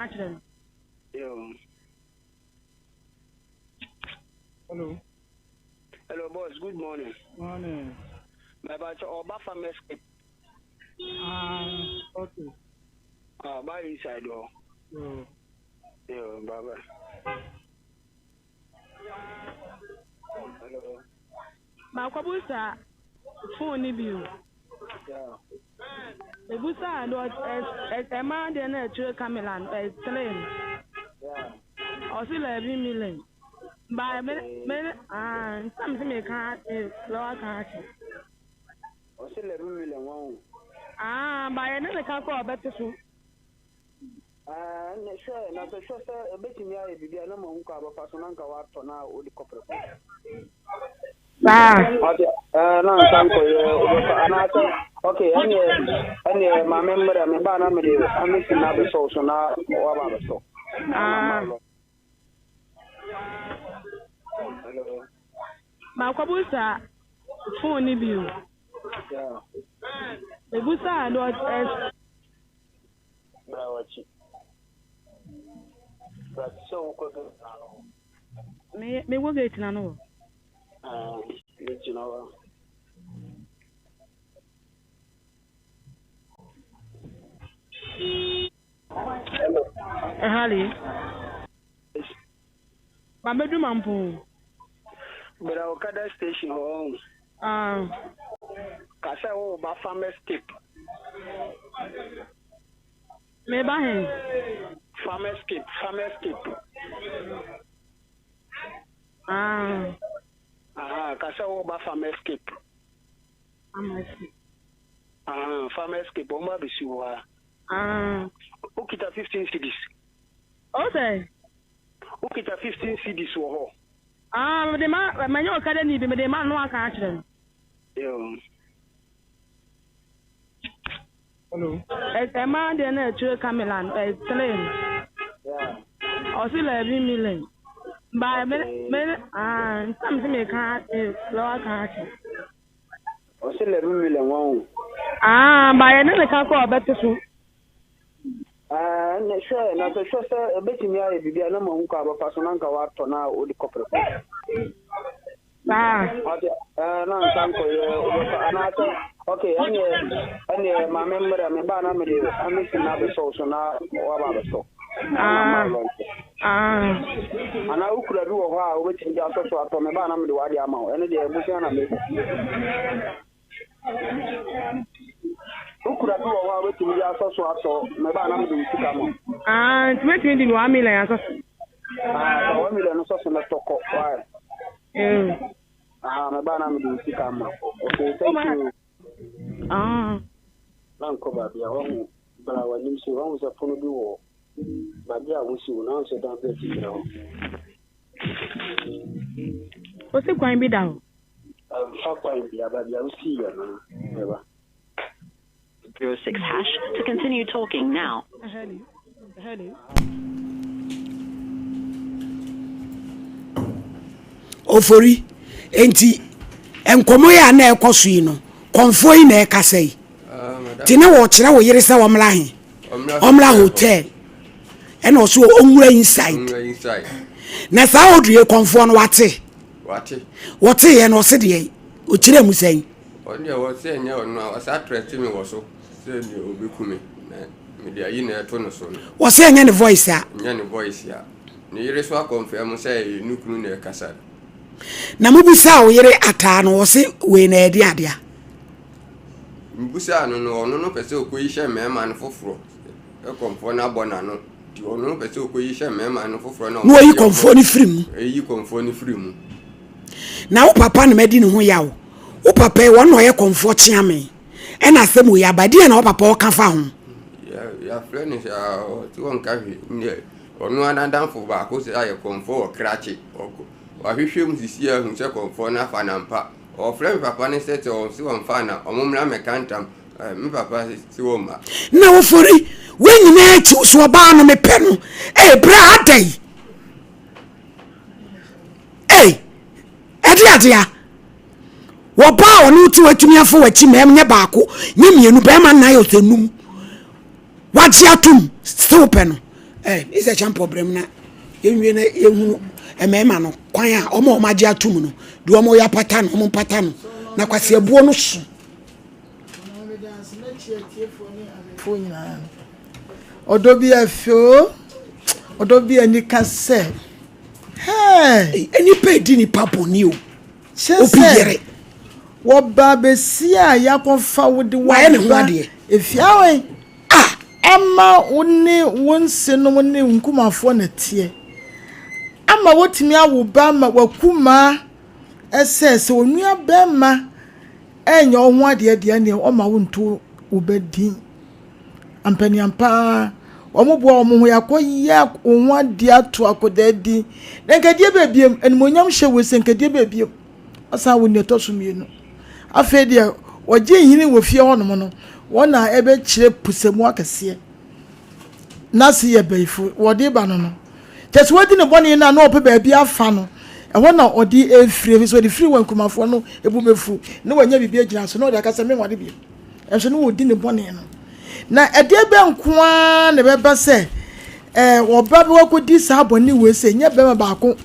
akyerɛ no. Yo. Hello. Hello, boss. Good morning. Morning. My batch Oba Farmers Cape. Ah, okay. Ah, by inside oh. Yo. Yo, bye bye. Hello. Makɔbusa phone no bio. Yeah. Mebusaa no ɛmaa deɛ na ɛkyerɛ Camila no ɛthree no. Yeah. Ɔsi 11 million. Ba me me ah nsa mi si mi ka lɔwa ka akyɛ. Ɔsi 11 million wɔn o. Ah ba yɛ ne ne ka kɔ ɔbɛte so. Ɛɛ ne hwɛ na sɛ hwɛ sɛ ebetumi ayɛ biribi a na ma hu kɔ abɛfa so na nka watɔ na odi kɔpere kɔ. Saa. Ɔte ɛɛ na nsa nkɔyɛ wobɛfa anaasɛ ok ɛneɛ ɛneɛ maame mmerɛ me baa na mede amesi na abɛsɔw so na waba abɛsɔ. Ah. Hello. Makɔbusa phone no bio. Yeah. Mebusaa no ɛ. Bra w'akyi. Bra te sɛ wokɔ gate n'ano hɔ. Me mewɔ gate n'ano hɔ. Ah, megyina hɔ. Hello. Ɛhale. Ma bɛdu Mampong. Bra Okada station hɔ ɔn. Ah. Ka sɛ wo ba Farmers Cape. Me ba he? Farmers Cape, Farmers Cape. Ah. Aha, ka sɛ wo ba Farmers Cape. Farmers Cape. Aha, Farmers Cape, wɔn ba bɛsi wɔ ha. Ah. Wokita 15 cedis. O sɛ. Wokita 15 cedis wɔ hɔ. Ah, mede ma, manya ɔkada ni bi, mede ma no aka akyerɛ no. Yo. Hello. Ɛmaa deɛ na ɛkyerɛ Camila no, ɛthree no. Yeah. Ɔsi 11 million. Ba me me ah, nsa mi si mi ka lɔwa ka akyerɛ. Ɔsi 11 million wɔn o. Ah, ba yɛ ne ne ka kɔ ɔbɛte so. Ɛɛ ne hwɛ na sɛ hwɛ sɛ ebetumi ayɛ biribi a na ma hu kɔ abɛfa so na nka watɔ na odi kɔpere kɔ. Saa. Ɔte ɛɛ na nsa nkɔyɛ wobɛfa anaasɛ ok ɛneɛ ɛneɛ maame mmerɛ me baa na mede amesi na abɛsɔw so na waba abɛsɔ. Ah. Ah. Anaa wokura bi wɔ hɔ a wobɛtumi de asɔ so atɔ me baa na mede w'ade ama wo ɛno deɛ abusua na mebɔ. Wokura bi wɔ hɔ a wobɛtumi de asɔ so atɔ mɛba na mede wo sika ma. Ah, nti mɛtumi de me 1 million asɔ so. Ah, fa 1 million no sɔ so na tɔ kɔ. Why? Mm. Ah, mɛba na mede wo sika ma. Okay, thank you. Ah. Na nkɔ baabi a wahu bra w'anim sɛ wahu sɛ pono bi wɔ baabi a wosi wo na wahu sɛ dan bi akyi kyerɛ hɔ. Wosi kwan bi da hɔ. Mfa kwan bia baabi a wosi yɛ no mɛba. 06# to continue talking now. Hello. Hello. Ofori, enti nkɔmmɔ yi a na ɛkɔ so yi no, kɔmfoɔ yi na ɛkasa yi. Nti na wɔkyerɛ wo yere sɛ ɔmmra he? Ɔmmra hotel. Ɛna ɔso ɔnwura inside. Na saa odue kɔmfoɔ no wate. Wɔteeɛ no ɔse deɛ ɔkyerɛ mu sɛn? Ɔno deɛ wɔsɛ ɛnyɛ ɔno a ɔsa atrɛte me wɔ so sɛ deɛ ɔbɛku me na mede ayi na ɛto no so no. Wɔsɛ ɛnyɛ ne voice a. Ɛnyɛ ne voice a. Ne yere so akɔmfɛɛ mo sɛ ɛyɛ ne kunu na ɛkasa. Na mobisaa wo yere ataa no wɔse wei na ɛde adeɛ a. Mebusaa no no ɔno no pɛ sɛ ɔkɔyi hyɛ mmarima no foforɔ kɔmfoɔ no abɔ n'ano nti ɔno no pɛ sɛ ɔkɔyi hyɛ mmarima no foforɔ na na ɔyi kɔmfoɔ no firi mu. Ɛyi kɔmfoɔ no firi mu. Na wo papa na madi ne ho yaw. Wo papa yi wɔn na ɔyɛ kɔmfoɔ kyeame. Ɛna asɛm wei aba deɛ na wo papa ɔka fa ho. Yɛafrɛ no sɛ ɔte ɔnka hwee nyɛ ɔno ara n'adamfo baako sɛ ayɛ kɔmfoɔ wɔ krakye. Wahwehwɛ mu sisi ahu sɛ kɔmfoɔ no afa no ampa. Ɔfrɛ me papa no sɛ sɛ ɔse ɔmfa na ɔmo mmra mmɛka ntam. Me papa se wɔmma. Na ofori wei nyinaa akyi wo so ɔbaa no mepɛ no. Ee bra adɛn? Ee ɛde adea. Wɔbaa ɔne wo te watumi afa w'akyi mɛm nyɛ baako nyɛ mmienu bɛrima nnan ɔsɛ num. Wagye atom sɛ wopɛ no. Eh, Mr. Champɔ brɛm na yɛnwie na yɛhunu mmarima no kwan a wɔn a wɔn agye atom no deɛ wɔn yɛ apata no wɔn mpata no na kwasi abuo no so. Ɔdɔ bi ɛfɛ o, ɔdɔ bi anika sɛ hɛɛ. Nnipa edi nipa bɔne o. Kyerɛ sɛ wɔba bɛsi a yɛakɔfa wo de Wayɛ ne ho adeɛ. Efie awɛn. Ah! Ama wo ne wo nsenom ne wo nkumafoɔ na ɛteɛ. Ama woatumi awo ba ama w'akumaa sɛ sɛ onua bɛrima ɛnyɛ wo ho adeɛ deɛ ɛneɛ ɔma wo nto wo ba din. Ampaniampa ara wɔn boa wɔn ho yɛakɔyɛ wo ho adeɛ ato akwadaa din. Na nkadeɛ bɛbiem animuonyam hyɛ wei sɛ nkadeɛ bɛbiem. Ɔsan wo nea ɛtɔ so mmienu. Afei deɛ wɔgye nhini wɔ fie hɔnom no, wɔn na ɛbɛkyerɛ pusamu akɛseɛ. N'ase yɛ bayifo, wɔde ba no no. Kyɛ sɛ wadi ne bɔne no a na ɔpɛ baabi afa no, ɛhɔ na ɔde efiri, efisɛ ɔde firi wɔ nkumafoɔ no ebu bɛfu, na wanya biribi agyina so, na ɔde aka sɛ menware bio. Ɛnso na wɔdi ne bɔne no. Na ɛdeɛ bɛn nko ara na ɛbɛba sɛ ɛɛ ɔba bi wakɔdi saa bɔne wei sɛ nyɛ bɛrima baako,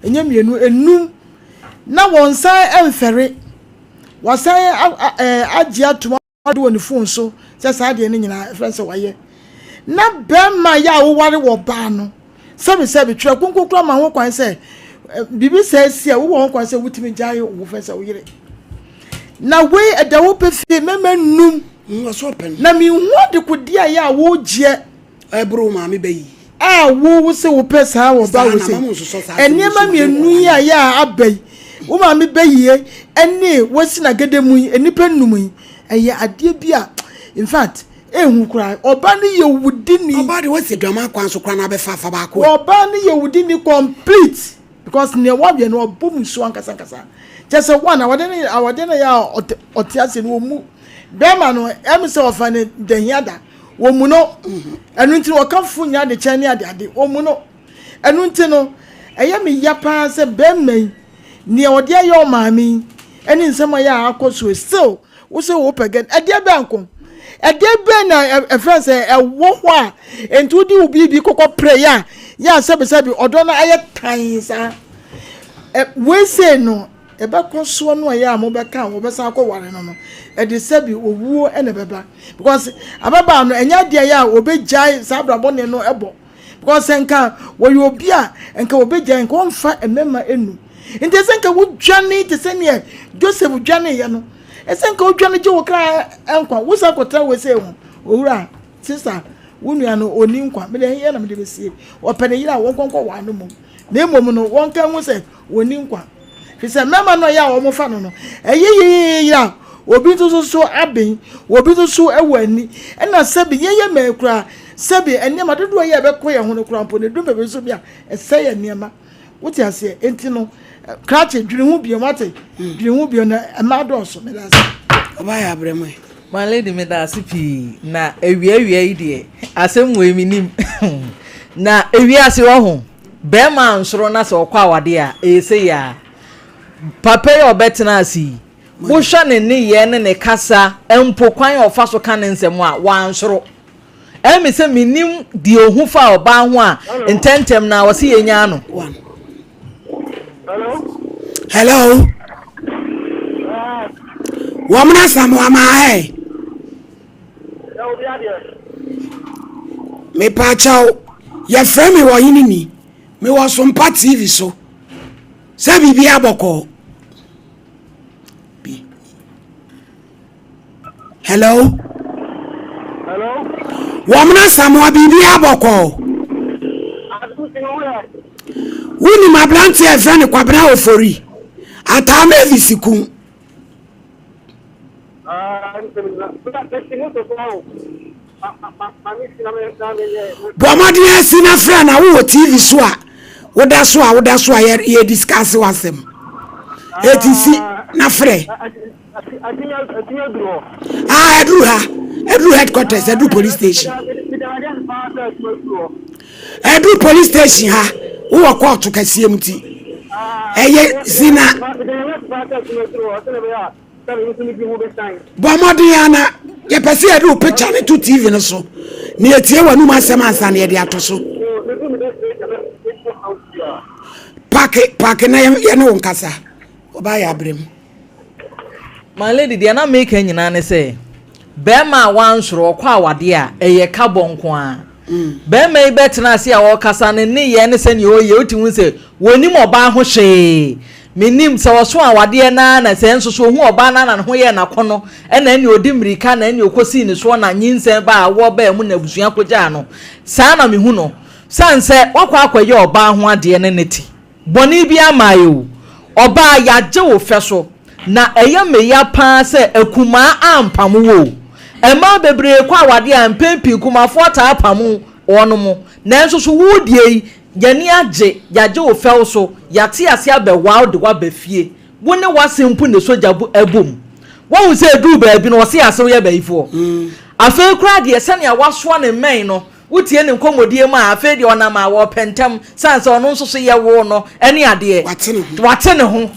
ɛnyɛ mmienu, enum na wɔnsan mfɛre. Wasan agye atom ade wɔ ne fon so sɛ saa adeɛ no nyinaa ɛfrɛ sɛ wayɛ. Na bɛrima yɛ a woware wɔ baa no, sɛbesɛbe twerɛ kronkron kora ma ho kwan sɛ biribi sɛ asi a wowɔ ho kwan sɛ wotumi gyae wo fɛ sɛ wo yere. Na wei ɛda hɔ pefee mɛma num. Na menhu adekodeɛ a yɛ a wogyeɛ. Ɛboro wo maame bɛ yi. A wo wo se wopɛ saa wɔ ba wo se. Nneɛma mmienu yi a yɛ a aba yi, wo maame bɛ yie ɛne wasi na gede mu yi, nnipa nnum yi, ɛyɛ adeɛ bi a, in fact, ehu koraa. Ɔba no yɛ wudini. Ɔba de wasi dwama kwan so koraa na abɛfa afa baako. Ɔba no yɛ wudini complete because nea wayɛ no ɔbɔ mu so ankasa ankasa. Kyɛ sɛ one awɔde ne awɔde no yɛ a ɔte ase no ɔmu. Bɛrima no ɛmi sɛ ɔfa ne dahia da. Wɔmmu no. Ɛno nti no, wɔka fo nyɛ adekyɛ ne adeade. Wɔmmu no. Ɛno nti no, ɛyɛ me ya paa sɛ bɛrima yi, nea ɔde ayɛ ɔmaame yi, ɛne nsɛm a ɛyɛ a akɔ so yi, still, wo sɛ wopɛ gɛ, ɛdeɛ bɛn nko? Ɛdeɛ bɛn na ɛfrɛ sɛ ɛwɔ hɔ a, enti wode wo biribi kɔkɔ prɛ yɛ a, yɛ a sɛbesɛbe ɔdɔ no ayɛ tan saa. Wei sei no, Ɛbɛkɔ soɔ no a ɛyɛ a mobɛka a wɔbɛsan akɔware no no, ɛde sɛbi owuo na ɛbɛba. Because ababaa no, ɛnyɛ adeɛ yɛ a wɔbɛgyae saa abrabɔne no bɔ. Because sɛ nka wɔyɛ obi a, nka wɔbɛgyae, nka wɔmfa mmarima enu. Nti ɛsɛ nka wodwane te sɛ neɛ Joseph dwaneeɛ no. Ɛsɛ nka wodwane gye wo kra nkwa. Wo san kɔtra wei sɛ ho. Owura, sister, wo nua no ɔnni nkwa. Mede ɛheɛ na mede bɛsie. Ɔpɛ ne yere a wɔnkɔnkɔ waa no mmom. Na mmom no, wɔnka nhu sɛ wɔnni nkwa. Firi sɛ mmarima no a ɛyɛ a wɔfa no no, ɛyɛ yeyeyeye a obi nso so so aben, obi nso so wɔ ani. Ɛna sɛbi yɛyɛ mmaa koraa, sɛbi nneɛma dodoɔ yɛ a ɛbɛkɔ yɛn ho no koraa mpo no, ɛduru baabi nso bi a ɛsɛe yɛn nneɛma. Wote aseɛ? Enti no, krakye, dwene ho bio, wate? Dwene ho bio na mmaa dɔɔso. Meda ase. Ɔbaa yɛ abrɛ mu ɛ. My lady meda ase pii na awia awia yi deɛ asɛm wei menim na ewiase wɔ ho Bɛɛma ansoro na sɛ ɔkɔ awadeɛ a, ɛyɛ sei aa. Papa yi a ɔbɛtena ase yi, wohwɛ ne nneyɛɛ ne ne kasa mpo kwan a ɔfa so ka ne nsɛm a, wansoro. Ɛyɛ me sɛ mennim deɛ ɔhu fa ɔbaa ho a ntɛntɛm no ara ɔse yɛnyaa no. Hello. Wɔn na Samoa maa ɛ. Mepaakyɛw, yɛfrɛ me ɔhene ni. Mewɔ Sompa TV so. Sɛ biribi abɔkɔɔ. Bi. Hello. Hello. Wɔn na Samoa biribi abɔkɔɔ. Wonim aberanteɛ a yɛfrɛ no Kwabena Ofori. Ataa Mavis kun. Bɔ mmɔden ara si na frɛ na wowɔ TV so a woda so a woda so a yɛ discuss w'asɛm. Eti si na frɛ. Ah, ɛduru ha. Ɛduru headquarters, ɛduru police station. Ɛduru police station ha, wowɔ kɔɔto kɛseɛ mu ti. Ɛyɛ zina. Bɔ mmɔden ara na yɛpɛ sɛ yɛde wo picture no to TV no so na yɛtie w'anum asɛm ansa na yɛde ato so. Paake paake na yɛne wo nkasa. Ɔbaa yɛ abrɛ mu. My lady, deɛ na meka nyinaa ne sɛ, bɛrima a wansoro ɔkɔ awadeɛ a, ɛyɛ ka bɔ nko ara. Mm. Bɛrima yi bɛtena ase a ɔrekasa ne nneyɛɛ ne sɛnea ɔyɛ, wotumi hu sɛ wɔnim ɔbaa ho hwee. Menim sɛ ɔso awadeɛ no ara na sɛ nso so ɔhu ɔbaa no ara na ne ho yɛɛ n'akɔnnɔ, ɛna ɛne ɔdi mmirika na ɛne ɔkɔsii ne soɔ na nyinsɛn baa awoɔ baa mu na abusua kɔgyaa no. Saa na mehu no. Sane sɛ woakɔ akɔyɛ ɔbaa ho adeɛ ne ne te. Bɔne biara mmaeɛ o. Ɔbaa, yɛagye wo fɛ so. Na ɛyɛ me ya pa ara sɛ akumaa ampamo wo o. Mmaa bebree kɔ awadeɛ a, mpɛn pii nkumafoɔ taa pamo wɔnom. Nanso so wo deɛ yi, yɛn ani agye, yɛagye wo fɛw so, yɛate ase abɛwaa wo de wo aba fie. Wo ne w'ase mpo na ɛsɔ gya bom. Woahu sɛ ɛduru baabi no, wɔse asew yɛ bayifoɔ. Afei koraa deɛ, sɛnea woasoa ne mmɛn no, Wotie ne nkɔmmɔdie mu a, afei deɛ ɔnam a wɔpɛ ntɛm, sane sɛ ɔno nso so yɛwoo no ne adeɛ. Wate ne ho.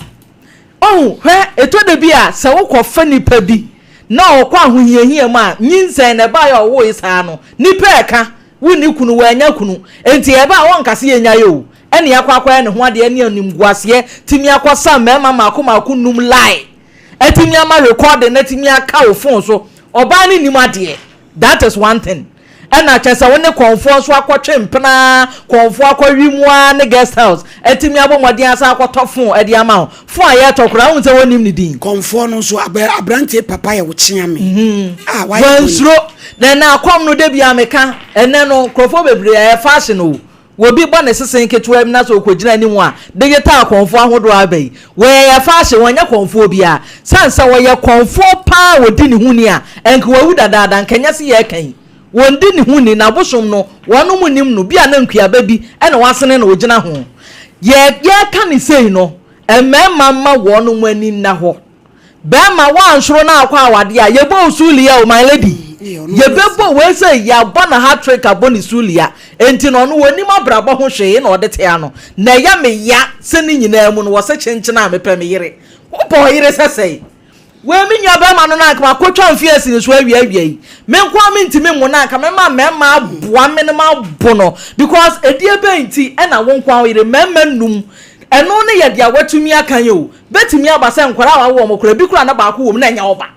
Ɔhu, hwɛ, ɛtɔ da bi a, sɛ wokɔfa nipa bi na ɔkɔ ahohiahia mu a, nyinsɛn na ɛbaeɛ a ɔwoe saa no, nipa ɛka, wonni kunu, wannya kunu, enti ɛba a wɔnka sɛ yɛnnyae o, ɛne akɔ akɔyɛ ne ho adeɛ ne animguaseɛ tumi akɔsa mmarima mmaako mmaako num lie, atumi ama recording no atumi aka wo phone so, ɔbaa no nnim adeɛ, that is one thing. Ɛna kyerɛ sɛ wo ne kɔmfoɔ nso akɔtwe mpena, kɔmfoɔ akɔwe mu ara ne guest house atumi abɔ mmɔden asan akɔtɔ phone de ama wo. Phone a yɛtɔ koraa wohu sɛ wɔnnim ne din. Kɔmfoɔ no nso aberanteɛ papa yɛ wo kyea me. Ah, wayɛ bɔne. Wansuro. Na ɛnɛ akɔm no da biara meka, ɛnɛ no nkurɔfoɔ bebree ɛyɛ fashion o. Obi bɔ ne sesen ketewa bi na sɛ ɔkɔgyina anim a, digital kɔmfoɔ ahodoɔ aba yi, wɔyɛ fashion, wɔnyɛ kɔmfoɔ biara. Sane sɛ ɔyɛ kɔmfoɔ paa a ɔdi ne ho ni a, ɛnka wawu dadaada, nka ɛnyɛ se yɛreka yi. Wɔndi ne ho ni, n'abosom no, wɔnom nnim no, bi a na nkuaba bi na wasene na ɔgyina ho. Yɛ, yɛreka no sei no, mmarima mma wɔnom ani nna hɔ. Bɛɛma woansoro na akɔ awadeɛ a yɛbɔ wo sulia o my lady yɛbɛbɔ wei sɛ yɛabɔ no hat trick abɔ ne sulia enti no ɔno ɔnim abrabɔ ho hwee na ɔde te ano na ɛyɛ me ya sɛ ne nyinaa mu no wɔse kyenkyen a mepɛ me yere wopɛ ɔyere sɛ sɛe wei me nua bɛɛma no na anka makɔtwa mfeɛ asi ne so awia awia yi me nko a mentumi mmo no anka mɛma mɛɛma aboa me no mabo no because ɛdeɛ bɛn nti ɛna wo nko a wo yere mɛɛma num ɛno ne yɛ deɛ watumi aka yi o Bɛtumi aba sɛ nkwadaa a wawo wɔn koraa, ebi koraa na baako wɔ mu na ɛnyɛ wo ba.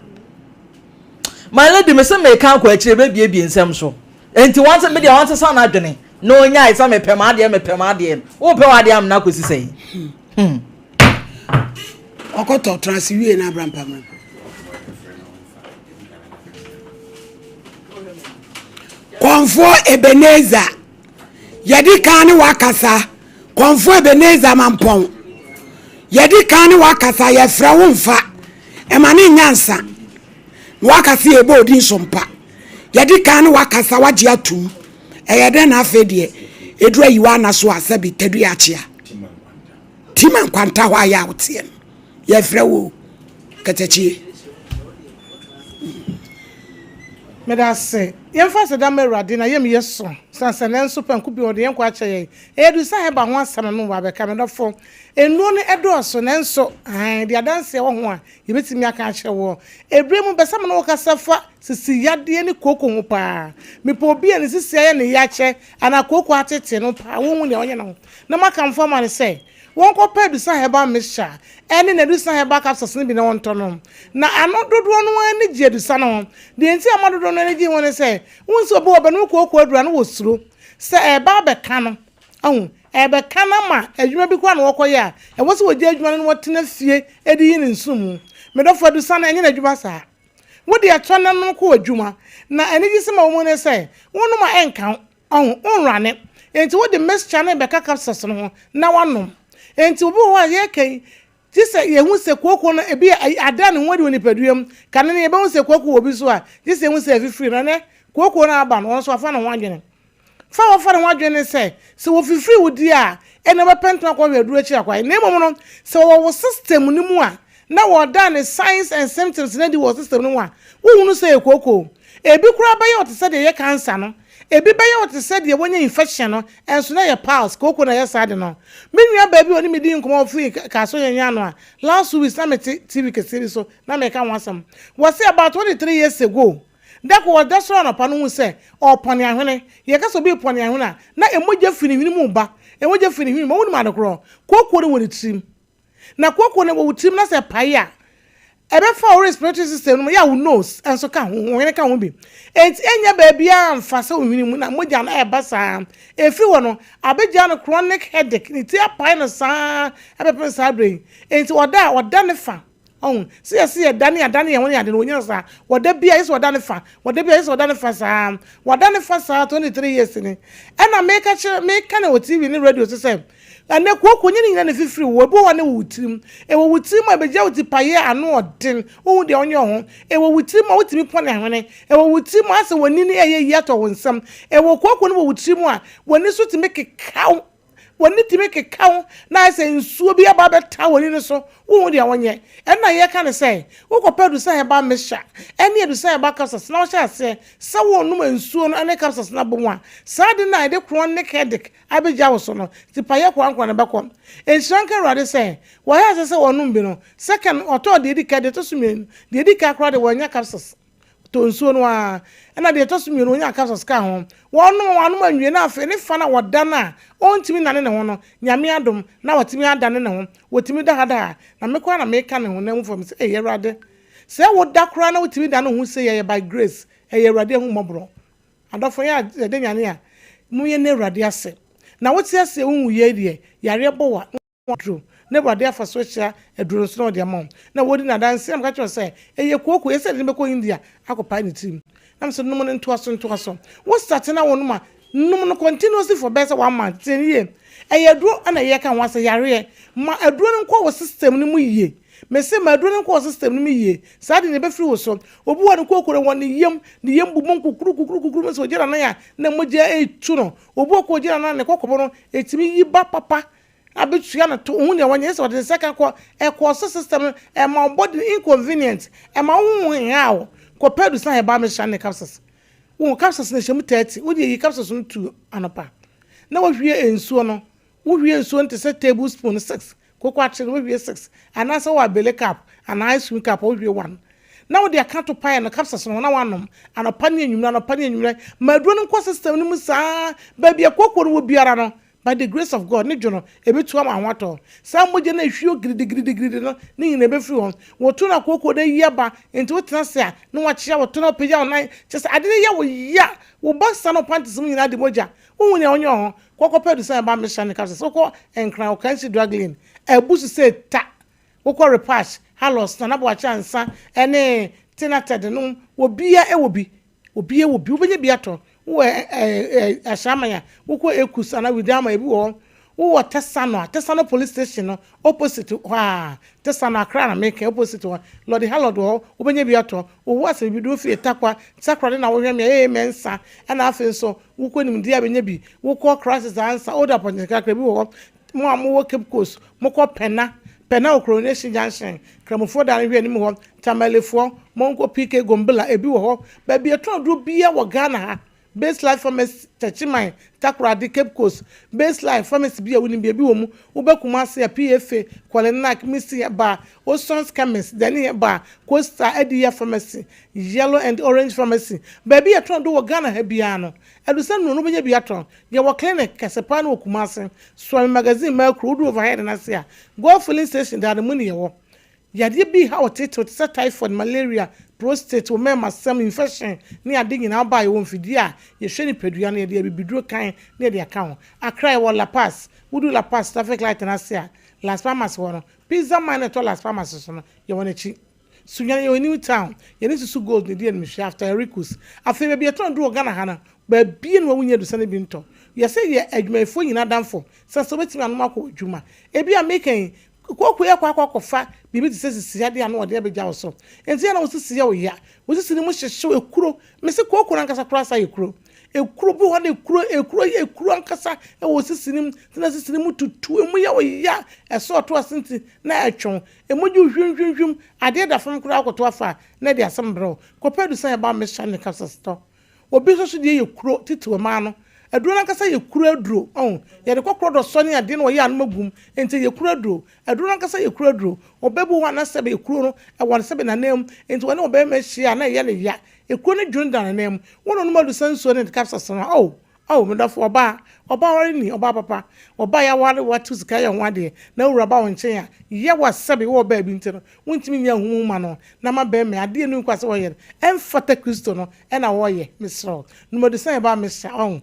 My lady, mese meka akɔ akyire bɛbiebie nsɛm so. Enti wɔn sɛ medeɛ wɔnsesa n'adwene na ɔnyae sɛ mepɛ m'adeɛ mepɛ m'adeɛ no. Wopɛ w'adeɛ amena akɔsi sɛn? Hmm. Ɔkɔtɔ tra ase wie na abra mpammerɛ. Kɔmfoɔ Ebenezer, yɛde kan ne wakasa. Kɔmfoɔ Ebenezer Mampɔn, yɛdi kan ne wo akasa, yɛfrɛ wo mfa, ɛma ne nyɛ ansa na woaka sɛ yɛbɔ odin so mpa. Yɛdi kan ne wo akasa, woagye atum. Ɛyɛ dɛn na afei deɛ ɛduru ayi w'ana so a sɛbi tadua akyea. Tima nkwanta hɔ a yɛ a woteɛ no, yɛfrɛ wo katakyie. Meda ase. Yɛmfa aseda mma Awurade, n'ayamye so, sane sɛ nnɛ nso pɛnko bio ɔde yɛn nkwa akyɛ yɛn. Ɛyɛ adusa a ɛba ho asɛm na mewɔ abɛka, me dɔfo. Nnuro no dɔɔso, nanso, aane, deɛ adanseɛ wɔ ho a yɛbɛtumi aka akyerɛ woɔ. Ɛberɛ mu, mepɛ sɛ me ne wo kasa fa sisi yadeɛ ne kooko ho paa. Mepɛ obi a ne sisi ayɛ ne ya kyɛ anaa kooko atete no paa, wɔnhu deɛ ɔnyɛ ne ho, na moakamfo ama no sɛ wɔnkɔpɛ adusa herbal mixture ɛne n'adusa herbal capsules no bi na wɔntɔ nom. Na ano dodoɔ no ara ani gye adusa no ho. Deɛ nti a ɛma dodoɔ no ani gye ho ne sɛ, wohu sɛ obi wɔ bɛnom kooko aduru a na wɔsuro sɛ ɛreba abɛka no. Ahu, ɛrebɛka no ama adwuma bi koraa na wɔkɔyɛ a, ɛwɔ sɛ wɔgya adwuma no na wɔtena fie de yi ne nsono mu. Me dɔfo, adusa no, ɛnyɛ n'adwuma saa. Wo deɛ tɔ na nom kɔ w'adwuma. Na anigyesɛm a ɛwɔ mu ne sɛ, wonom a ɛnka wo. Ɔho, wonrane. Enti wode mixture no rebɛka capsules no ho na woanom. Enti obi wɔ hɔ a yɛreka yi, gye sɛ yɛhu sɛ kooko no ebi a ada ne ho adi wɔ nipadua mu. Kane no yɛbɛhu sɛ kooko wɔ obi so a, gye sɛ yɛhu sɛ afifiri no. Ɛnnɛ, kooko no aba no, ɔno nso wafa ne ho adwene. Fa a wɔfa ne ho adwene ne sɛ, sɛ wɔfifiri wo di a, ɛnna wobɛpɛ ntɛm akɔhwɛ aduru akyiri akwan. Na mmom no, sɛ wɔwɔ wo system no mu a, na wɔda ne signs and symptoms no adi wɔ system no mu a, wonhunu sɛ ɛyɛ kooko. Ebi koraa bɛyɛ wo te sɛ deɛ ɛyɛ cancer no. Ebi bɛyɛ wo te sɛ deɛ woanya infection no, nso na ɛyɛ piles, kooko na ɛyɛ saa ade no. Me nua baa bi a ɔne me dii nkɔmmɔ a ɔfiri Kasoa Nyanyano a, last 2 weeks na mete TV kɛseɛ bi so na mereka ho asɛm. Wɔse about 23 years ago. Da koro ɔda sɔre anɔpa no hu sɛ ɔrepɔne ahwene. Yɛka sɛ obi repɔne ahwene a, na mogya fi ne hwene mu reba. Mogya fi ne hwene mu. Wonim ade korɔ? Kooko no wɔ ne tirim. Na kooko no wɔ wo tirim na sɛ ɛpae a, ɛbɛfa wo respiratory system no mu, yɛ a wo nose nso ka ho, wo hwene ka ho bi. Enti ɛnyɛ baabiara mfa sɛ wo hwene mu na mogya no ɛreba saa. Ɛfiri hɔ no, abɛgyaa no chronic headache, ne ti apae no saa ɛbɛpem saa berɛ yi. Enti ɔda a, ɔda ne fa. Ɔhu, sɛ yɛse yɛdane adane yɛn ho ne ade no, wɔnyɛ no saa. Wɔda bi a, gye sɛ wɔda ne fa. Wɔda bi a, gye sɛ wɔda ne fa saa. Wɔada ne fa saa 23 years ni. Ɛna meka kyerɛ, meka no wɔ TV ne radio so sɛ, ɛnɛ kooko nyɛ ne nyinaa na ɛfifiri wo. Ebi wɔ hɔ a na ɛwɔ wo tirim. Ɛwɔ wo tirim a, ɛbɛgya wo tipaeɛ a ano ɔden. Wonhu deɛ wonyɛ wo ho. Ɛwɔ wo tirim a, wotumi pɔne ahwene. Ɛwɔ wo tirim a, asɛ w'ani no ɛyɛ yie atɔ wo nsam. Ɛwɔ kooko no wɔ wo tirim a, w'ani so tumi keka wo. W'ani tumi keka wo na ayɛ sɛ nsuo bi aba abɛtaa w'ani no so, wonhu deɛ wonyɛ. Ɛno na yɛka no sɛ, wokɔpɛ Adusa Herbal Mixture ne Adusa Herbal Capsules na wohyɛ aseɛ sɛ worenom nsuo no ne capsules no abɔ mu a, saa ade no a ɛde chronic headache abɛgya wo so no, tipaeɛ korankora no bɛkɔ. Nhyira nka Awurade sɛ, wɔhyɛ aseɛ sɛ wɔnom bi no, second, wɔtɔɔ deɛ ɛdi kan, deɛ ɛtɔ so mmienu, deɛ ɛdi kan koraa deɛ wɔannya capsules. Tɔ nsuo no ara. Ɛna deɛ ɛtɔ so mmienu, ɔnyaa capsules kaa ho. Wɔnom, wɔanom anwie na afei ne fa no a wɔda no a ɔntumi nnane ne ho no, Nyame adom, na watumi adane ne ho. Wɔtumi da ha da ha. Na me koraa na meka ne honam mu fam sɛ, Ei, Awurade, sɛ woda koraa na wotumi dane wo ho sei a, ɛyɛ by grace, ɛyɛ Awurade ahummɔborɔ. Adɔfo, yɛ a yɛda Nyame a, mom yɛnna Awurade ase. Na wote ase a wonwu yei deɛ, yareɛ bɔ wo a, aduro, na Awurade afa so ahyira aduro no so na ɔde ama wo. Na wɔdi no adanseɛ, na meka kyerɛ wo sɛ, ɛyɛ kooko, ɛyɛ sɛ yɛde no bɛkɔ India akɔpae ne tirim. Na mesɛ nom no ntoa so ntoa so. Wo starte na wonom a, nom no continuously for bɛyɛ sɛ one month. Tie no yie. Ɛyɛ aduro na yɛka ho asɛ, yareɛ. Ma aduro no nkɔ wo system no mu yie. Mese ma aduro no nkɔ wo system no mu yie. Saa de no ɛbɛfiri wo so. Obi wɔ hɔ ne kooko no wɔ ne yam, ne yam bobom kukuru kukuru kukuru, mesɛ ɔgyina nan a na mogya retu no. Obi wɔ hɔ ɔgyina nan a ne kɔkɔbɔ no ɛtumi yi ba papa. Abetua no to ohu nea wanya sɛ ɔde ne nsa ka kɔ ɛkɔɔ so system no ɛma wo body no inconvenient ɛma wo ho nhaw wo kɔ pɛ adusan herbal mixture ne capsules wo capsules no ɛhyɛ mu 30 wo deɛ yi capsules no tu anɔpa na wahwie nsuo no wohwie nsuo no te sɛ table spoon 6 koko akyere no wohwie 6 anaasɛ wɔ abele cup anaa ice cream cup wohwie 1 na wode aka to pae no capsules no ho na wanom anɔpa ne anwummerɛ anɔpa ne anwummerɛ ma aduro no nkɔ system no mu saa baabi a kooko no wɔ biara no By the grace of God ne dwo no ɛbɛtu ama ho atɔ. Saa mogya no a ɛhwio gidigidigidigidi no ne nyina ɛbɛfiri hɔ. Wɔto no akooko na ayi aba nti wotena ase a na wakyea wo to na wapagya wo nan kyerɛ sɛ ade no yɛ wo ya. Wo boxer ne wo panties mu nyinaa de mogya. Wonhu nea wonyɛ wɔ ho. Kɔ kɔpɛ adusan ɛba mmɛhyɛ ne capsules. Wokɔ Nkran Okansi Drug Lane abu so sɛ ta. Wokɔ Repash, Halos, Nana Boakye Ansa ne Tinated nom obia ɛwɔ bi. Obiara wɔ bi, wobɛnya bi atɔ. Wowɔ ɛ ɛ Ashaiman a, wokɔ Ekus anaa Widama ebi wɔ hɔ. Wowɔ Tesano a, Tesano police station no opposite hɔ a, Tesano Accra na meka opposite hɔ, Lɔdi Halɔd wɔ hɔ, wobɛnya bi atɔ. Wo ho asɛm bi de wofiri Tarkwa, Takoradi na wohwɛ me a, ee Mensah, ɛna afei nso wokɔ Nimdeɛ a bɛnya bi. Wokɔ Crisis Ansa, Old Apɔnkye kakra bi wɔ hɔ. Mo a mowɔ Cape Coast, mokɔ Pɛna, Pɛna wɔ Coronation Junction, Kramofoɔ dan no hwɛ anim hɔ, Tamalefoɔ, monkɔ PK Gombila, ebi wɔ hɔ. Baabi a yɛtɔn aduro biara wɔ Ghana ha, Base Life Pharmacy, Techiman, Takoradi, Cape Coast, Base Life Pharmacy bi a wonim bi, ebi wɔ mu. Woba Kumasi a, PFA, Kwalenak, Misty Herbal, Oson's Chemist, Dani Herbal, Coastal, Adiya Pharmacy, Yellow and Orange Pharmacy. Baabi a yɛtɔn aduro wɔ Ghana ha biara no, Adusa nnuro no wobɛnya bi atɔn. Yɛwɔ clinic kɛse paa no wɔ Kumasi, Suame Magazine Mercury, wodu overhead no ase a, Gold filling station daa no mu ne yɛwɔ. Yadeɛ bi reha wo tetew te sɛ typhoid, malaria, prostate, wo mɛɛmasɛm, infection ne ade nyinaa woba a yɛwɔ mfidie a yɛhwɛ nipadua no yɛde abibiduro kan na yɛde aka ho. Accra yɛwɔ La Paz, wodu La Paz traffic light no ase a, Las Palmas hɔ no, Pizza man no a ɛtɔ Las Palmas so no yɛwɔ n'akyi. Sunyani yɛwɔ New Town, yɛne Susu Gold na ɛdi animhwɛ after Ericus. Afei baabi yɛtɔn aduru wɔ Ghana ha no, baabi na wonya adusa no bi ntɔ. Yɛsɛ yɛ adwumayɛfoɔ nyinaa adamfo sɛ sɛ wobɛtumi anom akɔ w'adwuma. Ebi a meka yi, kooko yi akɔ akɔ akɔfa biribi te sɛ sisi adeɛ a na wɔde abɛgya wo so. Enti yɛ na wo sisi yɛ wo ya, wo sisi no mu hyehye wo, ekuro. Mese kooko no ankasa koraa sa yɛ kuro. Ekuro bi wɔ hɔ na ekuro, ekuro yɛ ekuro ankasa wɔ wo sisi no mu. Nti na sisi no mu tutu, emu yɛ wo ya, ɛsɛ ɔto ase nti na ɛtwe wo. Emu gye wo hwimhwimhwim, adeɛ da fam koraa wokɔto afa a, na ɛde asɛm brɛ wo. Kɔpɛ adusan a ɛba mmɛhyɛ ne capsules tɔ. Obi nso so deɛ yɛ kuro, titiriw mmaa no. Aduro no ankasa yɛ kuro aduro. Ɔho, yɛde kɔkorɔ dɔsɔ ne adeɛ na wɔyɛ anom agum. Enti ɛyɛ kuro aduro. Aduro no ankasa yɛ kuro aduro. Ɔbaa bi wɔ hɔ a na sɛbe ekuro no ɛwɔ ne sɛbe n'ananmu. Enti ɔne ɔbarima hyia a na ɛyɛ no ya. Ekuro no dwene da n'ananmu. Wo na ɔnom adusa nsuo ne capsules no a, oh, oh, me dɔfo, ɔbaa, ɔbaa ware ni, ɔbaa papa. Ɔbaa yɛaware wo ato sika yɛ ho adeɛ na wo wura ba wo nkyɛn a, yɛ wo a sɛbe wowɔ baabi nti no, wontumi nyɛ ahumu mma no na ma barima yi, adeɛ no nkwa sɛ wɔyɛ no, ɛmfata Kristo no na wɔyɛ, mesrɛ wo. Nom adusa herbal mixture, ɔho.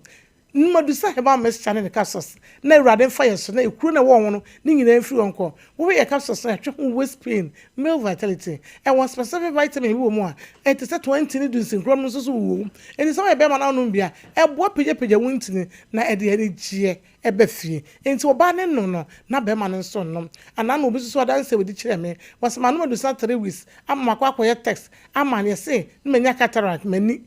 Nom adusa herbal mixture ne ne capsules na Awurade mfa yɛn so na ekuro no a ɛwɔ wo ho no ne nyinaa mfiri hɔ nkɔ. Wohwɛ yɛn capsules no a, ɛtwe ho waist pain, male vitality. Ɛwɔ specific vitamin bi wɔ mu a ɛte sɛ 20 ne dunsinkorɔ no nso so wɔ mu. Enti sɛ woyɛ barima na wonom bi a, ɛboa pagyapagya wo ntini na ɛde anigyeɛ ba fie. Enti ɔbaa no nnom no, na barima no nso nnom. Anaa na obi nso so adanse a ɔdi kyerɛɛ me, ɔse manom adusa 3 weeks ama makɔ akɔyɛ test ama no, yɛse na manya cataract, m'ani.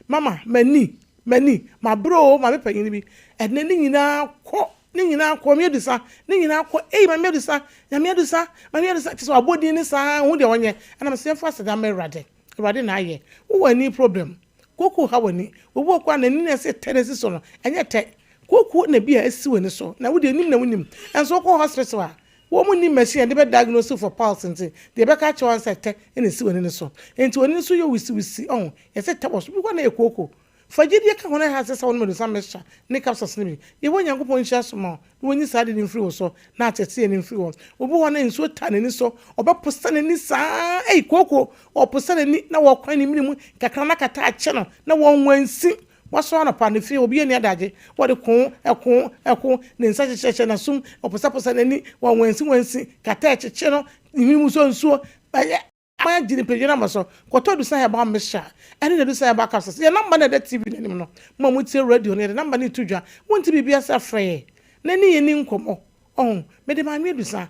Mama, m'ani, m'ani, mabrɛ oo, maame panyin bi, ɛnɛ ne nyinaa kɔ, ne nyinaa kɔ, Maame Adusa, ne nyinaa kɔ, ei Maame Adusa, Nyame Adusa, Maame Adusa, kyerɛ sɛ wabɔ din no saa, ɔhu deɛ ɔnyɛ, ɛna mese yɛmfa aseda mma Awurade, Awurade na ayɛ, wowɔ ani problem, kooko ha w'ani, obi wɔ hɔ koraa n'ani na ɛsɛ tɛ na esi so no, ɛnyɛ tɛ, kooko na bi a esi w'ani so, na wo deɛ nim na wonim, ɛnso wokɔ hospital a, wɔn nni machine a yɛde bɛ diagnose for pulse nti, deɛ ɛbɛka akyerɛ wo ara ne sɛ tɛ na esi w'ani no so, nti w'ani no so yɛ wisiwisi, ɔho, yɛsɛ tɛ wɔ so, bi koraa na ɛyɛ kooko, Fa gyidie ka ho na ɛha ɛsɛ sɛ wonom adusa mixture ne capsules no bi. Yehowa Nyankopɔn nhyira so ma wo na wɔnyi saa ade no mfiri wo so na ateetee no mfiri hɔ. Obi wɔ hɔ na nsuo taa n'ani so, ɔbɛposa n'ani saa, ei kooko, ɔposa n'ani na wɔkwan ne mene mu kakra na kata akye no na wɔnwansi. Wasɔre anɔpa ne fie, obi anni adagye, wɔde ko, ɛko, ɛko, ne nsa hyehyɛhyɛ n'asom, ɔposaposa n'ani, wɔnwansiwansi, kata ɛkyekye no, ne hwene mu sɔ nsuo, ɛyɛ. Aban agye nipadua no ama so. Kɔtɔ Adusa Herbal Mixture ɛne Adusa Herbal Capsules. Yɛn namba na ɛda TV no anim no. Mo a motie radio no, yɛde namba no reto dwa. Wonte biribi ase a, frɛ yɛn na ɛne yɛn nni nkɔmmɔ. Ɔho, mede Maame Adusa,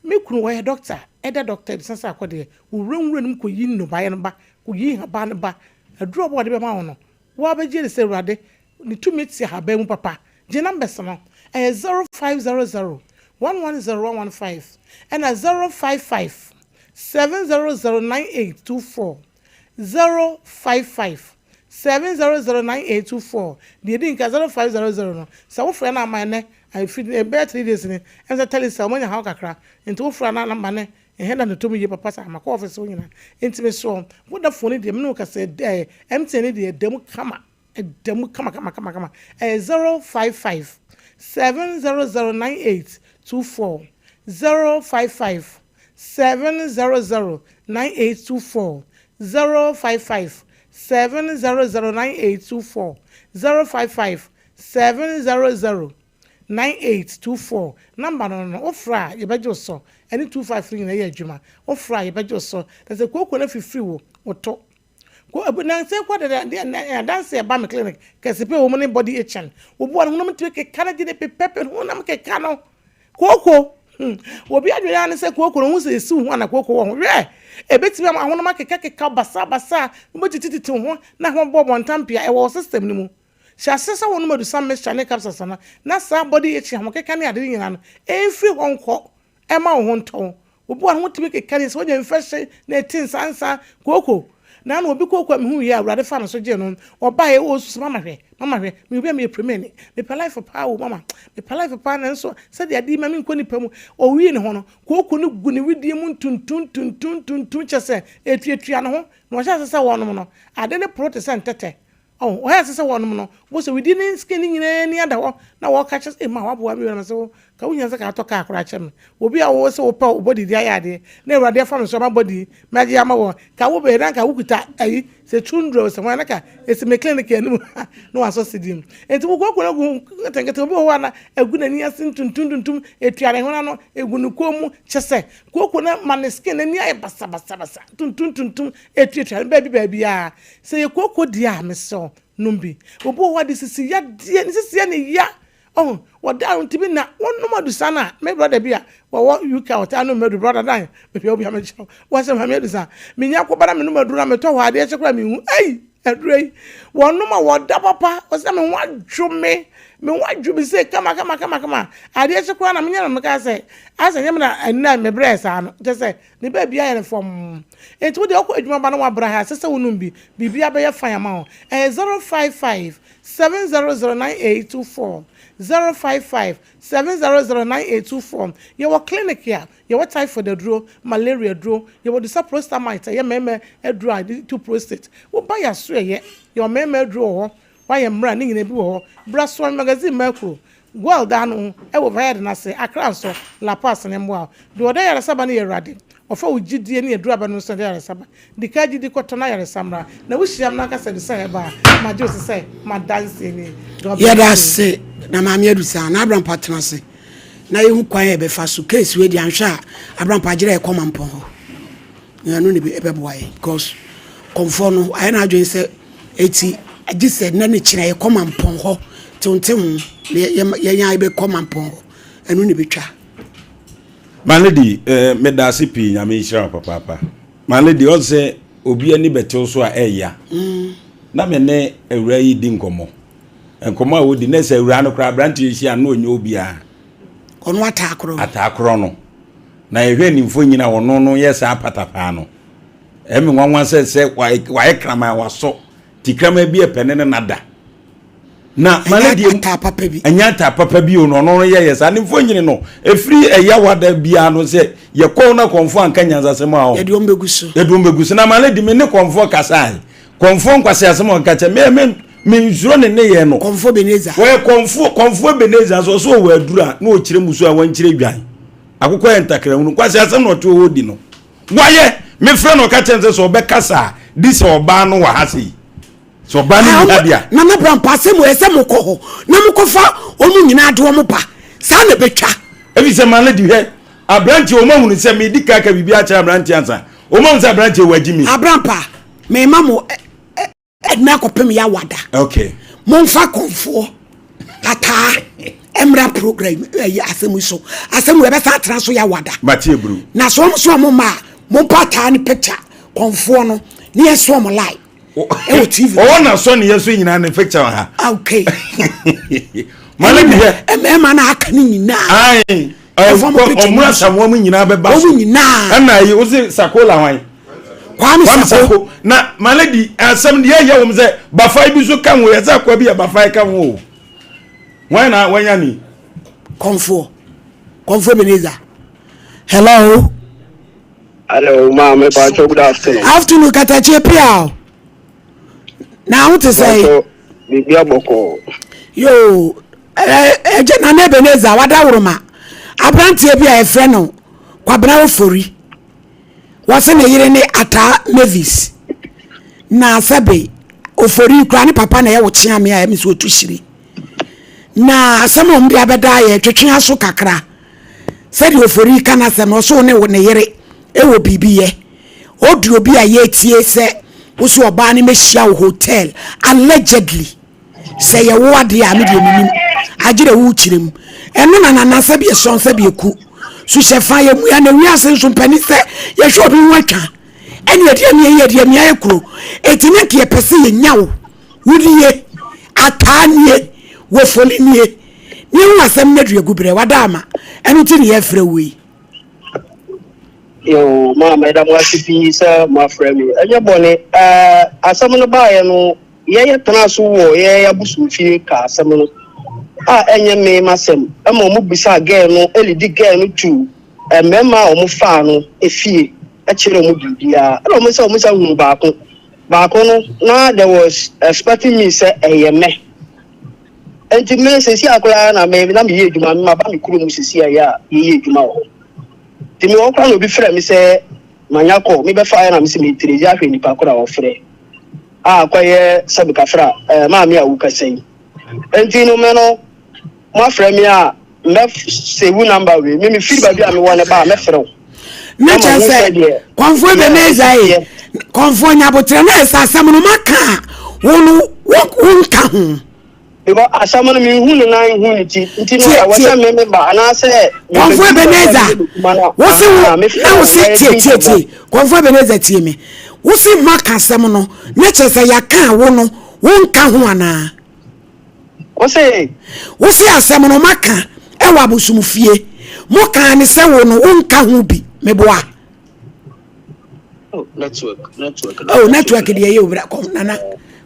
me kunu, ɔyɛ dɔkta, ɛda Dɔkta Adusa sɛ akɔdeɛ. Ɔwura nwura no mu kɔyi nnɔbaeɛ no ba, kɔyi nhaban no ba. Aduro a ɔbɔ a ɔde bɛma wo no, wo ara bɛgye adi sɛ Awurade ne tumi te ahaban mu papa. Gye numbers no, ɛyɛ 0500 110 115 ɛna 055 700 9824, 055 700 9824. Deɛ ɛdi nka 0500 no, sɛ wofrɛ no ama ɛnɛ, ɛfiri ɛbɛyɛ 3 days ni, ɛne sɛ Telecel wɔanya haw kakra, nti wofrɛ a na number no ɛhɛn da no tɔ mu yie papa saa, makɔ office hɔ nyinaa. Nti mesrɛ wo, Vodafone no deɛ me ne wo kasa yi, MTN no deɛ ɛda mu kama. Ɛda mu kamakamakamakama. Ɛyɛ 055 700 9824, 055 700 9824, 055 700 9824, 055 700 9824. Number no no, wofrɛ a yɛbɛgye wo so. Ɛne 25 no nyinaa yɛ adwuma. Wofrɛ a yɛbɛgye wo so. Na sɛ kooko no afifiri wo, woto. Ko ebu nansa yi koraa dada deɛ na adanse ɛba me clinic kɛse pɛ wɔ mu ne body itching. Obi wɔ ne honam tumi keka no gye ne pepɛpɛ ne honam keka no. Kooko hmm obi adwene ara ne sɛ kooko no ho sɛ esiw ho ana kooko wɔ ho. Hwɛ ebetumi ama honam akeka keka basaa basaa wobɛtitititi wo ho na ho bɔ bɔntampea ɛwɔ wo system no mu. Hyɛ aseɛ sɛ wonom adusan mixture ne capsules no na saa body itching ahokeka ne ade no nyinaa no ɛmfiri hɔ nkɔ ɛma wo ho ntɔ wo. Obi wɔ hɔ a ne ho tumi keka no sɛ wanya infection na ɛte nsansa, kooko. Na na obi kooko a mehu yɛ a Awurade faa me so gyee no. Ɔbaeɛ ɔresu sɛ mama hwɛ, mama hwɛ, meyɛ obi a meyɛ pirimani, mepɛ life paa o mama, mepɛ life paa nanso sɛdeɛ adeɛ yi ma menkɔ nnipa mu. Ɔwii ne ho no, kooko no gu ne wedeɛ mu ntuntum ntuntum ntuntum kyerɛ sɛ ɛtuatua ne ho. Na ɔhyɛɛ aseɛ sɛ ɔrenom no, ade no poro te sɛ ntɛtɛ. Oh, ɔyɛ ɛsɛ sɛ wɔnom no, wobɛhu sɛ within ne skin no nyinaa ani ada hɔ na wɔka kyerɛ sɛ, ma waboa me wura sɛ wo, ka wohia sɛ ka atɔ kaa koraa kyɛ me. Obi a wo sɛ wopɛ wo body de ayɛ adeɛ na Awurade afa me so ama body magye ama wɔ, ka wo bɛyɛ na nka wokuta ayi sɛ tundra o sɛ hwan na ka ɛsi me clinic anim ha na wasɔ sidi mu. Enti wokɔkɔ no gu nketenkete, obi wɔ hɔ a na agu n'ani ase ntuntum tuntum, etua ne hwene ano, egu ne kɔn mu, kyɛ sɛ kooko no ma ne skin n'ani ayɛ basabasabasa, tuntum tuntum, etuatua no baabi baabiara. Sɛ yɛ kooko deɛ a, mesrɛ wo, nom bi. Obi wɔ hɔ a de sisi yadeɛ, ne sisi yɛ ne ya. Ɔho, wɔda a ntumi na wɔnom adusa no a, me brɔda bi a wɔwɔ UK a ɔtaa nom aduru, brɔda Dan, mepɛ obi a mekyerɛ wo, wɔsɛ maame adusa, menya kɔba na menom aduru na metɔ hɔ adeɛ kye koraa menhu, ei, aduru yi, wɔnom a wɔda papa, wɔsɛ na me ho adwo me. Me ho adwo me sei kama kama kama kama. Adeɛ kye koraa na menyɛ na mekaa sɛ asɛ nyɛ me na ɛnnɛ a mebrɛɛ saa no. Kyerɛ sɛ ne baabi ayɛ no fɔmm. Enti wo deɛ wokɔ adwuma ba na woabrɛ ha ɛsɛ sɛ wonom bi. Biribiara bɛyɛ fine ama wo. Ɛyɛ 055 700 9824, 055 700 9824. Yɛwɔ clinic a yɛwɔ typhoid aduro, malaria aduro, yɛwɔ dusa prostamite ɛyɛ mmarima aduro a yɛde tu prostate. Woba yɛn asoɛeɛ, yɛwɔ mmarima aduro wɔ hɔ. Wayɛ mmerɛ a ne nyinaa bi wɔ hɔ. Bra soa me magazine Mercury, Guel da no wɔ Vayard no ase, Accra nso, La Paz ne mmoa wo. Deɛ ɔde ayaresa ba no yɛ Awurade. Ɔfa wo gyidie ne aduru aba no nso de ayaresa ba. Di kan gyidi kɔtɔ na ayaresa mmra. Na wo hyia me na woka sɛ bisa yɛ ba a, magye wo so sɛ m'adanseɛ ni. God Yɛda bless you. ase na Maame Adu saa na Abrampa tena ase na yɛhu kwan a yɛbɛfa so case wei deɛ anhwɛ a Abrampa agyerɛ yɛkɔ Mampɔn hɔ. Na ɛno na ɛbɛboa yɛn because kɔmfoɔ no ayɛ n'adwene sɛ eti gye sɛ nnɛ ne kyerɛ yɛkɔ mampɔn hɔ te ho na yɛn a yɛbɛkɔ mampɔn hɔ ɛno na ɛbɛtwa. My lady, eh, meda ase pii nyame nhyira wo papaapa. My lady, ɔn sɛ obi ani bɛtew so a ɛya. Na me ne awura yi di nkɔmmɔ. Nkɔmmɔ a wodi na sɛ awura no koraa aberanteɛ hyia no na ɔnyɛ obiara. Ɔno ataakorɔ. Ataakorɔ no. Na yɛhwɛ ne mfonyin a ɔno no yɛ saa patapaa no, ɛyɛ me nwanwa sɛ sɛ wayɛ kraman wasɔ ti kraman bi ɛpɛ ne ne nada. Na mane deɛ ataa papa bi. Ɛnyɛ ataa papa bi o na ɔno no yɛyɛ saa ne mfonyin no ɛfiri ɛyɛ wada biara no sɛ yɛkɔw na kɔnfoɔ anka nyansasɛm a ɔ. Yɛde wɔn bɛgu so. Yɛde wɔn bɛgu so na mane de me ne kɔnfoɔ kasae. Kɔnfoɔ nkwasi asɛm a ɔka kyɛ me me mensuro ne nneyɛɛ no. Kɔnfoɔ Ebenezer. Wɔyɛ kɔnfoɔ kɔnfoɔ Ebenezer nso ɔsɛ ɔwɔ aduru a na ɔkyerɛ musuo a wɔnkyerɛ dwan. Akokɔ yɛ ntakra hunu. Kwasi asɛm na ɔte hɔ di no. Wayɛ mefrɛ no ɔka kyerɛ no sɛ sɛ ɔbɛkasa a di sɛ ɔbaa no wɔ ha sei. Sɛ ɔbaa no nni ha deɛ a. Nana Brampa asɛm wɔ ɛsɛ mokɔ hɔ na mokɔfa wɔn nyinaa de wɔn ba saa na ɛbɛtwa. Efi sɛ maa lady hwɛ aberanteɛ wɔn ahunu sɛ medi ka ka biribi akyerɛ aberanteɛ ansa wɔn ahunu sɛ aberanteɛ wɔ agyi mi. Abrampa mema mo ɛdena akɔpem yawada. Okay. Momfa kɔnfoɔ ataa mmra program ɛyi asɛm yi so asɛm wɔ ɛbɛsa atena so yawada. Mate eburu. Na so wɔn so wɔn mma a mompa ataa ne picture kɔnfoɔ no ne yɛn so wɔn line ɛwɔ TV. Ɔwɔ na sɔ ne yɛ so nyinaa ne picture wɔ ha. Okay. Mane bi hɛ. Mmarima na aka ne nyinaa. Ayi. Ɔmura samoa mu nyinaa bɛba so. Wɔn nyinaa. Ɛna yi wosi sakola hwan. Kwame Sako. Na mane di asɛm deɛ ɛyɛ wɔn sɛ bafa bi so ka ho yɛ sɛ akwa bi yɛ bafa ka ho o. Wɔn na wɔnya ni. Kɔnfoɔ Kɔnfoɔ Ebenezer. Hello. Hello, maame Pacho, good afternoon. Afternoon, Katakye Piao. Na ho te sɛ. Biribi abɔkɔ. Yoo, ɛgye Nana Ebenezer wadaworoma aberanteɛ bi a yɛfrɛ no Kwabena Ofori. Wɔse ne yere ne Ataa Mavis. Na sɛbe Ofori kura ne papa na ɛyɛ wo kyeame a ɛmi so otu hyire. Na asɛm a wɔn de abɛda yɛ twetwe aso kakra. Sɛdeɛ Ofori ka n'asɛm no, ɔso ne ne yere wɔ biribi yɛ. Audio bi a yɛretie sɛ wo so ɔbaa no mɛhyia wo hotel allegedly. Sɛ yɛ wo adeɛ a me deɛ menim. Agye dɛ wokyerɛ mu. Ɛno na nana sɛbi ɛsɔn sɛbi ɛku. So hyɛ fa yɛ mua na wiase nso mpani sɛ yɛhwɛ obi ho atwa. Ɛne ɛdeɛ amia yi ɛdeɛ amia yɛ kuro. Eti ne nka yɛpɛ sɛ yɛnya wo. Wo nie, ataa nie, wofoli nie. Ne ho asɛm no aduagu berɛ wada ama. Ɛno nti ne yɛfrɛ wo yi. Yoo, maa mɛda mo ase pii sɛ moafrɛ me. Ɛnyɛ bɔne. Ɛɛ, asɛm no baeɛ no, yɛyɛ tenaa so wɔ yɛn abosomfie kaa asɛm no a ɛnyɛ me m'asɛm. Ɛma wɔn bisaa girl no, lidi girl no to mmarima a wɔn faa no efie kyerɛ wɔn biribiara. Ɛna wɔn sɛ wɔn san hunu baako. Baako no, na there was expecting me sɛ ɛyɛ mɛ. Nti me sɛsi a koraa na me na meyɛ adwuma me maba me kurom sɛsi a yɛ a yɛyɛ adwuma wɔ hɔ. Nti me wɔ koraa na obi frɛ me sɛ manya kɔ me bɛfa yɛ na me sɛ me tiri ahwɛ nipa koraa ɔfrɛ a kɔyɛ sɛbi kafra ɛɛ maame a wokasa yi. Nti no me no mo afrɛ me a mɛ save number wei me me firi baabi a mewɔ no ba a mɛfrɛ wo. Na kyerɛ sɛ kɔnfoɔ Ebenezer yi kɔnfoɔ nyabotrɛ na ɛsɛ asɛm no maka a wo no wonka ho. Because asɛm no menhu ne nan nhu ne ti nti no ɛwɔ sɛ me me ba anaasɛ kɔnfoɔ Ebenezer wo se wo na wo se tie tie tie kɔnfoɔ Ebenezer tie me wo se maka asɛm no na kyerɛ sɛ yɛaka a wo no wonka ho anaa. Wose. Wose asɛm no maka ɛwɔ abosomfie. Mo kaa ne sɛ wo no wonka ho bi. Meboa. Oh, network, network. Oh, network deɛ yɛ obira kɔm nana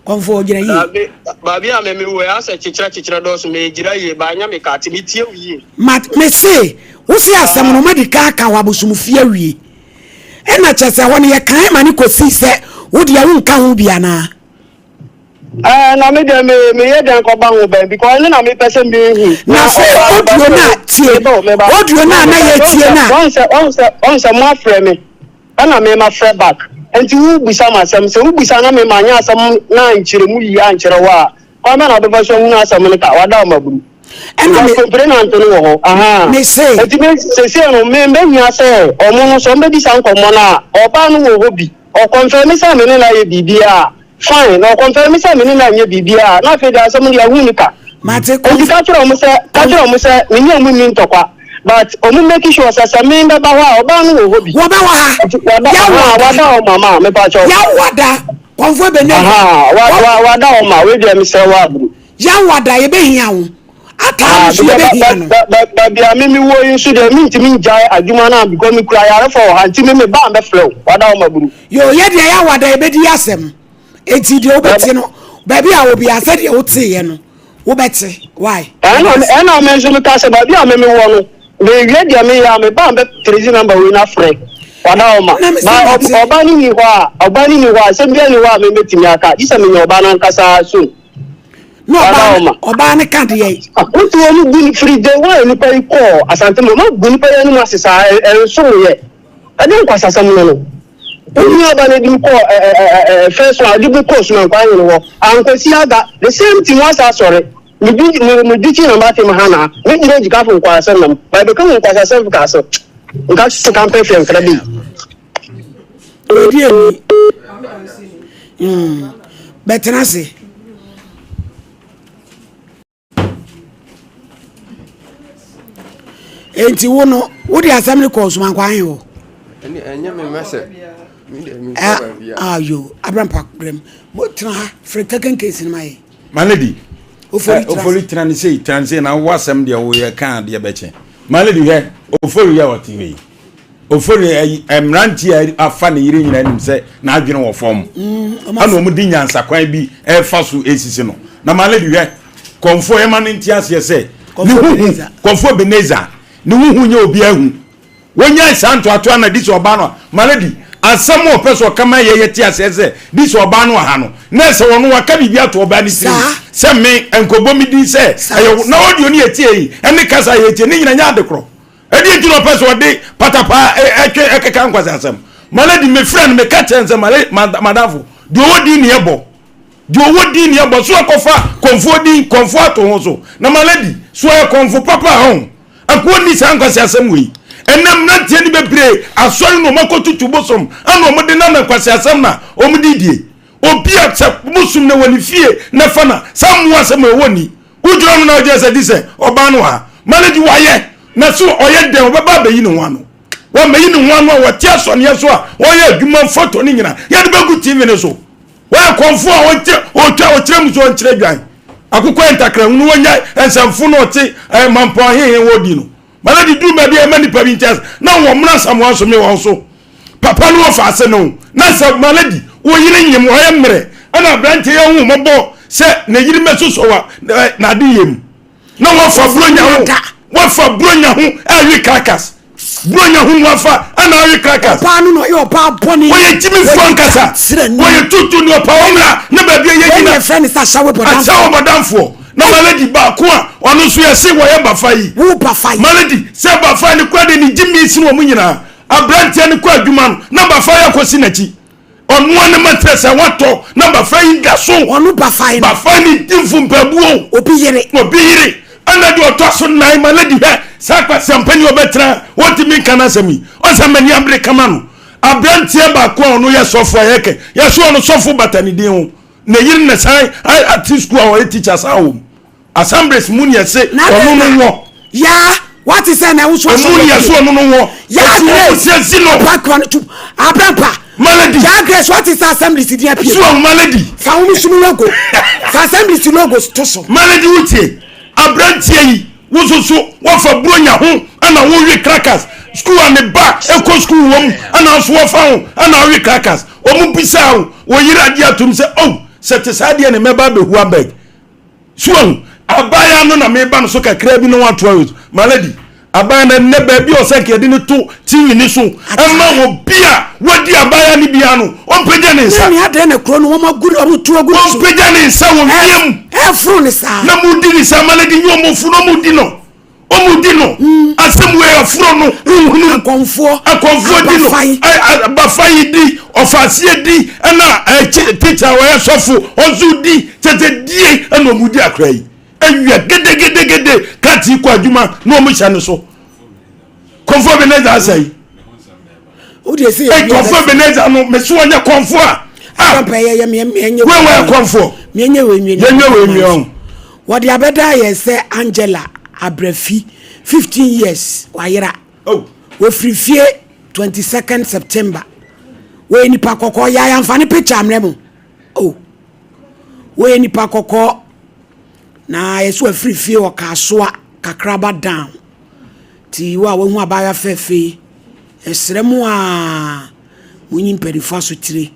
kɔmfo ɔgyina yie. Baabi a mɛmi wɔ yɛ asɛ kyekyerɛ kyekyerɛ dɔɔso mɛ gyina yie ba anya mi ka te mi tie wo yie. Ma me se wose asɛm no madi kan aka wɔ abosomfie awie. Ɛna kyɛ sɛ hɔ no yɛ kan ma ne kɔsii sɛ wo deɛ wonka ho bi anaa. Ɛɛ na me deɛ me meyɛ dɛn kɔba ho bɛn because ɛno na mepɛ sɛ mehu. Na afei audio no a tie audio no a na yɛtie no a. Wɔn sɛ wɔn sɛ wɔn sɛ mo afrɛ me ɛna me ma frɛ back nti wo bisa ma asɛm sɛ wo bisa na me ma nyɛ asɛm na nkyerɛ mu yie ankyerɛ wo a kwan bɛ na wobɛfa so ahunu asɛm no ka wada wo maburu. Ɛna me complainant no wɔ hɔ ahaa me se. Nti me sese no me mbɛhia sɛ ɔmo no sɛ ɔmo bɛdi saa nkɔmmɔ no a ɔbaa no wɔ hɔ bi ɔkɔnfɛmi sɛ me ne no ayɛ biribi a Fine, na ɔkɔnfɛme sɛ me ne no anyɛ biribiara a, na afei deɛ asɛm no yɛahu no ka. Mate Enti ka kyerɛ wɔn sɛ, ka kyerɛ wɔn sɛ me ne wɔn nni ntɔkwa, but wɔn make sure sɛ sɛ me bɛba hɔ a, ɔbaa no wɔ hɔ bi. Wɔbɛwɔ ha. Nti wada, Yɛawɔ ahaa, da. wada hɔ ma ma, mepa kyɛw. Yɛawɔ da. Kɔmfo Ebenezer. Ahaa, wa, wa, wada hɔ ma, wei deɛ mesrɛ wo aburu. Yɛawɔ da, yɛbɛhia wo. Ataa Ah, no nso because yɛbɛhia ba, no. ba, ba, baabi a me mewɔ yi nso deɛ mentumi ngyae adwuma no a because mekura ayarefoɔ wɔ ha nti me meba a mɛfrɛ wo, wada hɔ ma buru. Yoo, yɛ deɛ yɛawɔ da yɛbɛdi asɛm. Enti deɛ wobɛte no, baabi a wɔ biara sɛdeɛ woteeɛ no, wobɛte. Why? Ɛna ɛna me nso meka sɛ baabi a me mewɔ no, mewie deɛ meyɛ a meba a mɛ trace number wei na frɛ. Wada hɔ ma. Na me sɛ Ba mate. ɔba no ni hɔ a, ɔba no ni hɔ a, asɛm biara ni hɔ a me mɛtumi aka. Gye sɛ menya ɔba no ankasa soon. Na Wada ɔbaa hɔ ma. ɔbaa no ka deɛ. Wotu wɔn gu no firi day one nipa yi kɔɔ Asante mu. Wɔn agu nipa yi anim ase saa ɛnsom yɛ. Ɛde nkwasasɛm no no. Wo nua ba no de kɔɔ ɛ ɛ ɛ ɛ first one ɔde bi kɔɔ Sumankwa ahene hɔ ankosi aga the same thing wasa asɔre me di me me di kyi na ma te ma ha na me gyina gyika fo nkwasasɛm nam ba ebɛka mu nkwasasɛm ka so nka sika mpɛ fɛ nkra bi. Odi emi. Mm. Bɛtena ase. Enti wo no, wode asɛm no kɔɔ Sumankwa ahe hɔ? Ɛnyɛ me mɛsɛ. Ayo, Abrampa brɛm. Mo tena ha, frɛ taken case no ma yɛ. My lady, ofori ofori tena ne sei, tena ne sei na wo asɛm deɛ woyɛ kan adeɛ bɛkyɛ. My lady hwɛ, ofori yɛ ɔte hɔ yi. Ofori ayi mmeranteɛ a afa ne yere nyinaa nim sɛ n'adwene wɔ fam. Ɛna wɔn de nyansakwan bi ɛrefa so esisi no. Na my lady hwɛ, kɔnfoɔ yɛ ma ne nte aseɛ sɛ ne huhu kɔnfoɔ Ebenezer ne huhu nyɛ obi ahu. Wɔnyae saa ntoatoa na di sɛ ɔbaa no a my lady asɛm a ɔpɛ sɛ ɔka ma yɛyɛ te aseɛ sɛ di sɛ ɔbaa no wɔ ha no na ɛsɛ wɔn waka biribi ato ɔbaa ne tirim sɛ me nkɔbɔ me din sɛ ɛyɛ na audio ne yɛtie yi ɛne kasa yɛtie ne nyina nyɛ ade korɔ. Ɛdeɛ nti na ɔpɛ sɛ ɔde patapaa ɛtwe ɛkeka nkwaseasɛm? Malady, mefrɛ no meka kyerɛ no sɛ Malady, madamfo, deɛ ɔwɔ din ne ɛbɔ. Deɛ ɔwɔ din ne ɛbɔ. So ɛkɔfa kɔmfoɔ din, kɔmfoɔ ato ho so. Na Malady, so ɔyɛ kɔmfo papa a ɔho? Anka ɔnni saa nkwaseasɛm wei. Ɛnnɛ mmeranteɛ no bebree asɔre na wɔakɔtutu bosom ana wɔde nam nkwaseasɛm na wɔde die. Obi a sɛ bosom no wɔ ne fie na fa na saa mmoa asɛm ɛwɔ ni. Wogyina no na wogyina sɛ gye sɛ ɔbaa no ha ma no de wayɛ na so ɔyɛ dɛn ɔbɛba abɛyi ne ho ano wɔmmɛyi ne ho ano a wɔte asɔneɛ so a wɔyɛ adwuma foto no nyina yɛde bɛgu tv no so wɔyɛ kɔmfo a ɔkyerɛ ɔtwa ɔkyerɛ mu so ɔnkyerɛ dwan akokɔ yɛ ntakra hunu wɔnya nsɛmfo no ɔte eh, mampɔn hehe wɔdi no mana de duru baabi a ɛma nipa bi nkyɛn na wɔn mmra nsamoa so me wɔn so papa no wɔfa ase no na sɛ maladi wo yere nyim ɔyɛ mmerɛ ɛna aberante yɛ hu mɔbɔ sɛ ne yere mɛsosɔ wa n'ade yɛ mu na wɔfa buronya ho wɔfa buronya ho ɛwe krakas buronya ho wɔfa ɛna awe krakas ɔbaa no na ɔyɛ ɔbaa bɔne wɔyɛ gyimifoɔ ankasa wɔyɛ tutu ne ɔpa wɔn mmra ne baabi a yɛgyina yɛfrɛ no sɛ ahyɛwo bɔdamfoɔ ahyɛwo bɔdamfoɔ na maladi baako a ɔno nso yɛse wɔyɛ bafa yi wo bafa yi maladi sɛ bafa ne kora de ne gyimi sene wɔn nyinaa Aberanteɛ no kɔ adwuma no na Bafae akɔsi n'akyi. Ɔnoa ne matress a watɔ na Bafae da so. Ɔno Bafae no. Bafae ne di mfumpabuo. Obi yere. Obi yere. Ɛna deɛ ɔtɔ so nan ma lady hwɛ saa kwasiampa ni ɔbɛtena wɔntumi nka n'asɛm yi. Ɔsɛ m'ani abere kama no. Aberanteɛ baako a ɔno yɛ sɔfo a yɛkɛ yɛso ɔno sɔfo bata ne din ho. Ne yere na san ate sukuu a ɔyɛ teacher saa wɔ mu. Assemblies mu ni ɛse ɔno no wɔ. Yaa wate sɛ na ɛwoso asɔre. Emu ni ɛse ɔno no wɔ. Yaa grace. Ɔmo si no. Papa kura no tum. Abrampa. Malady. Yaa Grace wate sɛ assemblies din apue. So ahu Malady. Fa wo sum logo. Fa assemblies logo to so. Malady wotie abranteɛ yi wo nso so wafa buronya ho ɛna wowe crackers school a ne ba ɛkɔ school wɔ mu ɛna nso wɔfa ho ɛna wowe crackers wɔn bisa wo wɔ yere agye atum sɛ oh sɛ te saa deɛ ne mɛba abɛhu abeg So wahu? Abaayewa no na meba no so kakraa bi na watoa wei so. My lady, abaayewa no ɛnnɛ baabi a ɔsɛ nka yɛde no to TV no so ɛma obi a wadi abaayewa no biara no, ɔmpagya ne nsa. Ne adɛn na kuro no wɔn agu wɔn tu agu ne so. Ɔmpagya ne nsa wɔ wiem. Ɛforo ne saa. Na mo di ne saa, my lady, nyɛ wɔn funu wɔn di no. Wɔn di no. Asɛm wei aforo no nhunu. Akɔnfoɔ. Akɔnfoɔ di no. Abafayi di. Ɔfaaseɛ di. Ɛna ɛkyi tikya ɔyɛ sɔfo ɔnso di. Kyɛkyɛ die ɛna wɔn di akora yi. Awia gedegedegede kati kɔ adwuma na wɔn hyɛ no so. Kɔnfoɔ Ebenezer asa yi. O de se yɛ. Kɔnfoɔ Ebenezer no mesi wɔn nyɛ kɔnfoɔ a. Ah. Wei wɔ kɔnfoɔ. Mienye wei nwie. Yɛnyɛ wei nwie ɔn. Wɔde abɛda yɛn sɛ Angela Abrafi, 15 years, wayera. Oh. Wɔfiri fie 22nd September. Wɔyɛ nipa kɔkɔɔ, yɛ ayamfa ne picture mmerɛ mo. Oh. Wɔyɛ nipa kɔkɔɔ. Na yɛsɛ wɔafiri fie wɔ Kasoa, Kakraba down. Ti wo a wahu abaayewa fɛfɛ yi, ɛsrɛ mo a monyi mpanimfoɔ asotire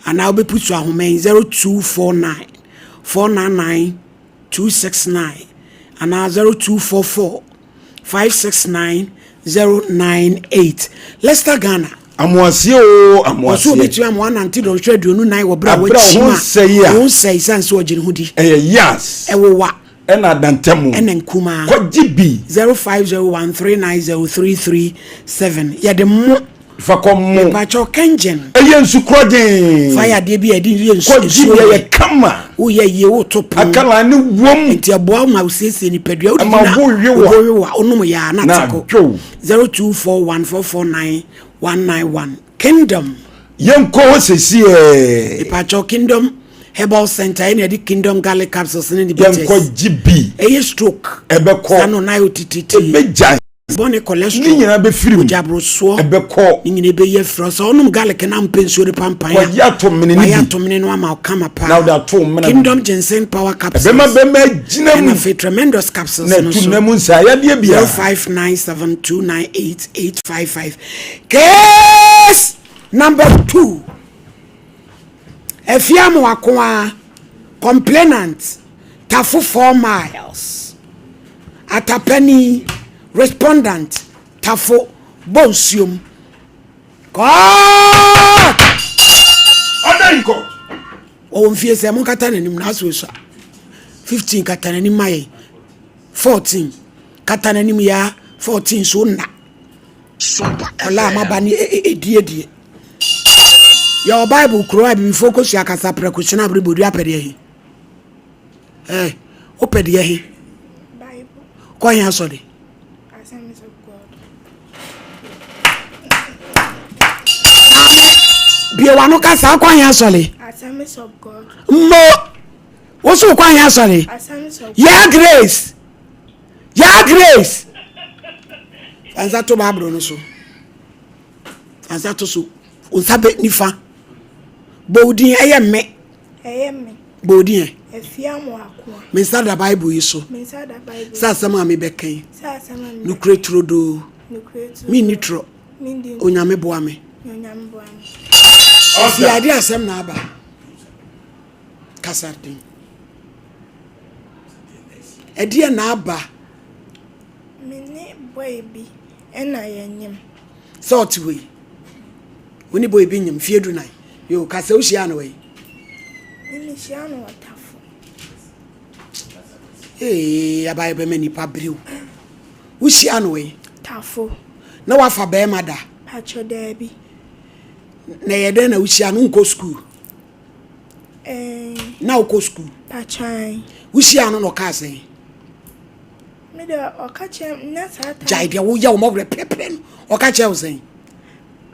anaa wobɛpusu ahoma yi 0249 499 269 anaa 0244 569 098. Leicester Ghana. Amoaseɛ oo amoaseɛ. Ɔsɛ obetumi ama wanante dɔnhwere 24 wɔ bere a Aberɛ a wakyim wo ho a nsɛe a. wo ho nsɛe sane sɛ ɔgye ne ho di. Ɛyɛ yas. Ɛwowa. Ɛna adantamu. Ɛna nkumaa. Kɔgye bi. 0501 390 337 Yɛde mo. Fa kɔ mo. Mepakyɛw kɛngyen. Ɛyɛ nsu korɔgyen. Fa yɛ adeɛ bi a yɛde yɛ nsu. Kɔgye bi ɛyɛ kama. Woyɛ yie woto pon. Akala ne wom. Nti ɛboa wo ma wosiesie nipadua. Wodidi Ɛma na wo wewa. wo wewa wonom yɛ a na Na te ko. dwo. 0241 449 191 Kingdom. Yɛnkɔ hɔ sesiɛ. Mepakyɛw Kingdom Herbal Center ɛna ɛde Kingdom Garlic Capsules ne ne bitters. Yɛnkɔ gye bi. Ɛyɛ stroke. Ɛbɛkɔ. Saa no na ayɛ otititi. Ɛbɛgyae. Bɔne cholesterol. Ne nyinaa bɛfiri mu. Mogya borosoɔ. Ɛbɛkɔ. Ne nyinaa ɛbɛyi afiri hɔ. Sɛ wonom garlic na mpɛ nsuo no pampan a. Kɔyɛ ato mene no bi. Wayɛ ato mene no ama wo kama paa. Na wode ato wo mena. Kingdom Ginseng Power Capsules. Ɛbɛma bɛma agyina mu. Ɛna afei Tremendous Capsules no Na so. ɛtu nna mu nsaeyadeɛ biara. 0597298855. Case number 2. Afie Amoakoaa, Complainant, Tafo 4 miles. Atapani, Respondent, Tafo, bɔ nsuom. Court! Order in court. Wɔwɔ mfie sɛ monkata n'anim na asɛ osua. 15 kata n'anim ma yɛn. 14 kata n'anim yaa 14 so nna. Ɔla a maba ne ɛdiedie. Yɛwɔ Bible kuro a abibifoɔ kɔsua kasa prɛko kyena abere bodua pɛ deɛ he. Eh, wopɛ deɛ he? Kɔ he asɔre? Bie w'ano kasa kɔ he asɔre? Mmo, wo so kɔ he asɔre? Yeah, Grace. Yeah, Grace. Fa nsa to Bible no so. Fa nsa to so. Wo nsa bɛ nifa. Bɔ wo din ɛyɛ mme. Ɛyɛ me. Bɔ wo din ɛ. Afia Amoakoa. Me nsa da Bible yi so. Me nsa da Bible. Sɛ asɛm a mebɛka yi. Sɛ asɛm a mebɛka. Nokorɛ turodoo. Nokorɛ turodoo. Menni torɔ. Menni torɔ. Onyame boa me. Onyame boa me. Ɔsi ade asɛm na aba. Kasa den. Ɛdeɛ na aba. Me ne boy bi ɛna yɛnyem. Sɛ ɔte hɔ yi, wo ne boy bi nyem mfeɛ du nan. Yo, ka sɛ wohyiaa no wɔ yi. Me mehyia no wɔ Tafo. Ee, abayɛ bɛma nipa berew. Wohyia no wɔ yi. Tafo. Na wafa bɛrima da. Pakyɛ daabi. Na ɛyɛ dɛn na wohyia no wonkɔ sukuu? Ɛɛ. Na wokɔ sukuu? Pakyɛ. Wohyia no na ɔkaa sɛn? Me deɛ ɔka kyerɛ me na saa time. Gyae deɛ woyɛ wɔn werɛ pɛrɛpɛrɛ no ɔka kyerɛ wo sɛn?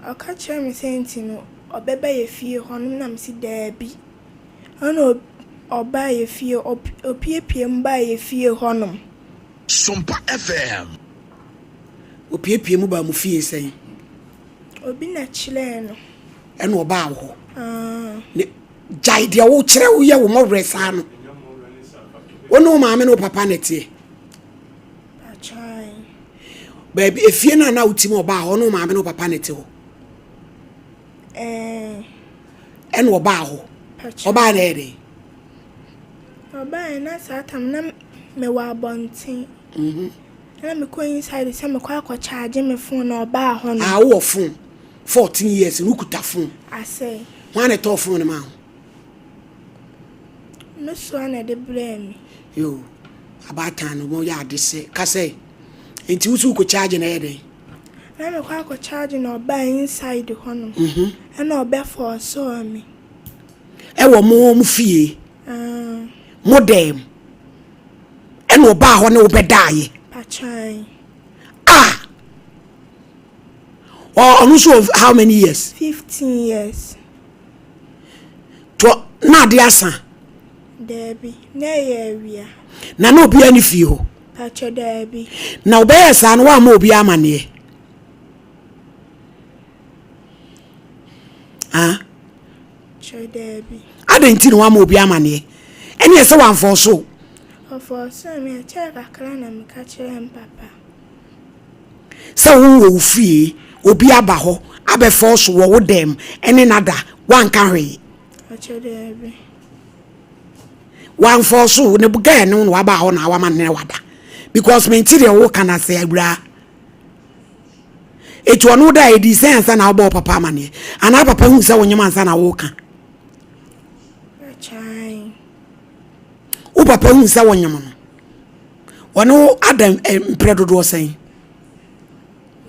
Ɔka kyerɛ me sɛ nti no ɔbɛba yɛ fie hɔ nom na me si daabi ɛna ɔbaa yɛ fie opiepie mu baa yɛ fie hɔ nom. Sompa FM. Opiepie mu baa mo fie sɛn? Obi na kyerɛɛ no. Ɛna ɔbaa wo hɔ. Ne gyae deɛ wokyerɛ woyɛ wo mmɔwerɛ saa no. Wo ne wo maame ne wo papa na ɛteɛ. Baabi efie no a na wotim ɔbaa hɔ ne wo maame ne wo papa na ɛte hɔ. Ɛna ɔbaa hɔ. Ɔbaa na ɛyɛ dɛn? Ɔbaa na saa tam na mewɔ abɔnten. Mhm. Na mekɔ inside sɛ mekɔ akɔ charge me phone na ɔbaa hɔ no. Ah, wowɔ phone. 14 years no wokuta phone. Asɛe. Hwan na ɛtɔɔ phone no maa wo? Me soa na ɛde brɛɛ me. Yo, abaatan no wɔyɛ ade sɛ ka sɛ nti wo so wokɔ charge na ɛyɛ dɛn? Na mekɔ akɔ charge na ɔbaa inside hɔ nom. Mhm. Ɛna ɔbɛfɔɔsɔɔ me. Ɛwɔ mo mo fie. Ah. Mo dɛm. Ɛna ɔbaa hɔ ne wo bɛdaeɛ. Pakyan. Ah! Ɔno nso wɔ how many years? 15 years. To na ade asa? Daabi, na ɛyɛ awia. Na na obiara ne fie hɔ? Pakyɛ daabi. Na ɔbɛyɛ saa no woamma obiara amanneɛ? Ah? Kyerɛ daabi. Adɛn nti na woamma obiara amanneɛ? Ɛne ɛsɛ wamfɔɔ so? Ɔfɔɔ so me, ɛkyɛɛ kakra na meka kyerɛɛ me papa. Sɛ wo wɔ wo fie, obi aba hɔ abɛfɔɔso wɔ wo dɛm ne no ada, woanka hwee? Ɔkyɛ daabi. Wamfɔɔso wo, ne girl no na waba hɔ na wama ne wada. Because mente deɛ woka no ase awuraa. Eti ɔno da a ɛdii sɛn ansa na wobɔ wo papa amaneɛ? Anaa papa hu sɛ wonyem ansa na woka? Akyan. Wo papa hu sɛ wonyem no? Wɔne wo ada mprɛ dodoɔ sɛn?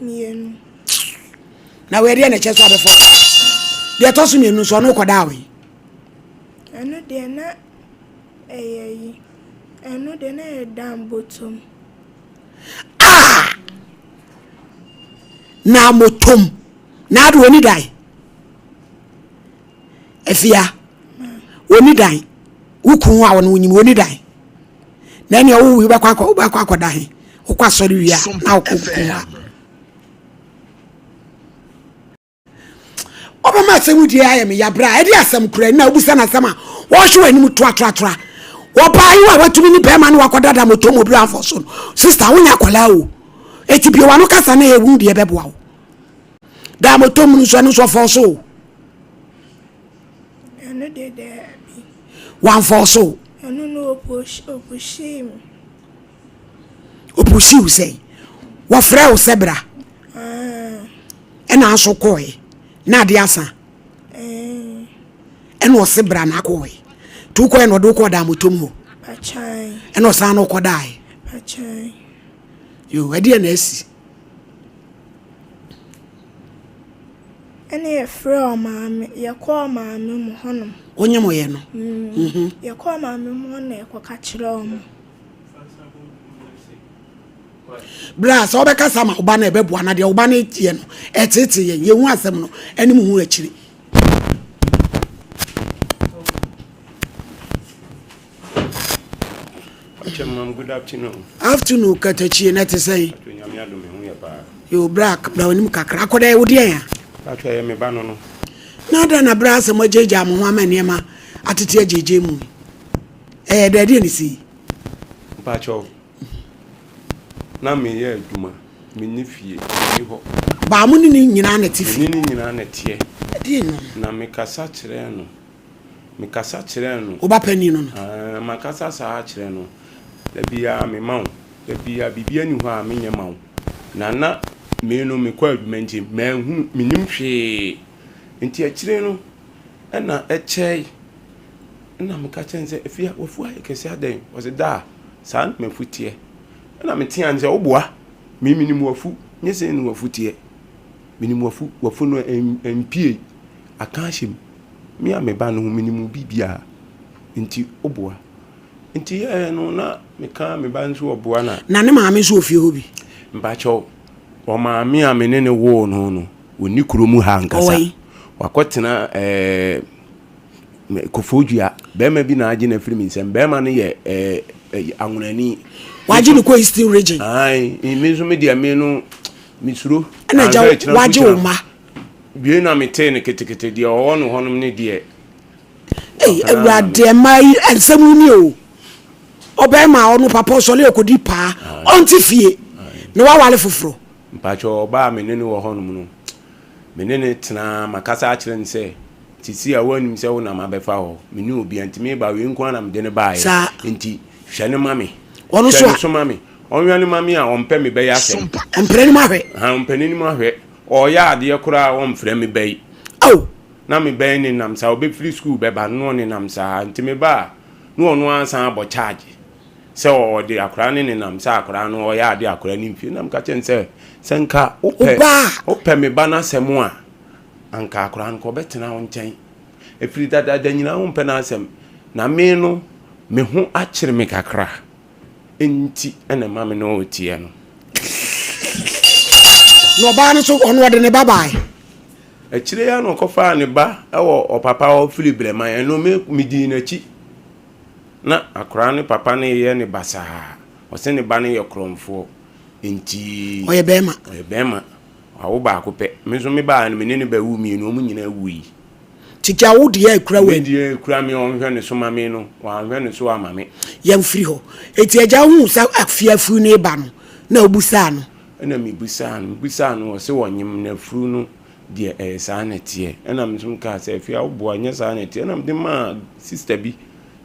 Mmienu. Na wei deɛ na ɛkyɛ so abɛfɔ. Deɛ ɛtɔ so mmienu nso ɔne wokɔdaa wei. Ɛno deɛ na ɛyɛ yi. Ɛno deɛ na ɛyɛ dan bɔtɔm. Ah! Na motom. Na ade wɔni dan. Afia. Wɔni dan. Wo kun a wɔne wonyim wɔni dan. Na ɛnea wo wobɛkɔ akɔ wobɛkɔ akɔda he wokɔ asɔre wie a na wokɔ kun a. Ɔbɛma asɛm die ayɛ me yabra ɛde asɛm kura na wobisa no asɛm a wɔhwe w'anim toatoatoa. Wɔbaa yi a watumi ne bɛrima ne wakɔdada moto mu obiri afɔ so no sista wonya akwadaa o eti bie wano kasa na ewu deɛ bɛboa wo daa moto mu nso ɛno nso ɔfɔ so o. Ɛno deɛ daabi. Wamfɔ so. Ɛno no opushii me. Opushii wo sɛn? Wɔfrɛ wo sɛ bra. Ɛna nso kɔɔe na ade asa. Ɛna ɔse bra na akɔɔe. Nti wokɔɛ na ɔde wokɔɔ daa motom hɔ. Ɛna ɔsan na ɔkɔdae. Yo, ɛdeɛ na asi. Ɛna yɛfrɛɛ ɔmaame, yɛkɔɔ ɔmaame mu hɔnom. Wonyem yɛ no? Mm. Yɛkɔɔ ɔmaame mu hɔ na yɛkɔka kyerɛɛ ɔmo. Berɛ a sɛ wobɛkasa ma wo ba no ɛbɛboa na deɛ wo ba no yɛ no ɛteetee yɛn yɛhu asɛm no anim hu akyire. Good afternoon. Afternoon katakyie na ɛte sɛn? Yo bra bra w'anim kakra akɔda yɛ wo deɛn a? Patro ɛyɛ me ba no no. Na adɛn na bra asɛ mo agyaagyaa mo ho ama nneɛma atete agyaagyaa mu yi? Ɛyɛ dɛ ɛdeɛn na ɛsii? Mpakyɛw na meyɛ adwuma menni fie menni hɔ. Baa mo ne ne nyinaa na ɛte fie? Me ne ne nyinaa na ɛteɛ. Ɛdeɛn no no? Na mekasa kyerɛɛ no Mekasa kyerɛɛ no. Wo ba panin no no? Aane, makasa saa akyerɛ no. Da biara mema wo. Da biara, biribiara nni hɔ a menyɛ ma wo. Na na me no, mekɔ adwuma nti, manhunu, mennim hwee. Nti akyire no, ɛna ɛkyɛe. Ɛna meka kyerɛɛ no sɛ, Afia, w'afu ayɛ kɛse adɛn? Ɔse, Daa, saa na m'afu teɛ. Ɛna meteaa no sɛ, Woboa? Me, menim w'afu. Nyɛ sei na w'afu teɛ. Menim w'afu. W'afu no, ɛmpiei. Aka ahyɛ mu. Me a me ba no ho menim wo biribiara nti woboa. Nti yɛɛ no na meka me ba nso ɔboa na. Na ne maame nso wɔ fie hɔ bi? Mpakyɛw, ɔmaame a me ne no woo no no, ɔnni kurom ha ankasa. Ɔwɔ he? Wakɔtena ɛɛ Koforidua. Barima bi na agye no afiri me nsam. Barima no yɛ ɛɛ Anwonani. Wagye no kɔ Eastern Region? Ae, me nso me deɛ me no, mesuro. Ɛna agya wagye wo mma? Wei na metee no ketekete, deɛ ɔwɔ no hɔnom ne deɛ. Ei, Awurade, ɛma yi nsɛm yi ni o. Ɔbɛrima a ɔno papa ɔsɔre ɔkɔdi paa, ɔnte fie na waware foforɔ. Mpakyɛ ɔbaa a me ne no wɔ hɔnom no, me ne no tenaa, makasa akyerɛ no sɛ, sisi a woanim sɛ wo na mabɛfa hɔ, me ne obia nti meba wei nko ara na mede no baeɛ, Saa. nti hwɛ no ma me. Ɔno Hwɛ nso no a. so ma me. Ɔnhwɛ no ma me a, ɔmpɛ me bɛyɛ asɛm. Ɔmpɛ n'anim ahwɛ. Ha, ɔmpɛ n'anim ahwɛ. Ɔreyɛ adeɛ koraa a ɔmfrɛ me bɛyi. Ao! Na me bɛyi nenam saa, ɔbɛfiri sukuu bɛba no na ɔnenam saa, nti meba a, na ɔno ara san abɔ charge sɛ ɔde akwadaa no nenam sɛ akwadaa no ɔyɛ adeɛ akwadaa no mfie. Na meka kyerɛ no sɛ, sɛ nka wopɛ, wopɛ me ba no asɛm a, anka akwadaa no nka ɔbɛtena wo nkyɛn. Ɛfiri dadaada nyinaa wompɛ n'asɛm. Na me no, me ho akyere me kakra. Nti na ɛma me ne wo teɛ no. Na ɔbaa no nso, ɔno ɔde ne ba bae. Akyire yi ara na ɔkɔfaa ne ba wɔ ɔpapa hɔ firi Brɛman. Ɛno me medii n'akyi. Na akwadaa no papa no reyɛ no basaa. Ɔse ne ba no yɛ korɔmfoɔ. Nti. Ɔyɛ bɛrima. Ɔyɛ bɛrima. Wawo baako pɛ. Me nso mebaeɛ no, me ne no bɛwoo mmienu, wɔn nyinaa wui. Titi a wo deɛ ekura w'ani. Me deɛ ekura me ɔnhwɛ ne so ma me no, wanhwɛ ne so ama me. Yɛn firi hɔ. Eti agya ohuu sɛ afie afuru no reba no, na obusaa no. Ɛna me busaa no, me busaa no ɔse ɔnyem na afuru no deɛ ɛyɛ saa na ɛteɛ. Ɛna me nso me kaa sɛ afie a woboa nyɛ saa na ɛteɛ. Ɛna mede maa sister bi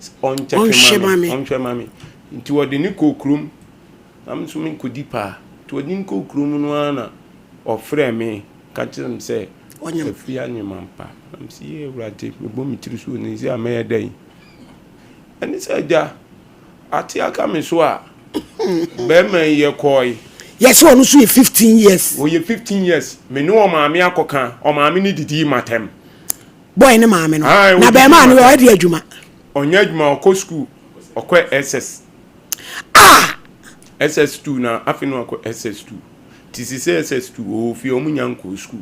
sɛ ɔnkyɛke ma me, ɔnhwɛ ma me. Nti ɔde ne kɔɔ kurom, na me nso me kɔdi paa. Nti ɔde ne kɔɔ kurom no ara na ɔfrɛɛ me. Ka kyerɛ me sɛ, Afiri anyem ampa. Na mese, Yei Awurade, mebɔ me tiri so ni, sɛ a mɛyɛ dɛn? Ɛne sɛ, Agya, ate aka me so a, bɛrima yi yɛkɔe. Yɛse ɔno nso yɛ 15 years. Ɔyɛ 15 years. Me ne ɔmaame akɔka, ɔmaame no didii m'atɛm. Boy ne maame no. Na bɛrima no ɔyɛ de adwuma. Ɔnyɛ adwuma, ɔkɔ school, ɔkɔ SS. Ah! SS2 na afei na wakɔ SS2. Nti sesei SS2 ɔwɔ fie ɔmo nya nkɔɔ sukuu.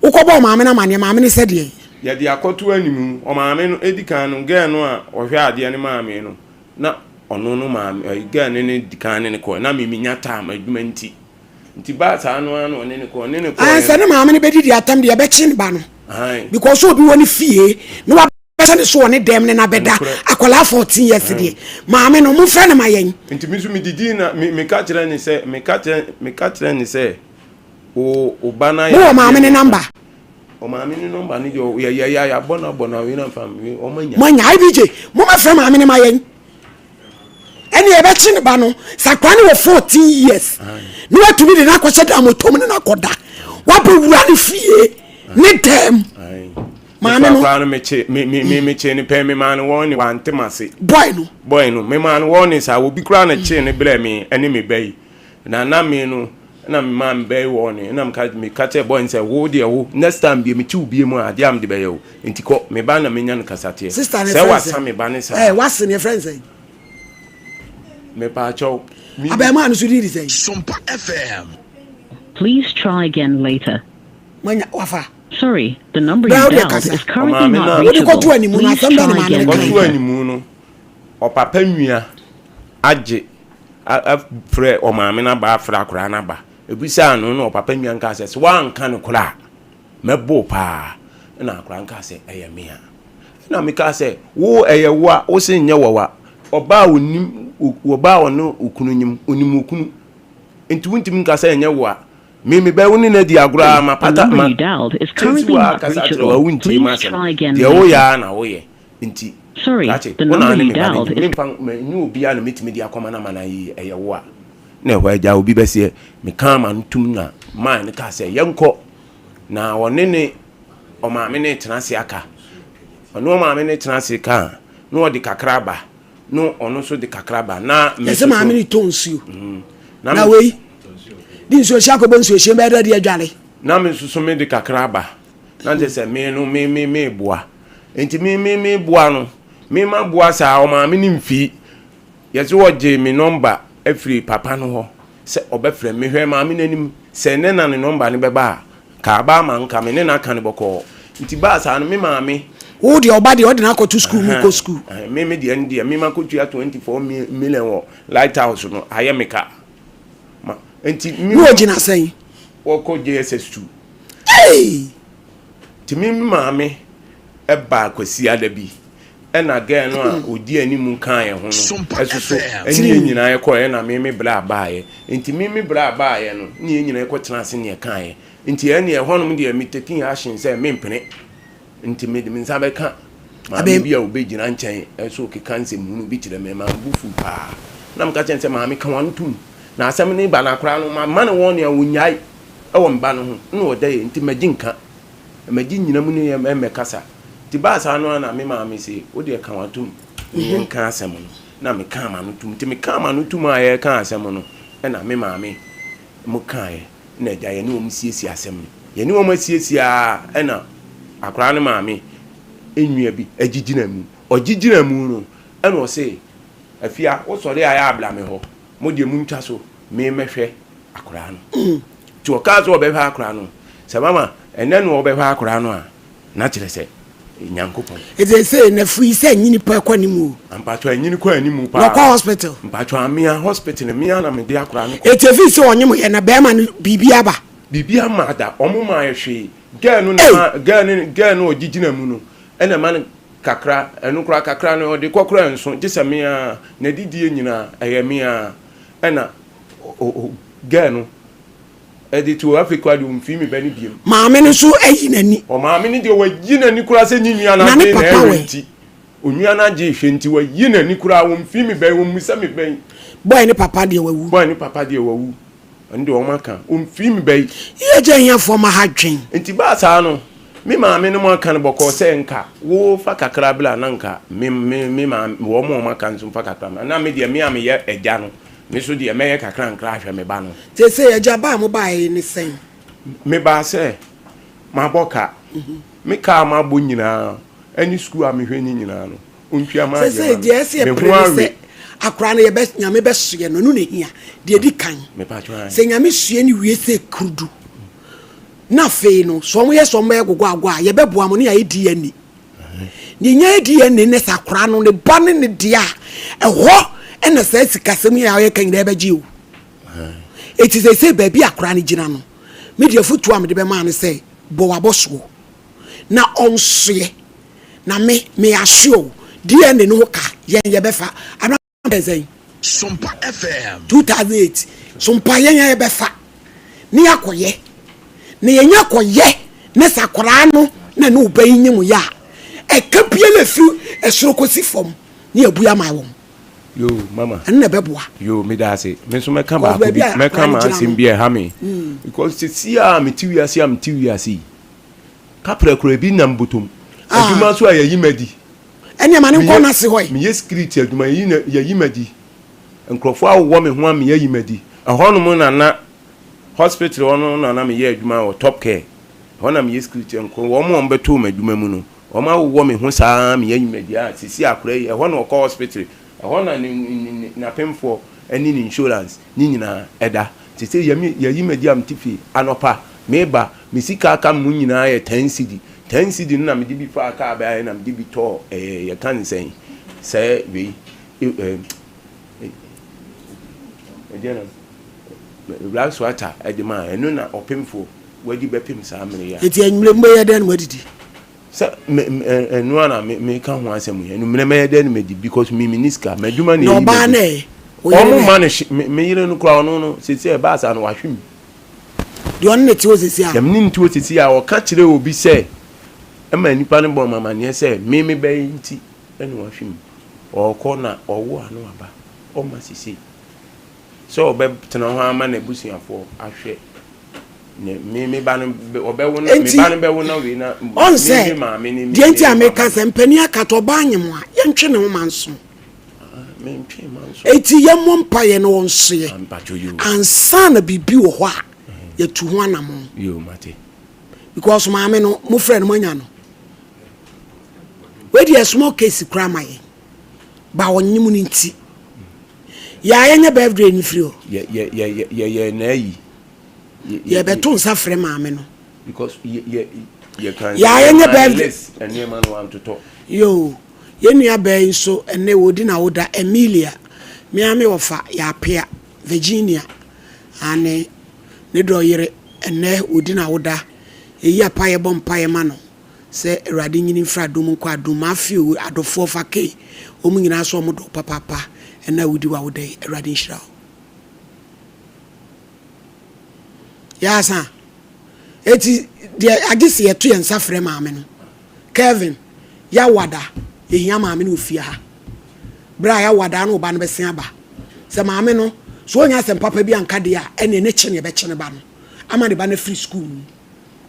Wokɔ bɔɔ maame no amaneɛ maame no sɛ deɛn? Yɛde akɔto anim ɔmaame no edi kan no girl no a ɔhwɛ adeɛ no maame no na ɔno no maame ɛyi girl no ne di kan ne no kɔɔ na me menya time adwuma nti nti baa saa no ara na ɔne no kɔɔ ɔne no kɔɔ Ɛɛ sɛ ne maame no bɛdidi atɛm deɛ ɛbɛkye ne ba no because obi wɔ ne fie na wa sɛ ne so wɔ ne dɛm ne n'abɛda akwadaa 14 years deɛ maame no momfrɛ no ma yɛn. Nti me nso medidi na meka kyerɛ ne sɛ meka kyerɛ meka kyerɛ ne sɛ o o ba na yɛ. Mowɔ maame ne namba. O maame ne nɔmba ne deɛ yɛ yɛ yɛ abɔ na abɔ na wei na nfa wɔn anya. Mo anya IBJ mo ma frɛ maame ne ma yɛn. Ɛne yɛbɛkye ne ba no sɛ akwadaa no wɔ 14 years na watumi de no akɔhyɛ dan motom ne no akɔda wabɛwura ne fie ne dɛm. Maame no. Koraa no mekye me me me mekye ne pɛn me maa no wɔn ne wante m'ase. Boy no. Boy no me maa no wɔn ne saa obi koraa na kye ne brɛ me ɛne me ba yi na na me no na me maa me ba yi wɔn ne na meka me ka kyerɛ boy no sɛ wo deɛ wo next time bie me kye wo bie mu a adeɛ a mede bɛyɛ wo nti kɔ me ba na menya no kasateɛ Sister ne sɛ friend wasa sɛ. me ba ne saa. Ɛɛ wase ne friend sɛn. Mepaakyɛw. Abɛɛmaa no so din de sɛn. Sompa FM. Please try again later. Manya wafa. Sorry, the number you Bra wo deɛ dialed kasa. is currently Ɔmaame not no a. Wode reachable. kɔto animu no Please asɛm bɛn na try maame no again kae? Kɔto later. animu no, ɔpapa nua agye afrɛ ɔmaame no aba afrɛ akwadaa no aba. Ebisaa no na ɔpapa nua no kaa sɛ, sɛ woanka no korɛ a, mɛbo wo paa. Ɛna akwadaa no kaa sɛ, ɛyɛ me a. Ɛna mekaa sɛ, wo ɛyɛ wo a, wo se nyɛ wɔwa. Ɔbaa a ɔnim, ɔbaa a ɔne okunu nyim, ɔnim okunu. Nti wontumi nka sɛ ɛnyɛ wo a. Me me bɛ wo ne no adi agorɔ ara ma The pata number ma you dialed is kyɛnse currently wo ara not kasa kyerɛ wo a reachable. wontie Please m'asɛm try again deɛ woyɛ later. ara na woyɛ nti Sorry, krakye the wo na number ne you me ba no dialed nyim is memfa menye obiara na metumi de akɔma no ama no ayɛ yie ɛyɛ wo a na ɛhɔ agya obi bɛseɛ mekaa ma no tum na man no kaa sɛ yɛnkɔ na ɔne ne ɔmaame no retena ase aka ɔne ɔmaame no retena ase ka na ɔde kakra aba No ɔno nso de kakra ba na me Yɛsɛ nso maame so. no tɔ nsuo. Mm. Na Na me wei de nsuo hyɛ akɔbɔ nsuo hyɛ bɛyɛ dɛ de adwale. Na me nso so me de kakra ba. Na kyerɛ sɛ me no me me me boa. Nti me me me boa no. Me ma boa saa ɔmaame no mfii. Yɛsɛ wɔgye me nɔmba afiri papa no hɔ sɛ ɔbɛfrɛ me. Mehwɛ maame no anim sɛ ne na ne nɔmba no bɛba a. Ka aba ama nka me ne no aka no bɔkɔɔ. Nti baa saa no me maame. Wo deɛ ɔba deɛ ɔde no akɔto sukuu mu kɔ sukuu. Me me deɛ no deɛ me makɔtua 24 million wɔ light house no ayɛ me ka. Ma nti me. Ne ɔgyina sɛn? Wɔkɔ JSS 2. Hey! Nti me maame baa Kwasiada bi ɛna girl no a ɔdi anim kaa yɛn ho no ɛso so ɛne yɛn nyinaa ɛkɔɛ ɛna me me bra baeɛ. Nti me me bra baeɛ no ne yɛn nyinaa ɛkɔtena ase ne yɛkaeɛ. Nti ɛneɛ ɛhɔnom deɛ me taking action sɛ mempene. Nti mede me nsa bɛka maame bi a ɔbɛgyina nkyɛn nso rekeka nsɛmhunu bi kyerɛ me ma me bo fuu paa. Na meka kyerɛ no sɛ, Maame, ka w'ano tom. Na asɛm no reba no akwadaa no, mamma no wɔn nea ɔnnyae wɔ me ba no ho. Na ɔda yɛ nti magye nka. Magye nnyina mu ne yɛ mmɛkasa. Nti baa saa no ara na me maame se, Wo deɛ ka w'ano tom na yɛnka asɛm no. Na mekaa m'ano tom. Nti mekaa m'ano tom a yɛreka asɛm no, ɛna me maame mo kaeɛ. na agya yɛne wɔn siesie asɛm no. Yɛne wɔn asiesie ara ɛna akwadaa no maame nua bi agyigyina mu. Ɔgyigyina mu no ɛna ɔse, Afia wosɔre a yɛ abla me hɔ, mo deɛ montwa so me mɛhwɛ akwadaa no. Nti ɔkaa sɛ ɔbɛhwɛ akwadaa no, sɛ mama ɛnɛ na ɔbɛhwɛ akwadaa no a, na kyerɛ sɛ Nyankopɔn. Ɛsɛ sɛ nafu yi sɛ nyini pa kɔ anim o. Mpatsɔ anyini kɔ anim paa. Na ɔkɔ hospital. Mpatsɔ amea hospital mea na mede akora no kɔ. Eti efi sɛ ɔnyem yɛ na bɛrima no biribi aba. Biribi ama da ɔmo maa yɛ hwee girl no na ma girl no girl no ɔgye gyina mu no ɛna ɛma no kakra ɛno koraa kakra no ɔde kɔ koraa nso gye sɛ mea na didie nyinaa ɛyɛ mea ɛna girl no. Ɛde to afei koraa deɛ ɔmfii me ba no biom. Maame no nso ayi n'ani. Ɔmaame no deɛ wayi n'ani koraa sɛ ne nua no agye na ɛhwɛ nti. Onua no agye hwɛ nti wayi n'ani koraa ɔmfii me ba yi ɔmmisa me ba yi. Boy ne papa deɛ wawu. Boy ne papa deɛ wawu. Ɛno deɛ wɔn aka ɔmfii me ba yi. Yɛ gya ahiafoɔ ma ha dwen. Nti baa saa no me maame no mo aka no bɔkɔɔ sɛ nka wo fa kakra bla na nka me me me maame wɔn a wɔn aka nso fa kakra na me deɛ me a meyɛ agya no Me nso deɛ mɛyɛ kakrankra ahwɛ me ba no. Seesei agya, ba a mobaeɛ yi ne sɛn? Mebaa sɛ mabɔ ka. Me ka a mabɔ nyinaa ne sukuu a mehwɛ ne nyinaa no, ɔntua m'adeɛ ma me. Seesei deɛ ɛsɛ Me ho yɛpere ne awe. sɛ akwadaa no yɛbɛ, Nyame bɛsoɛ no, ɛno na ɛhia. Deɛ ɛdi kan, sɛ Nyame soɛ no wie sɛ kurudu, na afei no, sɛ wɔyɛ sɛ wɔbɛyɛ gogoagoa a, yɛbɛboa mo ne yɛayɛ DNA. Deɛ nya yɛ DNA ne sɛ akwadaa no ne ba ne ne deɛ a, ɛhɔ na saa sikasɛm yi a ɔyɛ ka nyinaa bɛgye o. Eti sɛ sɛ baabi akwadaa no gyina no, me deɛ afotuo a mede bɛmaa no sɛ bɔ w'abɔsoɔ na ɔnsoɛ na me me assure wo DNA no ho ka yɛn yɛbɛfa. Bɛn sɛn? Sompa FM. 2008 Sompa yɛn a yɛbɛfa ne yɛakɔyɛ na yɛnya kɔyɛ ne sɛ akwaraa no na ne ɔba yi nyem yɛ a ɛka biara ɛfiri ɛsoro kɔsi fam ne yɛabu ama wɔn. Yoo mama. Ɛno na ɛbɛboa. Yoo meda ase. Me nso mɛka baako bi mɛka m'asɛm bi a ɛha me. Mm. Because sisi a mete wiase a mete wiase yi. Kapra kura bi nam botom. Ah. Adwuma so a yɛyi madi. Ɛnneɛ ma no nkɔ n'ase hɔ ɛ. Meyɛ security adwuma, yɛyi na yɛyi me adi. Nkurɔfoɔ awowɔ me ho a meyɛyi me adi. Ɛhɔnom na na hospital hɔ no na na meyɛ adwuma wɔ Top Care. Ɛhɔ na meyɛ security. Nkurɔfoɔ wɔn a wɔbɛtoo me adwuma mu no, wɔn awowɔ me ho saa ara meyɛyi me adi. A seesei akwadaa yi, ɛhɔ na ɔkɔ hospital. Ɛhɔ na ne ne n'apemfoɔ ne ne insurance ne nyinaa ɛda. Seesei yɛmi yɛyi me adi a mete fie. Anɔpa meba, me sika aka me mu nyinaa yɛ ten cedi. Ten cedi no na mede bi faa kaa baeɛ na mede bi tɔɔ ɛɛ yɛka ne sɛn sɛ wei ɛɛ ɛdeɛ na rice water ɛde maa ɛno na ɔpemfoɔ wadi bɛpem saa mmere yi a. Eti anwummerɛ mobɛyɛ dɛn na moadidi? Sɛ me me ɛno a na me meka ho asɛm yi anwummerɛ mɛyɛ dɛn na madi because me menni sika m'adwuma na Na ɛyi ɔbaa m'adi. no ɛ? Wo yere Wɔn no ɛ? mma no hye me me yere no koraa ɔno no seesei ɛbaa saa no wahwe mu. Deɛ ɔne no te hɔ seesei a. Deɛ me ne no te hɔ seesei a, ɔka kyerɛɛ obi sɛ, ɛma nnipa no bɔɔ me amanneɛ sɛ, me me ba yi nti na wahwe mu. Ɔrekɔ na ɔwo a na waba. Ɔmma seesei. Sɛ ɔbɛtena hɔ ara ma n'abusuafoɔ ahwɛ ne me me ba no ɔbɛwo na me ba no bɛwo na wei na ɔn me sɛ me maame ne me deɛ nti a me meka ba sɛ mpanin akata ɔbaa nyem a yɛntwe ne ho ma nso. Mentwe ma nso. Enti yɛmmɔ mpaeɛ na ɔnsoɛ ansa na biribi wɔ hɔ a yɛtu ho anamɔn. Yoo mate. Because maame no mofrɛ no moanya no. Wei deɛ small case koraa ma yɛn. Ba ɔnyem no nti. Yɛ a yɛnyɛ birthday no firi hɔ. Yɛ yɛ yɛ yɛ yɛ na ayi. Yɛbɛto nsa frɛ maame no. Because yɛ yɛ yɛ kan. Yɛ a yɛnyɛ birthday. Nneɛma no wantotɔ. Yoo. Yɛn nua baa yi nso, ɛnnɛ wɔredi n'awoda, Emilia, me ara me wɔfa, Yapea, Virginia, aane, ne dɔ yere, ɛnnɛ wɔredi n'awoda. Yɛyi apaeɛ bɔ mpaeɛ ma no. sɛ Awurade nyini mfiri adom nkɔ adom mu. Afe o, adɔfoɔ fa kei, wɔn nyinaa so wɔn dɔ wo papaapa. Ɛnnɛ a wodi w'awoda yi, Awurade nhyira wo. Yɛasa. Eti deɛ agye sɛ yɛto yɛn nsa frɛ maame no. Kelvin, yɛawada, yɛhia maame no wɔ fie ha. Berɛ a yɛawada no, wo ba no bɛsen aba. Sɛ maame no, sɛ ɔnya asɛm papa bi anka deɛ a, ɛneɛ ne kye ne yɛbɛkye ne ba no ama ne ba no afiri sukuu no mu.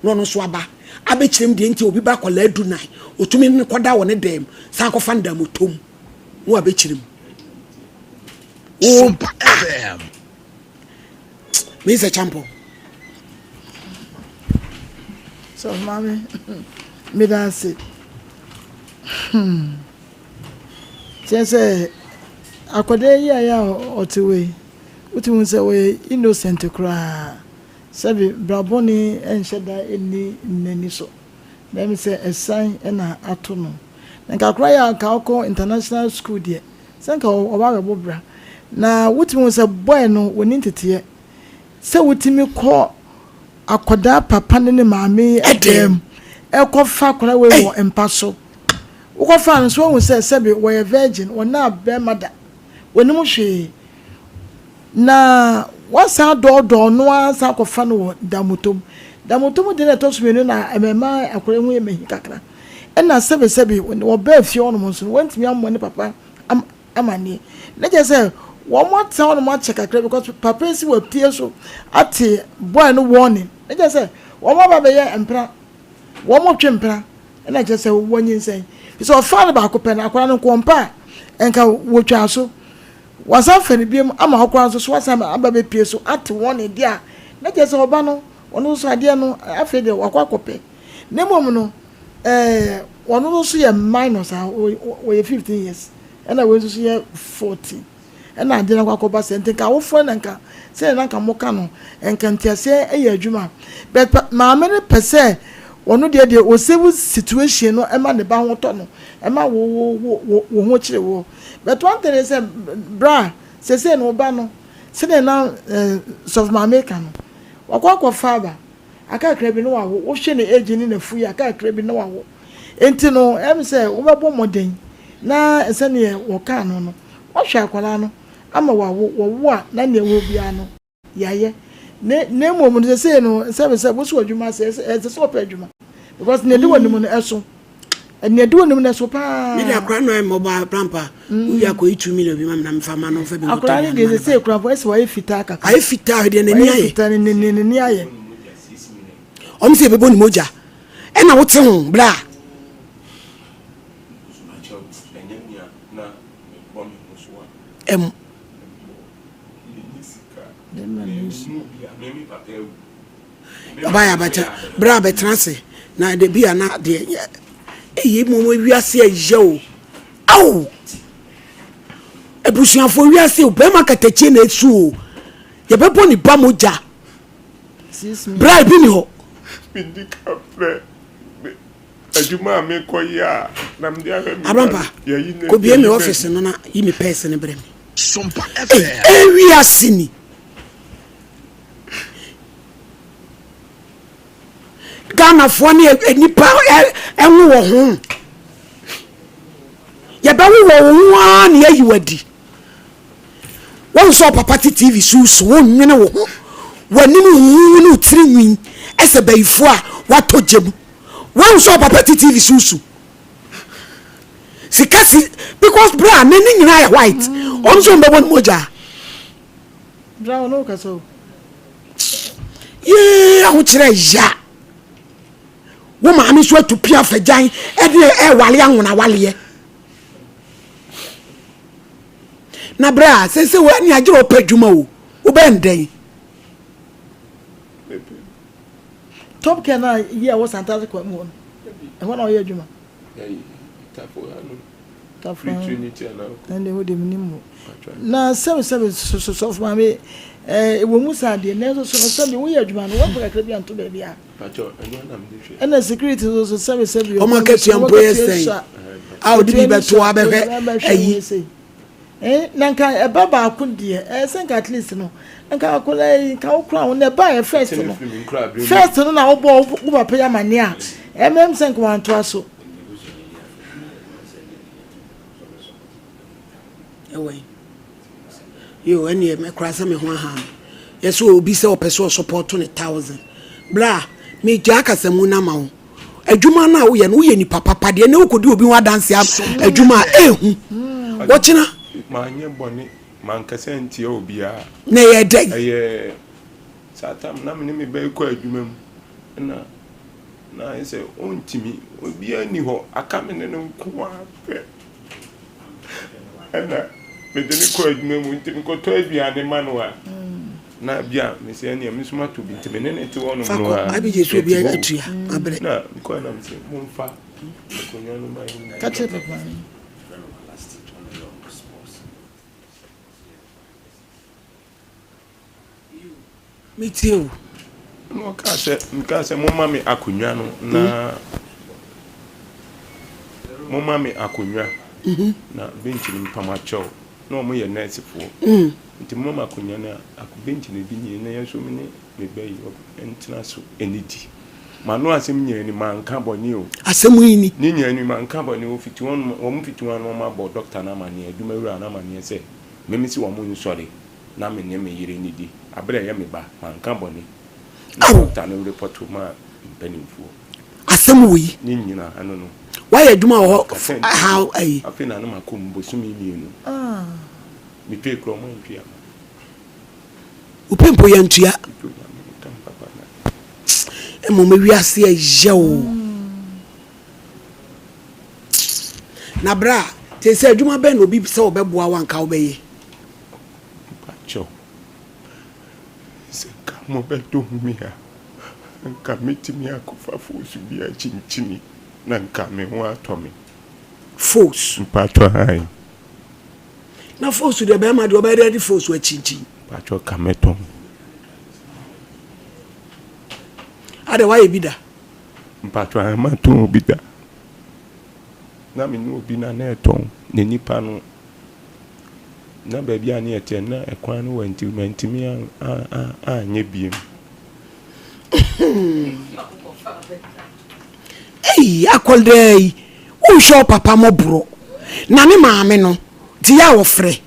Na ɔno nso aba abɛkyerɛ mu deɛ nti a obi ba akwadaa dunan, ɔtumi ne no kɔda wɔ ne dan mu, san kɔfa no dan mu na wabɛkyerɛ mu. Wo ah! Mr. Champo. So, mommy, me dance. Hmm. Kyerɛ sɛ akwadaa yi a yɛ a ɔte hɔ yi, wotumi hu sɛ ɔyɛ innocent koraa. Sɛbe bra bɔne nhyɛ da nni n'ani so. Na ɛmi sɛ ɛsan na ato no. Na nka akwadaa yi a nka ɔkɔ international school deɛ, Sɛ nka ɔba abɛbɔ bra. Na wotumi hu sɛ boy no wɔnni nteteɛ. Sɛ wotumi kɔ akwadaa papa ne ne maame dan mu ɛkɔfa akwadaa wei wɔ mpa so. Wokɔfa no nso woahu sɛ sɛbe wɔyɛ virgin, wɔnnaa bɛrima da, wɔnnim hwee. Na wasan adɔɔdɔɔ no ara san akɔfa no wɔ damotom. Damotom deɛ na ɛtɔ so mmienu na ɛma akwadaa yi ho yɛ mahi kakra. Ɛna sɛbesɛbe wɔbaa fie hɔnom nso no, wantumi ammɔ ne papa amanneɛ. Na kyerɛ sɛ wɔatena hɔnom akyɛ kakra because papa yi si wapue so ate boy no warning. Na kyerɛ sɛ wɔaba abɛyɛ mpena, wɔretwe mpena, ɛna kyerɛ sɛ wɔanyinsɛn. Fi sɛ ɔfaa no baako pɛ no, akwadaa no nko ɔmpa a, nka wɔtwaa so. Wasan fa no biom ama hɔ koraa nso so wasan aba abɛpue so ate warning deɛ a, na kyerɛ sɛ ɔba no, ɔno nso adeɛ no afei deɛ wakɔ akɔpɛ. Na mmom no, eh, ɔno no nso yɛ minor saa, ɔyɛ 15 years, ɛna wei nso so yɛ 14. Ɛna adeɛ no akɔ akɔba sɛ, nti nka awofoɔ na nka, sɛdeɛ na nka moka no, nka nteaseɛ yɛ adwuma. But maame no pɛ sɛ ɔno deɛ deɛ ɔsave situation no ɛma ne ba ho tɔ no, ɛma wo wo wo wo ho kyere woɔ. But one thing ne sɛ, bra, seesei no wo ba no, sɛdeɛ na eh, sɔfo maame ka no, wakɔ akɔfa aba. Aka kakra bi na wawo. Wohwɛ ne age ne n'afu yi, aka kakra bi na wawo. Enti no, ɛyɛ me sɛ wobɛbɔ mmɔden na sɛdeɛ wɔkaa no no, woahwɛ akwadaa no ama wawo. Wɔwo a, na nea ɛwɔ biara no, yɛayɛ. Na na mmom no, seesei no, sɛ sɛ wosi w'adwuma ase, ɛsɛ ɛsɛ sɛ wɔpɛ adwuma. Because nea ɛdi w'anim no, ɛso. Nea ɛdi w'anim no, ɛso paa. Me de akora no ayɛ mmɔbɔ a prampa. Wowie akɔyi 2 million bi ma me na mefa ma no mfa bi nkɔtɔ Akora no aduane deɛ ma ne seesei ba. koraa mpo, ɛsɛ wayɛ fitaa kakra. Ayɛ fitaa hwɛ deɛ n'ani Wayɛ ayɛ. fitaa, ne ne n'ani ayɛ. Wɔn sɛ yɛbɛbɔ ne mogya. Ɛna wote ho bra. Ɛm. Ɔbaa yɛ abɛtɛ bra abɛtena ase na de bi a na deɛ eyi mu wiase ɛyɛ o. Ao! Abusuafoɔ wiase o bɛrima katakyie na esu o. Yɛbɛbɔ ne ba mogya. Bra ebi ni hɔ. Medi ka frɛ adwuma a mekɔ yɛ a na mede ahwɛ me Abrampa, yɛyi ne kɔbie me yɛyi office no na yi me pɛɛse no brɛ me. Sompa Ei, FM. ewiase ni. Ghanafoɔ ne nnipa ɛho wɔ ho. Yɛbɛwo wɔ wo ho ara na yɛayi wo adi. Woahu sɛ ɔpapa te TV so so wonnwene wo ho. W'anim huhuhu ne wo tiri nwi ɛsɛ bayifoɔ a watɔ gya mu. Woahu sɛ ɔpapa te TV so so. Sika si because bra n'ani nyinaa yɛ white. Ɔno nso ɔmbɛbɔ ne mogya. Bra ɔno kasa o. Yee ahokyerɛ ya. Wo maame nso atu pia fagyan ɛde ɛwale anwona waleɛ. Na bra sese wo ani agye ɔpɛ adwuma o. Wobɛn dɛn? Top care na yi a wɔ Santase kwan mu hɔ no. Ɛhɔ na ɔyɛ adwuma. Tafo ɛnde hɔ deɛ menim mu. Na sɛbe sɛbe sɔfo maame ɛwɔ mu saa deɛ nanso so no sɛbe woyɛ adwuma no woamfa kakra bi anto baabi a. Ɛna security nso so sɛbe sɛbe ɔmo akatua mpo yɛ sɛn a ɔde bi bɛto abɛhwɛ ayi. Eh, na nka ɛba baako deɛ ɛyɛ sɛ nka at least no nka akwadaa yi nka wokora ho na ɛba yɛ first no first no na wobɔ wo papa yi amaneɛ a. Ɛmɛm sɛ nka wantoa so. Ɛwɔ yi. Yo, ɛneɛ mɛkora sɛ me ho aha me. Yɛ sɛ obi sɛ ɔpɛ sɛ ɔsɔpɔto ne thousand. Bra, megyaa kasamu no ama wo. Adwuma no a woyɛ no, woyɛ nipa papa deɛ na wokɔdi obi ho adanse adwuma a ɛhu. Wɔkyena. Manyɛ bɔne, mankasa ntia obiara. Na ɛyɛ dɛn? Ɛyɛ saa tam na me ne me ba yi kɔ adwuma mu na na ayɛ sɛ ɔntumi, obiara nni hɔ, aka me ne no nko ara pɛ. Ɛna mede no kɔ adwuma mu nti mekɔtɔ aduane ma no a na bi a mesɛ ɛneɛ me nso matɔ bi nti me ne ne te hɔ nom no a yɛte hɔ na mekɔɛ na mesɛ momfa akonnwa no ma yɛn Ka kyerɛ papa no. Metie o. Ɛna ɔkaa sɛ, mekaa sɛ momma me akonnwa no na momma me akonnwa mhm. na bench no mpam akyɛw na wɔn yɛ nɛɛsefoɔ mm. nti momma me akonnwa no a bench no bi nie na yɛn nso me ne me ba yi ntena so anidi mano asɛm nyinaa ni manka bɔne o asɛm yi ni ne nyinaa ni manka bɔne o fiti wɔn wɔn fiti wɔn ano wɔn abɔ dɔkta no amaneɛ adwumawura no amaneɛ sɛ meme si wɔn nsɔre na me ne me yere nnidi bere a ɛyɛ me ba, manka bɔne. Na dɔkta no repɔto maa mpanimfoɔ. Asɛm wei. Ne nyinaa ano no. Wayɛ adwuma wɔ hɔ how ayi. Afei na na makɔ mu bosome mmienu. Metwee kura ɔmo antua ma. Wopɛ mpo yɛntua. Mmom ewiase ɛyɛ o. Na bra, te sɛ adwuma bɛn na obi sɛ ɔbɛboa wo anka wobɛyɛ? Mpakyɛw, sɛ nka mobɛdom me a, nka mɛtumi akɔfa foosu bi akyinkyini na nka me ho atɔ me. Foosu? Mpakyɛw, ae. Na foosu deɛ bɛrima deɛ ɔbɛyɛ dɛ de foosu akyinkyin? Mpakyɛw, ka mɛtɔn. Adɛ woayɛ bi da? Mpakyɛw, ae, matɔn bi da. Na me ne obi na na ɛtɔn, na nipa no Na baabi a na yɛteɛ no, na ɛkwan no wa nti mantumi anyɛ biem. Ei, akwadaa yi, wonhwɛ wo papa mmɔborɔ. Na ne maame no, te yɛ a ɔfrɛ.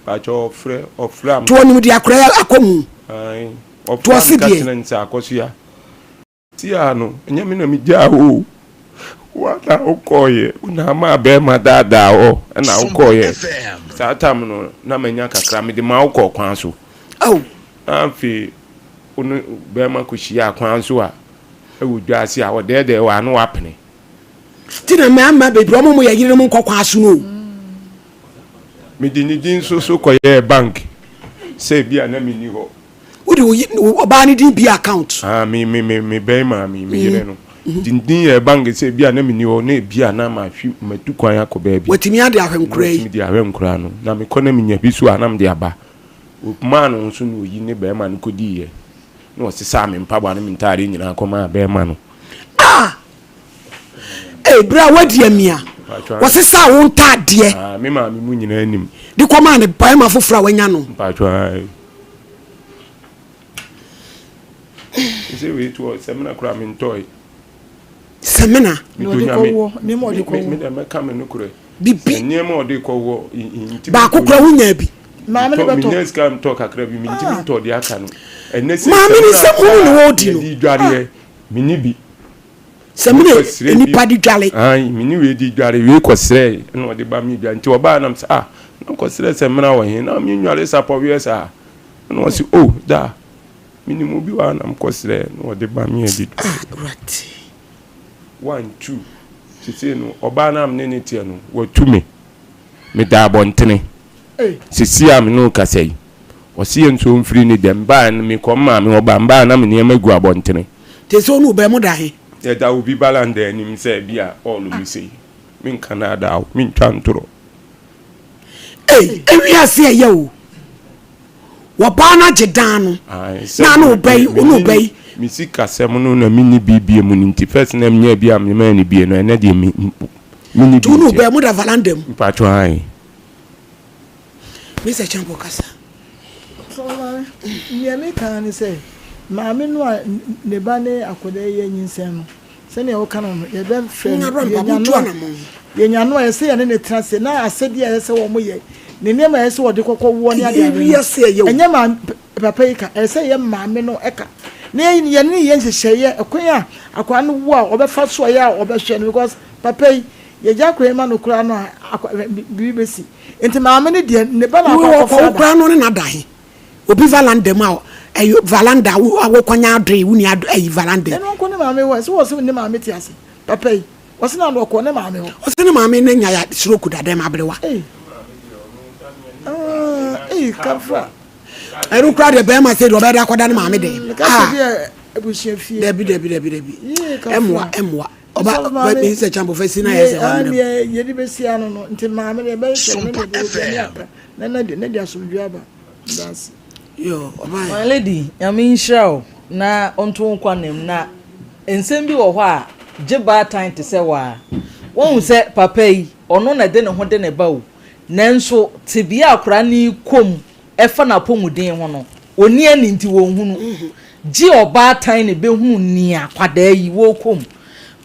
Pakyɛ ɔfrɛ, ɔfrɛ a. To ɔnim de akwadaa yi akɔ mu. Ae, ɔfrɛ a meka kyerɛ no sɛ akɔsoa. Tiaa no, ɛnyɛ me na megyaa wo o. Wo ara na wokɔeɛ. Wo na ama barima daadaa wo na wokɔeɛ. Saa tam no, na manya kakra, mede ma wo kɔɔ kwan so. Na afei wo ne barima kɔhyiaa kwan so a, ɛwɔ dwa ase a, ɔdɛɛdɛɛ wo a, na woapene. Nti na mmarima bebree, wɔn yɛ yerenom nkɔ kwan so no o. Mede ne din nso so kɔyɛɛ bank sɛ ebia na menni hɔ. Wode wo ɔbaa no din bie account. Ah, me me me me bɛn maa me me yere no. Mm-hmm. Din din yɛ bank sɛ ebi a na menni hɔ na ebi a na mahwe matu kwan akɔ baabi. Watumi ade ahwɛ nkora yi. Watumi de ahwɛ nkora no. Na mekɔ na menya bi so a na mede aba. Okumaa no nso na oyi ne bɛrima no kɔdiiɛ. Na ɔsesaa me mpaboa ne me ntaadeɛ nyinaa kɔmaa bɛrima no. Ah! Ee, bere a woadi amia, wɔsesaa wo ntaadeɛ. Ah, me maame mu nyinaa nim. De kɔmaa ne barima foforɔ a wanya no. Mpatsɔ Sɛ wei to sɛmina koraa mentɔe. Sɛmina. Medɔ nyame. Me dɛ mɛka me nokorɛ. Bibi. Nneɛma a ɔde kɔwɔ ntimi. Baako koraa wonya bi. Maame ne bɛtɔ. Menya sika ntɔ kakra bi mentimi ntɔ deɛ aka no. Ɛnɛ sɛ Maame ne sɛ hunu ne wɔdi no. Yɛde dwareɛ menni bi. Samina nipa de dwale. Ayi me ne wei di dware wei kɔ srɛ ɛna ɔde ba mi dware nti ɔbaa nam sɛ ah na kɔ srɛ samina wɔ he na mi nware sapɔweɛ saa ɛna ɔsi oh da mi nim obi wɔ ha nam kɔ srɛ na ɔde ba mi adi dware. Ah awurade. One two sese no ɔbaa na me ne ne teɛ no watu me. Meda abɔntene. Seesei a me ne wo kasa yi, ɔse yɛn nso ɔmfiri ne dɛm. Mebaeɛ no, mekɔ me maame hɔ ba, mebaeɛ na me nneɛma gu abɔntene. Te sɛ wo ne wo ba yi, moda he? Yɛda obi balanda anim sɛ bi a ɔɔlo me sei. Menka naadaa wo, mentwa ntorɔ. Ei, ewiase ɛyɛ o. Wɔbaa no agye dan no. Na ne wo ba yi, wo ne wo ba yi. Me sikasɛm no na menni bi bie mu no nti, first na menya bi a memaa no bie no, ɛnɛ deɛ me menni bi Nti wo ne wo ba yi, moda valanda mu? Mpakyɛw, ae. Mr. Champo kasa. So maame, nea meka ara ne sɛ, maame no a ne ba ne akwadaa yi anyinsɛn no, Sɛnea woka no no, yɛbɛfrɛ no, yɛnya no a, yɛnya no a, ɛsɛ yɛne no tena ase, na asɛdeɛ a ɛsɛ sɛ wɔyɛ, ne nneɛma a ɛsɛ sɛ wɔde kɔkɔ woɔ ne adeade no, ɛnyɛ maame, papa yi ka, ɛsɛ sɛ yɛ maame no ka, na yɛne no yɛ nhyehyɛeɛ, ɛkwan a akwadaa no wo a ɔbɛfa so a yɛ a ɔbɛhwɛ no, because papa yi, yɛgya akwadaa yi ma no koraa no a, biribi bɛsi. Nti maame no deɛ, ne ba na akɔ akɔfa aba. Wo koraa no ne no ada he? Obi valanda mu a ɛyɛ valanda a wokɔnya adoe wo nua ayi valanda. Ɛno nko ne maame hɔ ɛsɛ wɔsɛ ne maame te ase papa yi wɔsɛ na ɔkɔ ne maame hɔ. Ɔsɛ ne maame na nya ya stroke da dɛm aberewa. Ei ei kafra. Ɛno kura deɛ bɛrima sɛ deɛ ɔbɛyɛ de akɔda ne maame dɛm. Ah abusua fie. Dabi dabi dabi dabi. Ɛmoa ɛmoa. Ɔba bɛ mi sɛ kyambo fɛ si na yɛ sɛ wɔn mmerɛ. Yɛde bɛsi ano no nti maame deɛ ɛbɛyɛ sɛ ne deɛ ɛbɛyɛ ne aka na na de na de asomdwe aba. Medase. Yoo ɔbaa. My lady nyame nhyira wo na ɔnto wo nkwa nam na nsɛm bi wɔ hɔ a gye baatan te sɛ wo a woahu sɛ papa yi ɔno na ɛde ne ho de ne ba o nanso tebea a akwadaa no rekɔ mu ɛfa n'apɔmuden ho no ɔnni ani nti wɔnhunu gye ɔbaatan na ɛbɛhunu nea akwadaa yi wɔrekɔ mu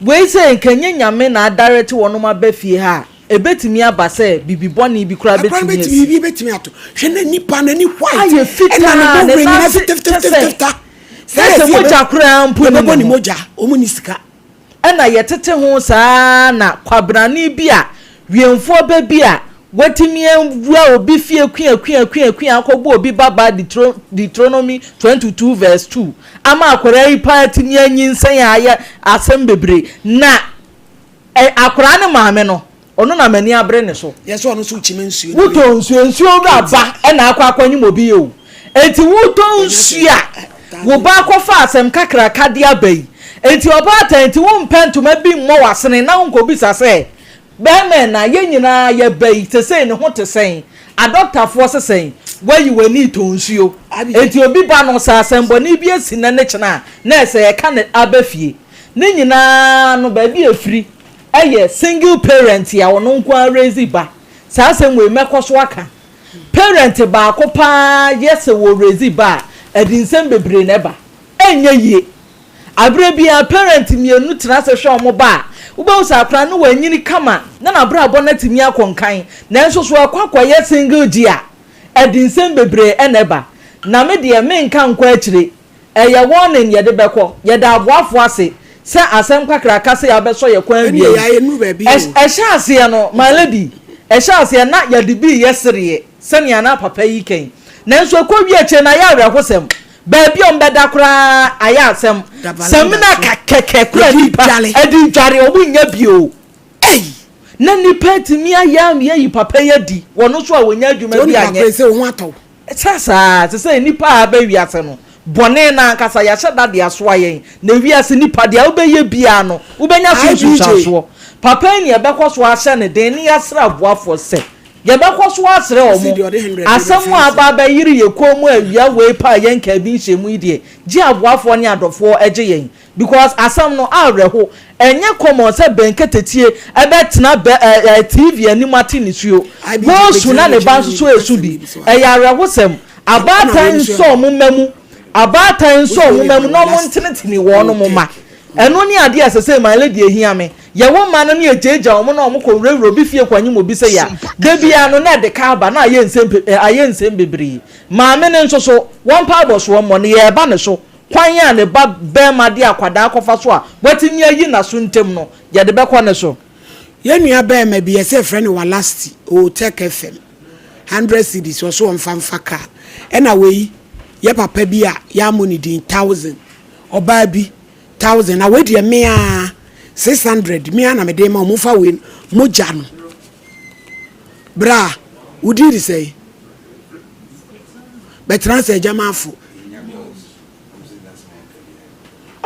wei sɛ nka nyɛ nyame na adarɛte wɔnom aba fie ha a Ebetumi aba sɛ biribi bɔne bi koraa Akora no betumi bɛtumi asi. biribi bɛtumi ato. Hwɛ na nipa n'ani white Ayɛ ɛna fitaa, ne ne bɔwerɛ nan nyinaa ase kyɛ sɛ fitafitafita. Sɛ na sɛ yɛsi mogya koraa mpo nni yɛbɛbɔ ne ne ho. mogya, wɔn ni sika. Ɛna yɛtete ho saa ara na kwabrane bi a wiemfoɔ ba bi a watumi awura obi fie kuakuakuakua akɔbɔ obi babaa Deuteronomy 22 verse 2 ama akwadaa yi paa atumi anyinsɛn a ayɛ asɛm bebree na Ɛ akwadaa no maame no, ɔno na m'ani abere ne so. Yɛ sɛ ɔno nso kyima nsuo. Wotɔ nsuo, nsuo wura ba ɛna akɔ akɔnyem obi o. Enti wotɔ nsuo a, wo ba akɔfa asɛm kakraka de aba yi. Enti ɔbaatan nti wompɛ ntoma bi mmɔ w'asene na wonkɔbisa sɛ, bɛrima ɛna, yɛn nyinaa yɛba yi, sesei ne ho te sɛn? Adɔktafoɔ se sɛn? Woayi w'ani retɔ nsuo. Enti obi ba no, sɛ asɛmbɔne bi asi nnɛ ne kyena a, na ɛsɛ yɛka no aba fie. Ne nyinaa no baabi a ɛfiri yɛ single parent a ɔno nko ara raise ba. Saa asɛm wei mɛkɔ so aka. Parent baako pa ara yɛ sɛ wɔ raise ba a, ɛde nsɛm bebree na ɛba. Ɛnyɛ yie. Aberɛ biara parent mmienu tena ase hwɛ wɔn ba a, wobɛhu sɛ akwadaa no wanyini kama na n'abrabɔ no atumi akɔ nkan. Nanso so ɛkɔ akɔyɛ single gye a, ɛde nsɛm bebree na ɛba. Na me deɛ menka nkɔ akyire. Ɛyɛ warning yɛde bɛkɔ. Yɛda aboafo ase sɛ asɛm kakraka sei abɛsɔ yɛ kwan Ɛnneɛ awia yɛa yi. yɛnnuru baabi o. Ɛhyɛ aseɛ no, my lady, ɛhyɛ aseɛ na yɛde bi reyɛ sereɛ sɛnea na papa yi reka yi. Nanso ɛkɔ wie akyire no ayɛ awerɛhosɛm. Baabi a wɔbɛda koraa ayɛ asɛm. Da valanda Samina so. kɛkɛ koraa Yɛde nnipa redware. de redware, wɔnnya bi o. Ei! Na nnipa atumi ayɛ ama yɛayi papa yi adi, wɔn nso a wɔnnya adwuma Nti wo bi nipa anyɛ. korɔ yi sɛ wo ho atɔ wo. Ɛkyɛ saa, ɛsɛ sɛ nnipa a aba wiase no, bɔne no ankasa, yɛahyɛ da de asoa yɛn. Na wiase nnipa, deɛ wobɛyɛ biara no, wobɛnya so IBJ. nsunsuansoɔ. Papa yi na yɛbɛkɔ so ahyɛ no den na yɛasrɛ aboafoɔ sɛ, yɛbɛkɔ so asrɛ Ɔse wɔn. deɛ ɔde hundred bi Asɛm bɛfa a aba nso. abɛyere yɛn kɔn mu awia wei paa a yɛnkaa bi nhyɛɛ mu yi deɛ, gye aboafoɔ ne adɔfoɔ gye yɛn. Because asɛm no awerɛho. Ɛnyɛ common sɛ Ben Ketetie bɛtena bɛ ɛɛ TV anim ate nisuo. IBG Wɔresu bɛgyina na ne n'akyi ba na nso ne so resu asɛm bi. yi bi so a. Ɛyɛ awerɛhosɛm. Ɛna wei Abaatan nso nsɔ ɛ? wɔn mma mu. Abaatan nsɔ Wosi wɔn wei mma deɛ mu ma na wo wɔn last ntenetene wɔn ɛwɔ mma. tech. Ɛno ne adeɛ a ɛsɛ sɛ my lady ɛhia me. Yɛwo mma no na yɛgyaagyaa wɔn na wɔkɔ wurawura obi fie kɔnyem obi sɛ yea. Da biara no na ɛde ka aba na ayɛ nsɛm pe ayɛ nsɛm bebree. Maame no nso so, wɔmpa abɔsoɔ mmɔ no, yɛreba ne so. Kwan a ne ba barima de akwadaa akɔfa so a watumi ayi n'aso ntam no, yɛde bɛkɔ ne so. Yɛn nua barima bi, yɛsɛ yɛfrɛ no Walasti, ɔwɔ Tech FM, hundred cedis, ɔso ɔmfa mfa car. Ɛna wei, yɛ papa bi a yɛammɔ ne din, thousand. Ɔbaa bi, thousand. Na wei deɛ me ara, 600, me ara na mede rema wo, momfa wei no, mogya no. Bra, wo din de sɛn? Bɛtena ase agyamafo.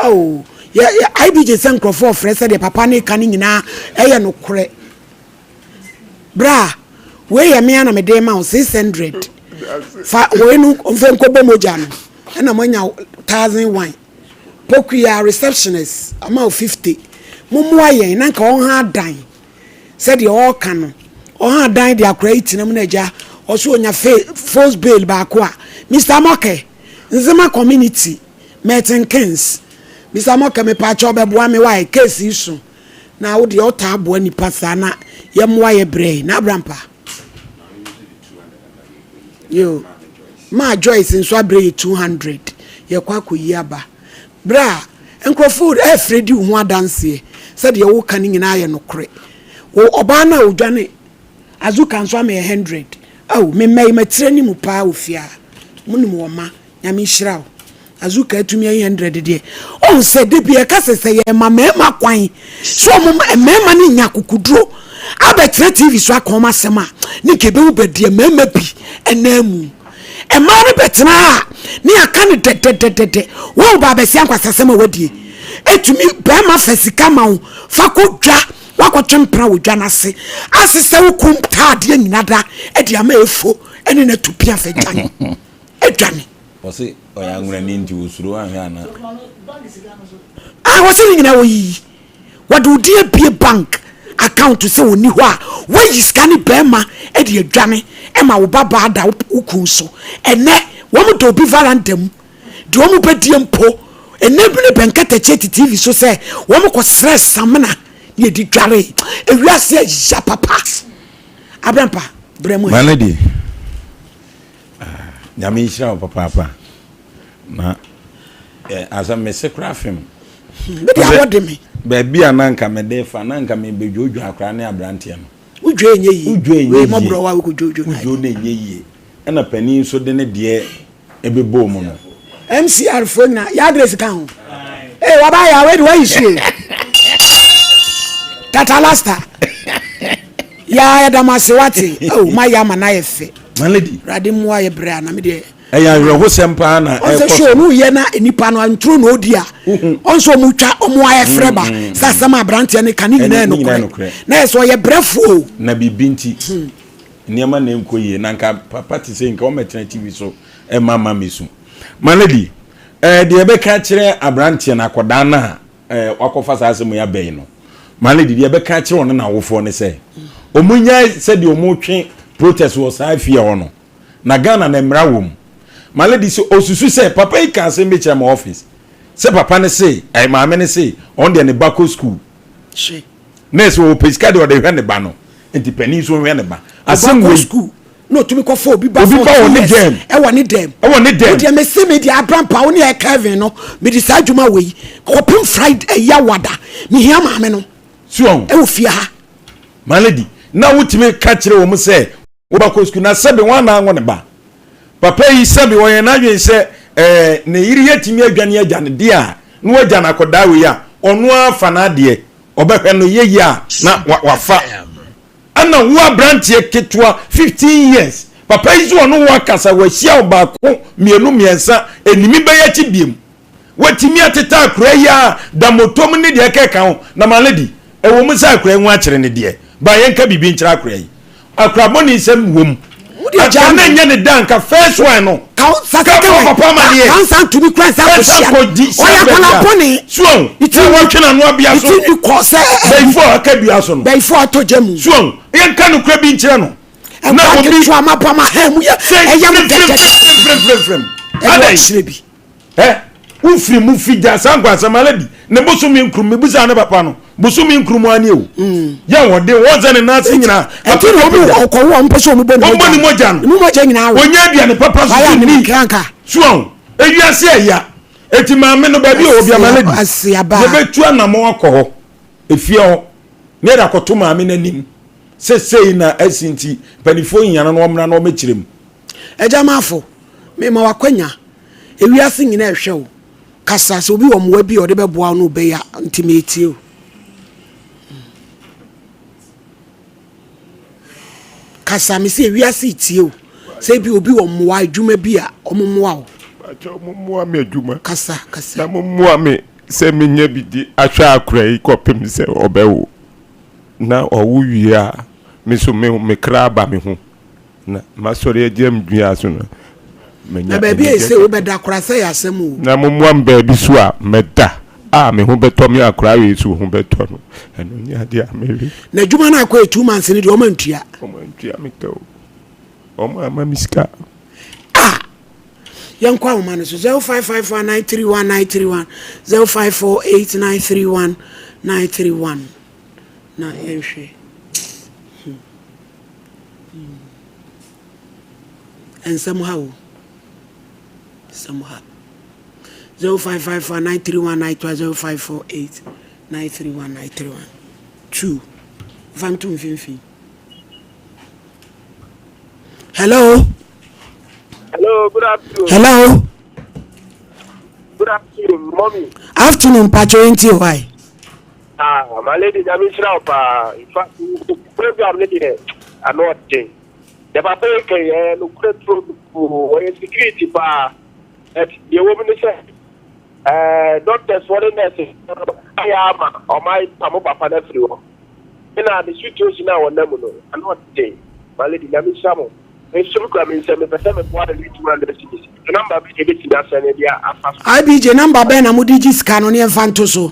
Oh, yɛ yɛ IBJ sɛ nkurɔfoɔ ɔfrɛ sɛ deɛ papa ne ka no nyinaa ɛyɛ nokorɛ. Bra, wei yɛ mea na mede ma wo 600. Fa wei no mfa nkɔbɔ mogya no ɛna moanya 1001. Pokuya receptionist ama wo 50. Mommoa yɛn na nka ɔnha adan. Sɛdeɛ ɔreka no, ɔha dan de akora yi tena mu na agya ɔso ɔnya false bail baako a, Mister Amoke, Nzema community, Merton Keynes. Mr. Mɔkɛ mepaakyɛw bɛboa me wae case yi so na wo deɛ wotaa boa nipa saa na yɛmmoa yɛ brɛ yi na abrampa. Yo maa Joyce nso abrɛ yɛ 200 yɛkɔ akɔyi aba. Berɛ a nkurɔfoɔ ɛfrɛ di wo ho adanseɛ sɛ deɛ woka no nyinaa yɛ nokorɛ. Wo ɔbaa no a ɔdwane Azuka nso ama yɛ 100. Ao me mma yi matire ne mu paa wɔ fie a monim wɔn ma Nyame nhyira wo. Azuka atumi ayi 100 deɛ. Ɔhu sɛ da bi ɛka sɛ sɛ yɛma mmarima kwan sɛ ɔmo mmarima no nya akokoduro abɛtena TV so aka wɔn asɛm a ne nka ɛbɛwu bɛdeɛ mmarima bi ɛnan mu. Mmaa no bɛtena a ne aka no dɛdɛdɛdɛdɛ. Wɔn ba abɛsi ankwasasɛm a wadie. Ɛtumi barima fa sika ma wo fa kɔ dwa wakɔtwe mpena wɔ dwa no ase asesɛ wo kum taadeɛ nyina da de ama efo ɛne no atu pia fɛ dwane. adwane. Wɔse ɔyɛ anwonani nti osuro anhwɛ ana. Ah wɔse ne nyinaa wɔyiyi wɔde wo din abie bank account sɛ wɔni hɔ a woayi sika ne bɛrima de adwane ma wo ba baa da wo kun so ɛnɛ wɔn da obi varanda mu deɛ wɔn bɛdie mpo ɛnɛ bi ne bɛnkatakyie te tv so sɛ wɔn kɔ srɛ samina ne yɛde dware ewiase ɛya papa abrampa brɛ mu ɛ. Malady. Ah, Nyame nhyira wo papaapa. Na eh, asɛm mese kora fem. Hmm, mede awɔ de me. Baabi a na nka mede fa na nka mebɛdwodwo akora ne aberanteɛ no. Wodwo ɛnyɛ yie. Wodwo ɛnyɛ yie. Mɔborɔ wa wokɔdwodwo no. Wodwo no ɛnyɛ yie. Ɛna panin nso de ne deɛ ɛbɛbɔɔ mu no. MCR foɔ nyina yɛ address ka ho. Ee waba yɛ awɛ de wayi suo. Tata lasta. Yaa yɛda mo ase wate. Oh ma yɛ ama na yɛ fɛ. My lady. Awurade mmoa yɛ brɛ a na me deɛ. Ɛyɛ awerɛhosɛm paa na ɛkɔ so. Ɔnsɛ show no yɛ na nipa no ntoro na odi a. Ɔnsɛ ɔmo twa ɔmo ayɛ frɛ ba. Sɛ asɛm a aberanteɛ no ka ne nyinaa yɛ nokorɛ. Na yɛ sɛ ɔyɛ brɛfo o. Na biribi nti nneɛma na ɛnkɔ yie na nka papa te sɛ nka ɔmmɛtena TV so ɛma ma mesu. My lady, ɛɛ deɛ ɛbɛka akyerɛ aberanteɛ no akɔdaa no a ɛɛ wakɔfa saa asɛm yi abɛn no my lady deɛ ɛbɛka akyerɛ ɔno n'awofoɔ ne sɛ wɔn nyae sɛdeɛ wɔn retwe protest wɔ saa fie hɔ no na Ghana na mmara wɔ mu my lady sɛ osusu sɛ papa yi ka asɛm bi kyerɛ ma office sɛ papa ne se ɛɛ maame ne se ɔno deɛ ne ba kɔ school na ɛsɛ ɔpɛ sika deɛ ɔde hwɛ ne ba no nti panin nso nhwɛ ne ba asɛm wei na otumi kɔfa obi ba for two years ɛwɔ ne dɛm ɛwɔ ne dɛm wodeɛ mese me deɛ abrampa wo ne ɛ Kevin no mede saa adwuma wei kɔpem Friday ɛyɛ awada mehia maame no ɛwɔ fie ha my lady na wotumi ka kyerɛ wɔn sɛ wobakɔ sukuu na sɛbe wɔn anaa ngo ne ba papa yi sɛbe wɔyɛ n'adwene sɛ ɛɛ ne yere yɛtumi adwane agya ne deɛ a na wagya no akɔdaa wei a ɔno ara fa n'adeɛ ɔbɛhwɛ no yɛyie a na wafa Ɛna wo abranteɛ ketewa 15 years papa yi so ɔne wo akasa wahyia wo baako mmienu mmiɛnsa ɛnimi bɛyɛ akyi biem watumi ateta akora yi a da motom ne deɛ ɛkɛka ho na my lady ɛwɔ mu sɛ akora yi ho akyere ne deɛ ba yɛnka biribi nkyerɛ akora yi akora bɔne nsɛm wom akora no nyɛ ne da nka first one no ka papa amaneɛ kansa ntumi kura nsa kɔ hyia ɔyɛ akwadaa bɔne suon na wɔtwe n'ano abea so ne kɔ sɛ bɛyifo a aka dua so no bɛyifo a atɔ gya mu suon yɛnka nokora bi nkyerɛ no na obi ketewa ma ba ma ha mu yɛ ɛyɛ mu dɛdɛdɛ ɛyɛ ɔkyerɛ bi ɛ wofiri mu fi gya saa nkwansɛm ala bi ne bosome nkuru mebusa ne papa no bosome nkuru mu ani o mm. yɛ wɔde wɔn sɛ ne nan ase nyinaa ɛti na wɔn ɔkɔwɔ wɔn mpɛ sɛ wɔn bɔ ne mogya no ne mogya nyinaa wɔnyɛ aduane papa so ni suon ewiase ɛya Eti maame no baabi a ɔwɔ bi ama no di. Yɛbɛtu anamɔn akɔ hɔ, efie hɔ, na yɛde akɔto maame no anim sɛ sei na asi nti mpanimfoɔ hia no na wɔmmra na wɔmmɛkyerɛ mu. Agya Mafo, mema wo akwanya. Ewiase nyinaa ɛhwɛ wo. Kasa, sɛ obi wɔ mmoa bi a ɔde bɛboa wo no wobɛyɛ a, nti meretie wo. Kasa me sɛ wiase retie o. Sɛ ebi obi wɔ mmoa adwuma bi a ɔmo mmoa wo. Pakyɛw mo mmoa me adwuma. Kasa kasa. Na mo mmoa me sɛ me nya bi di ahwɛ akora yi kɔpem sɛ ɔbɛwo. Na ɔwo wie a me nso me me kra aba me ho. Na masɔre agyina me dua so no, manya Na baabi a anigye ese wobɛda koraa sɛ yɛ asɛm o. Na mommoa me baabi so a mɛda a me ho bɛtɔ me a koraa wei so ho bɛtɔ no. Ɛno ne adeɛ a mewe. Na adwuma no akɔyɛ 2 months no deɛ ɔma ntua. Ɔma ntua me ka o. Ɔma ama me sika. Ah! Yɛnkɔ ahoma no so 0554931931 0548931931 na yɛnhwɛ. Hmm. Hmm. Nsɛm ha o. Nsɛm ha. 0554931931 0548931931 2 fa nto mfimfini. Hello. Hello, good afternoon. Hello. Good afternoon, mommy. Afternoon, Pacho nti why? Ah, my lady, nyame nhyira wo paa. In fact, program ne deɛ ano ɔden. Deɛ papa yi ka yi ɛyɛ nokorɛ turo wɔyɛ security paa. But deɛ wɔ mu ne sɛ ɛɛ doctors foɔ ne nurses ayɛ ama ɔmo apamo papa no afiri hɔ. Ɛna ne situation a wɔnam mu no ano ɔden. My lady, nyame nhyira mo. Me nso me kura me nsam, mepɛ sɛ meboa no de 200 cedis. Number bɛn na yɛbɛtumi asɛne de afa so? IBJ number bɛn na mode gye sika no ne yɛmfa nto so?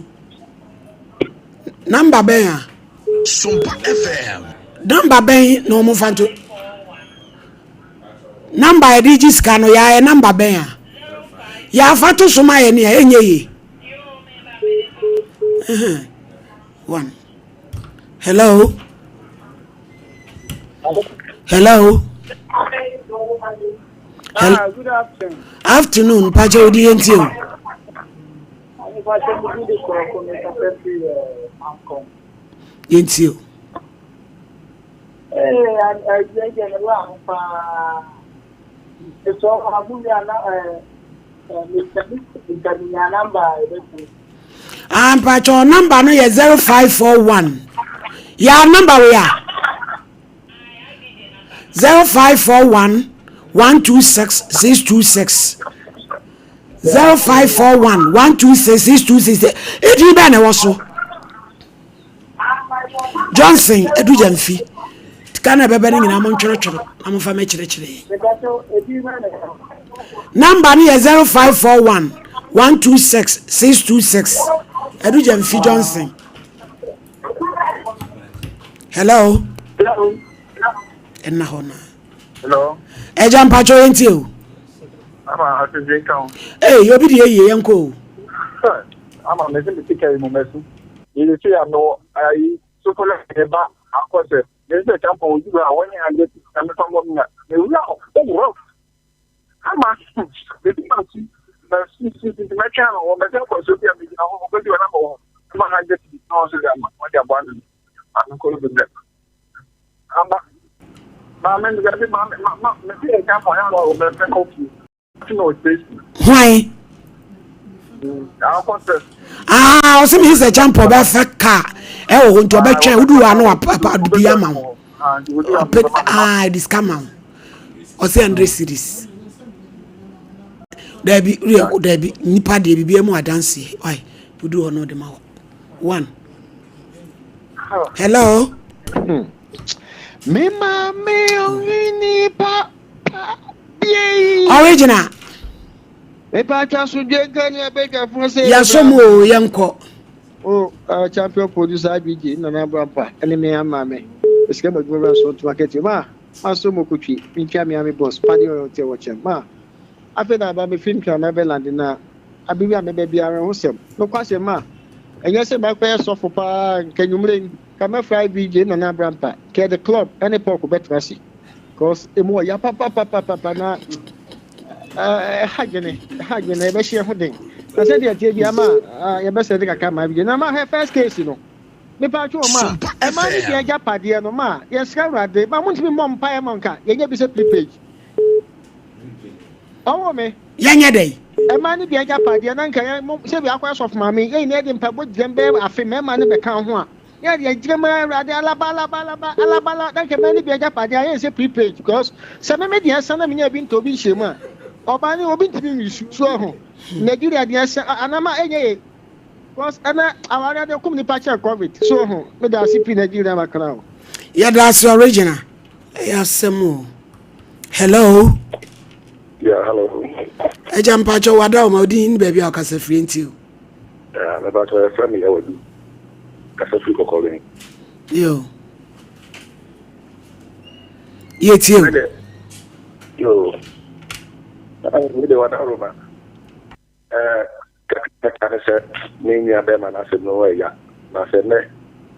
Number bɛn a? Sompa FM. Number bɛn na wɔn fa nto? Number yɛde gye sika no yɛayɛ number bɛn a? Yɛafa to so ma yɛ nea ɛnyɛ yie. One. Hello. Hello. Hello. Ah, good afternoon. Afternoon, Pacho odi yɛn ti o. Yɛn ti o. Ah, mpacho number no yɛ 0541. Ya number we a. 0541 126 626. 0541 126 626. Edin bɛn na ɛwɔ so? Johnson Adugyamfi. Ka na ɛbɛbɛ no nyinaa montwerɛtwerɛ na momfa mɛkyerɛkyerɛ yɛn. Namba no yɛ 0541 126 626. Adugyamfi Johnson. Hello. Ɛnna hɔ na. Hello. Ɛgya mpatsɔ yɛn ti o. Ama asese nka ho. Ee obi de yɛ yie yɛn kɔ o. Ama mesi mi sika yi mu mɛso. Yɛde se ya mewɔ ayi sokola ne ba akɔsɛ. Mesi sɛ tampɔn odu a wɔnyɛ hundred na mefa mbɔ mi na mewura hɔ owurɔ. Ama mesi ma su ma su su su mɛtwɛn no wɔ mɛsɛ kɔ so bi a megyina hɔ ɔbɛdi hɔ na mewɔ hɔ. Ɛma hundred na ɔso de ama wɔde aboa no maame nkɔ no bi Ama maame no dabi maame ma ma mesi yɛ tampɔn yɛ ama wɔbɛfɛ kɔ fie. Hwan? Ah, ɔsɛ mi sɛ champa ɔbɛfa kaa ɛwɔ hɔ nti ɔbɛtwɛn wodu hɔ ano apa bi ama wo ɔpɛ ah ɛde sika ma wo ɔsɛ hundred series daabi daabi nipa deɛ biribi mu adanseɛ wae wodu hɔ no ɔde ma wo one hello. Hmm. Me maame ɔnwini pa pa bie. Original. Mepa atwa so dwe nka ni abadwafoɔ sɛ. Yɛsɔ mu o yɛnkɔ. O uh, champion producer IBJ Nana Abrampa ɛne me ama me. Esika ma adwuma wura so ntoma kɛte ma ma so mo kotwi ntwa me ame boss pade ɔyɛ ɔte wɔ kyɛm ma afei na aba me fi ntwa ma bɛlande na abibi a mebɛ biara ho sɛm nokwasɛm ma ɛnyɛ sɛ makɔyɛ sɔfo paa nka nwumere yi ka mɛfra IBJ Nana Abrampa kɛ the club ɛne pɔk bɛtena ase Cause emu ɔya papapapapa na ɛha dwene ɛha dwene ɛbɛhyɛ ho den na sɛdeɛ ɛteɛ bi ama yɛbɛsɛ de kakra ma bi na ma hɛ first case no mepa atwe wɔn a ɛma ne deɛ agya padeɛ no ma yɛsrɛ awurade ma montumi mmɔ mpaeɛ ma nka yɛnyɛ bi sɛ prepaid ɔwɔ me yɛnyɛ dɛn ɛma ne deɛ agya padeɛ na nka yɛ sɛ bi akɔyɛ sɔfo maame yɛn nyinaa de mpaebɔ gyina bɛyɛ afe mmarima no bɛka ho a Yɛ deɛ gyina mu awurade alaba alaba alaba alaba ala na nka mɛne bi agyapadeɛ ayɛ sɛ prepaid because sɛ me me deɛ ɛsa na menya bi ntɔ obi nhyɛ mu a ɔbaa ne obi ntumi nwisu so ɛho Nigeria deɛ ɛsa anama ɛnyɛ yɛ because ɛnɛ aware adeɛ kum nipa kyɛn covid so ɛho me da ase pii Nigeria makra o. Yɛda ase original ɛyɛ asɛm o hello. Yeah, hello. Ɛgya mpakyɛ wada o ma odi ne baabi a ɔkasa firi nti o. Ah, me pakyɛ yɛfrɛ me Yawadu. Kasa firi Kɔkɔben. Yo. Yɛtie o. Yo. Wei deɛ wada Roma. Kakra ne sɛ me nua bɛrima no asɛm no ɛya. Na sɛ nnɛ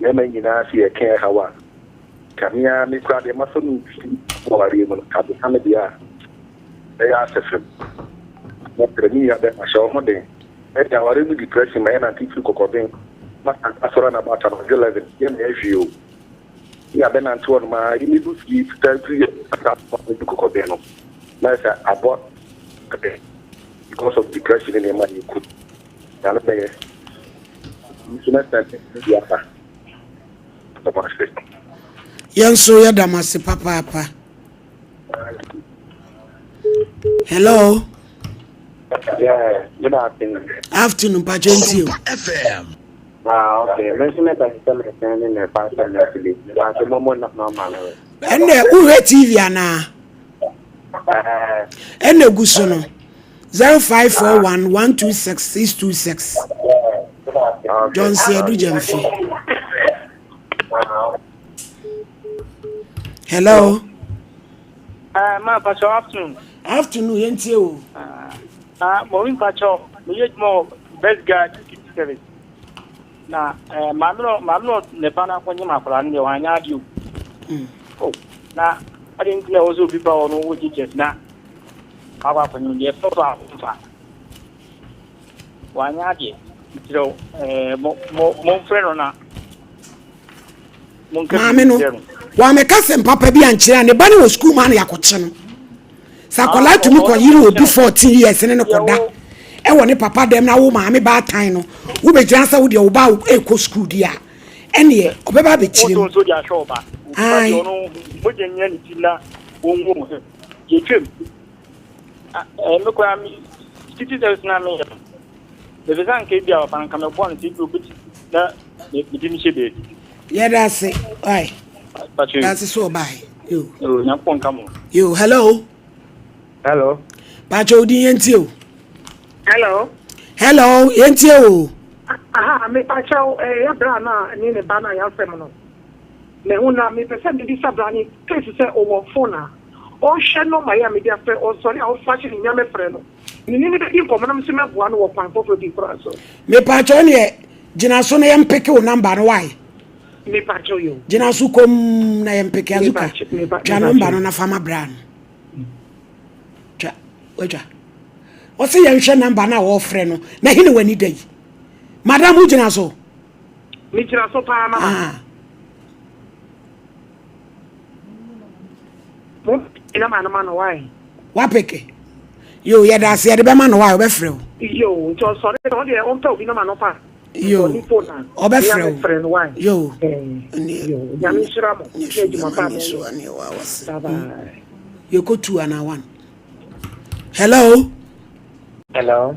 mmarima nyinaa se yɛka ɛhaw a, ka me ara me koraa deɛ masɔ no mfi wɔ awareɛ mu no, ka meka me deɛ a, ɛyɛ asɛ fam. Mɛsrɛ me nua bɛrima hyɛ wo ho den. Ɛde awareɛ mu depression ma yɛnante firi kɔkɔben ma asɔre anaba anadwo 11 yɛmmɛyɛ hwee o. Ne yɛabɛnante hɔ nom ara, yɛbɛdu fie fitaa firi yɛ du kɔkɔben no, na ayɛ sɛ abɔ dɛ because of depression ne nneɛma a yɛkɔ mu. Nyame bɛyɛ. Nso mɛsɛn bi aba. Meda mo ase. Yɛn nso yɛda mo ase papaapa. Hello. Yeah, good afternoon. Afternoon, mpakyɛ nti o. Ah, okay. Me nso mepɛ sɛ mesɛn ne me pastor message. Mpakyɛ mo mo nɔma no. Ɛnna wohwɛ TV anaa? Ɛnna egu so no. 0541 126 626. Johnson Adu Gyamfi. Hello. Ma mpakyɛ afternoon. Afternoon yɛn tie o. Ah, mo mpakyɛ mo yɛ adwuma wɔ Best Guard Security Service. Na eh, maame no maame no ne ba no akɔnyem akwadaa no deɛ wanyɛ adeɛ o. Oh, na ade nti na ɛwɔ sɛ obi ba hɔ no wɔ gyegyɛ na wakɔ akɔnyem deɛ ɛfɛ so a ɔmfa. Wanyɛ adeɛ. Nkyerɛ wo eh, mo mo momfrɛ no na monka Maame no, biribi nkyerɛ no. wammɛka sɛm papa bi ankyerɛ a ne ba no wɔ sukuu mu a na yɛakɔkye no. Sɛ akwadaa tumi kɔ yere obi 14 years ne no kɔda ɛwɔ ne papa dɛm na wo maame baatan no wobɛgyina sɛ wodeɛ wo ba ɛkɔ sukuu di a ɛneɛ ɔbɛba abɛkyerɛ mu. Woto nso de ahwɛ wo ba. Wo ba deɛ ɔno mogya nyina ne tirim na wɔnhu wo sɛ yɛtwam. Me koraa me city service na meyɛ no. Mepɛ sɛ anka ebi a papa nka mɛboa no sɛ ebi obɛti na mede no hyɛ baabi. Yɛda ase ai. Yɛda ase so ɔbae. Yo. Yo, Nyankopɔn nka mo. Yo, hello. Hello. Pacho odin yɛntie o. Hello. Hello, yɛntie o. Aha, me pacho eh ya bra na ne ne ba na yasɛm no. Me ho na me pɛ sɛ me bisa bra ne case sɛ ɔwɔ phone a. Ɔnhwɛ nɔma yi a mede afrɛ, ɔsɔre a ɔflashe ne nya mɛfrɛ no. Me ne no bɛdi nkɔmmɔ na me nso mɛboa no wɔ kwan foforɔ bi koraa so. Mepakyɛw neɛ gyina so na yɛmpeke wo number no why? Mepakyɛw yo. Gyina so komm na yɛmpeke Azuka twa number no na fa ma bra no. Twa watwa. Ɔse yɛnhwɛ number no a wɔfrɛ no na he na w'ani da yi. Madam wo gyina so? Megyina so paa mama. Ah. Mo number no ma no why? Wapeke. Yo, yɛda ase yɛde bɛma no why ɔbɛfrɛ wo. Yo, nti ɔsɔre na ɔdeɛ ɔmpɛ obi nɔma no pa. Yo, ɔbɛfrɛ wo. Yo. Yo, nyame nhyira mo. Ne adwuma pa mo yɛ. Bye bye. Yɛkɔ two anaa one. Hello. Hello.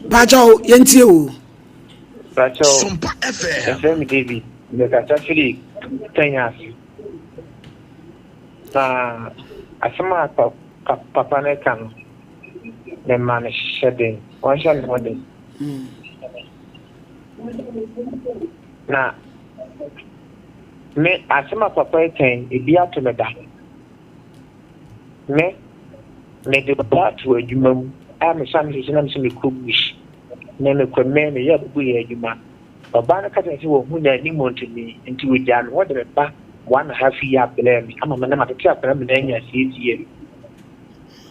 Pakyɛw, yɛntie o. Pakyɛw, yɛfrɛ me David. Mekasa firi Kenya ase. Na asɛm a papa no reka no, mema no hyɛ den, ɔnhyɛ ne ho den. Na me asɛm a papa yi ka yi, ebi ato me da. Me, mede ɔba ato adwuma mu a mesan me sisi na mesɛ mekɔ bush. Na mekɔ me meyɛ abubu yɛ adwuma. Ɔbaa no ka kyerɛɛ me sɛ wahu n'anim ntumi, nti ogyaa me hɔ de me ba one and half year brɛɛ me ama me na matete akwadaa mu na anya six years.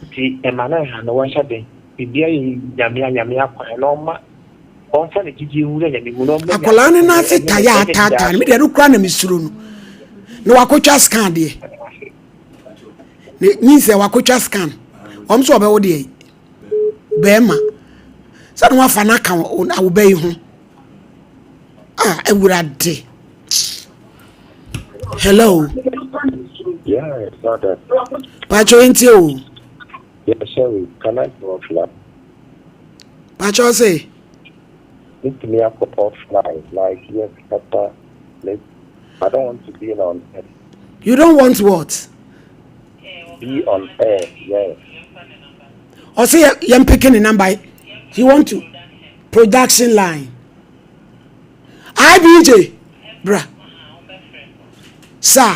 Nti ɛma no nha no, wɔnhyɛ den. Biribiara yɛ Nyame a Nyame akwan na ɔma ɔmfa ne gyidie nwura Nyame mu na ɔma Akwadaa no nan ase taeɛ a ataataa no, me deɛ ɛno koraa na mesuro no. Na wakɔtwa scan deɛ. Ne nyinsɛ wakɔtwa scan. Wɔn nso ɔbɛwo deɛ bɛrima. Sɛ na wafa no aka awoba yi ho. Ah, awurade. Hello. Yeah, brother. Pacho ntie o. Yeah, sorry. Can I go offline? Pacho say. Metumi akɔ offline like yes, kasa. I don't want to be on air. You don't want what? Be on air, yes. Ɔsɛ yɛn picking the number. He want to production line. IBJ, bra. Sir,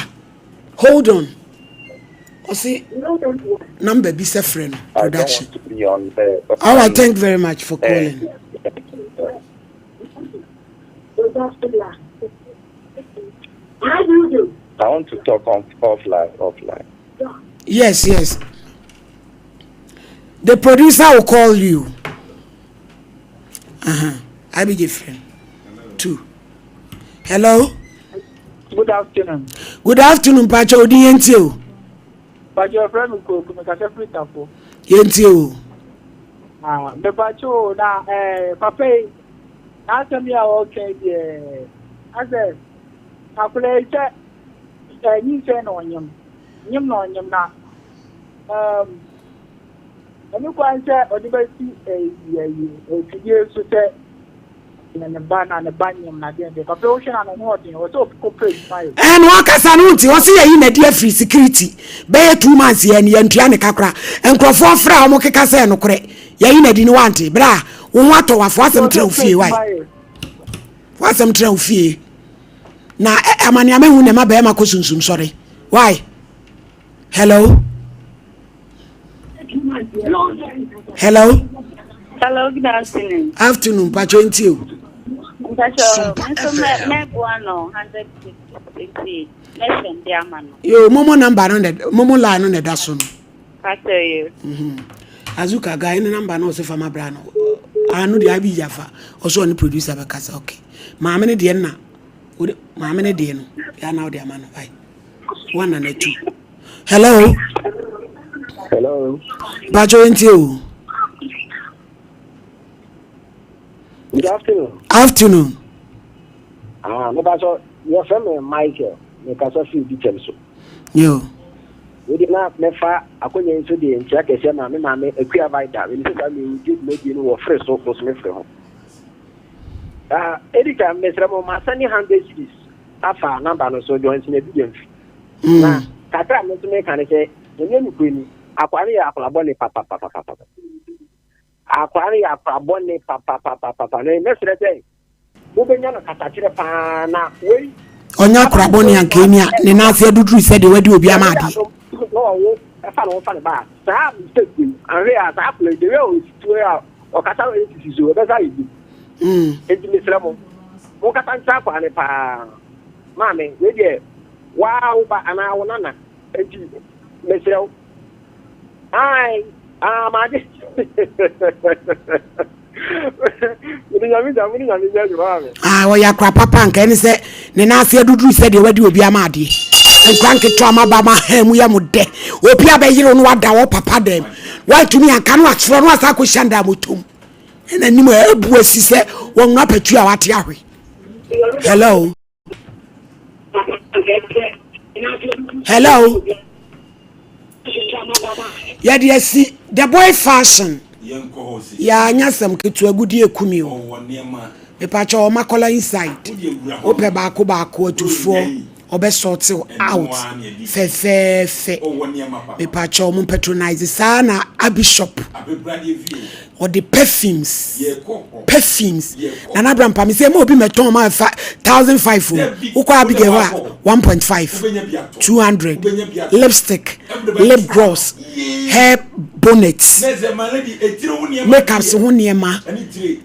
hold on. Ɔse number bi sɛ frɛ no production. All right, thank you very much for calling. I want to talk on offline, offline. Yes, yes. The producer will call you. Uh-huh. I be different. Two. Hello. Good afternoon. Good afternoon, Pacho. Odi yɛn o. Pacho efrɛ mi Koku, mi kasa firi Tafo. Yɛn o. Ah, me Pacho na eh papa yi n'asɛm yi a ɔka yi deɛ asɛ akwadaa yi sɛ eh nyinsɛn na ɔnyem nyem na ɔnyem na um ɛne kwan sɛ ɔde bɛsi ɛyi ɛyi afidie so sɛ na ne ba na ne ba nyem na deɛ deɛ papa wohwɛ na ne ho ɔden wɔ sɛ ɔkɔ pɛ adwuma yɛ. Ɛna ɔkasa no nti ɔsi yɛyi na di afiri security bɛyɛ 2 months yɛn yɛntua ne kakra. Nkurɔfoɔ frɛ a wɔn keka sɛ ɛnokorɛ yɛyi na di ne wante bere a wɔn ho atɔ wafo asɛm tena ofie wae wasɛm tena ofie na amaneama hu na ɛma bɛrima kɔ sunsum sɔre why. Hello, hello. Hello, good afternoon. Afternoon, patro nti o. Mpacho, nso mɛboa no 150 mɛsɛn de ama no. Yo, momo number no na momo line no na ɛda so no. Pacho yo. Azuka guy ne number no ɔsɛ fama bra no. Ano deɛ abi yafa. Ɔsɛ ɔne producer bɛkasa, okay. Maame ne deɛ na wode maame ne deɛ no ya na wode ama no bye. One and two. Hello. Hello. Pacho nti o. Good afternoon. Afternoon. Ah, me pacho, yɛfrɛ me Michael. Me kasa fi bi kyɛm so. Yo. Wede na mɛfa akɔnya yi nso de nkyia kɛseɛ ma me maame Akua Vida. Wede sɛ saa mewugye dwumadie no wɔ fere so bosome fere ho. Ah, edi kan mesrɛ mo masɛne 100 cedis afa number no so Johnson abi yɛmfi. Na kakra a me nso meka ne sɛ ɛnyɛ nokorɛ ni akwaa no yɛ akwadaa bɔne papapapapa. Akwaa no yɛ akwadaa bɔne papapapapa. Na mɛsrɛ sɛ mobɛnya no kasakyerɛ paa na wei Ɔnyɛ akora bɔne anka ɛni a ne nan ase aduduru sɛdeɛ wadi obi ama adeɛ. Na ɔwo ɛfa ne ho fa ne ba a saa mistake wei ahwɛ a saa akwadaa yi the way a ɔsi tuo a ɔkasa wɔ sisi so ɛbɛsa ayɛ bi. Enti mesrɛ mo monkasa nkyerɛ akwaa no paa. Maame wei deɛ waa wo ba anaa wo nana enti mesrɛ wo. Ai ah maade. Mede nyame gya mede nyame gya adwuma maame. Ah, ɔyɛ akora papa anka ɛne sɛ ne nan ase aduduru sɛdeɛ wadi obi ama adeɛ. Nkora nketewa ma ba ma ha mu yɛ mo dɛ. Obi abɛyere no wada wɔ papa dɛm. Wantumi anka no asorɔ no asa akɔhyia nda motom. Ɛna anim a abu asi sɛ wɔn apatu a wate ahwe. Hello. Hello. Yɛde asi the boy fashion. Yɛanya asɛm ketewa gudi ekumi o. Mepakyɛ ɔma kɔla inside. Wopɛ baako baako atufoɔ ɔbɛ sort out fɛfɛɛfɛ. Mepakyɛ ɔmo patronize saa na Abi shop. Ɔde perfumes perfumes. Nana Abrampa me sɛ ma obi mɛtɔn ma fa 1,500 o. Wokɔ Abigail hɔ a 1.5 200 lipstick, lip gloss, hair bonnet, makeups ho nneɛma,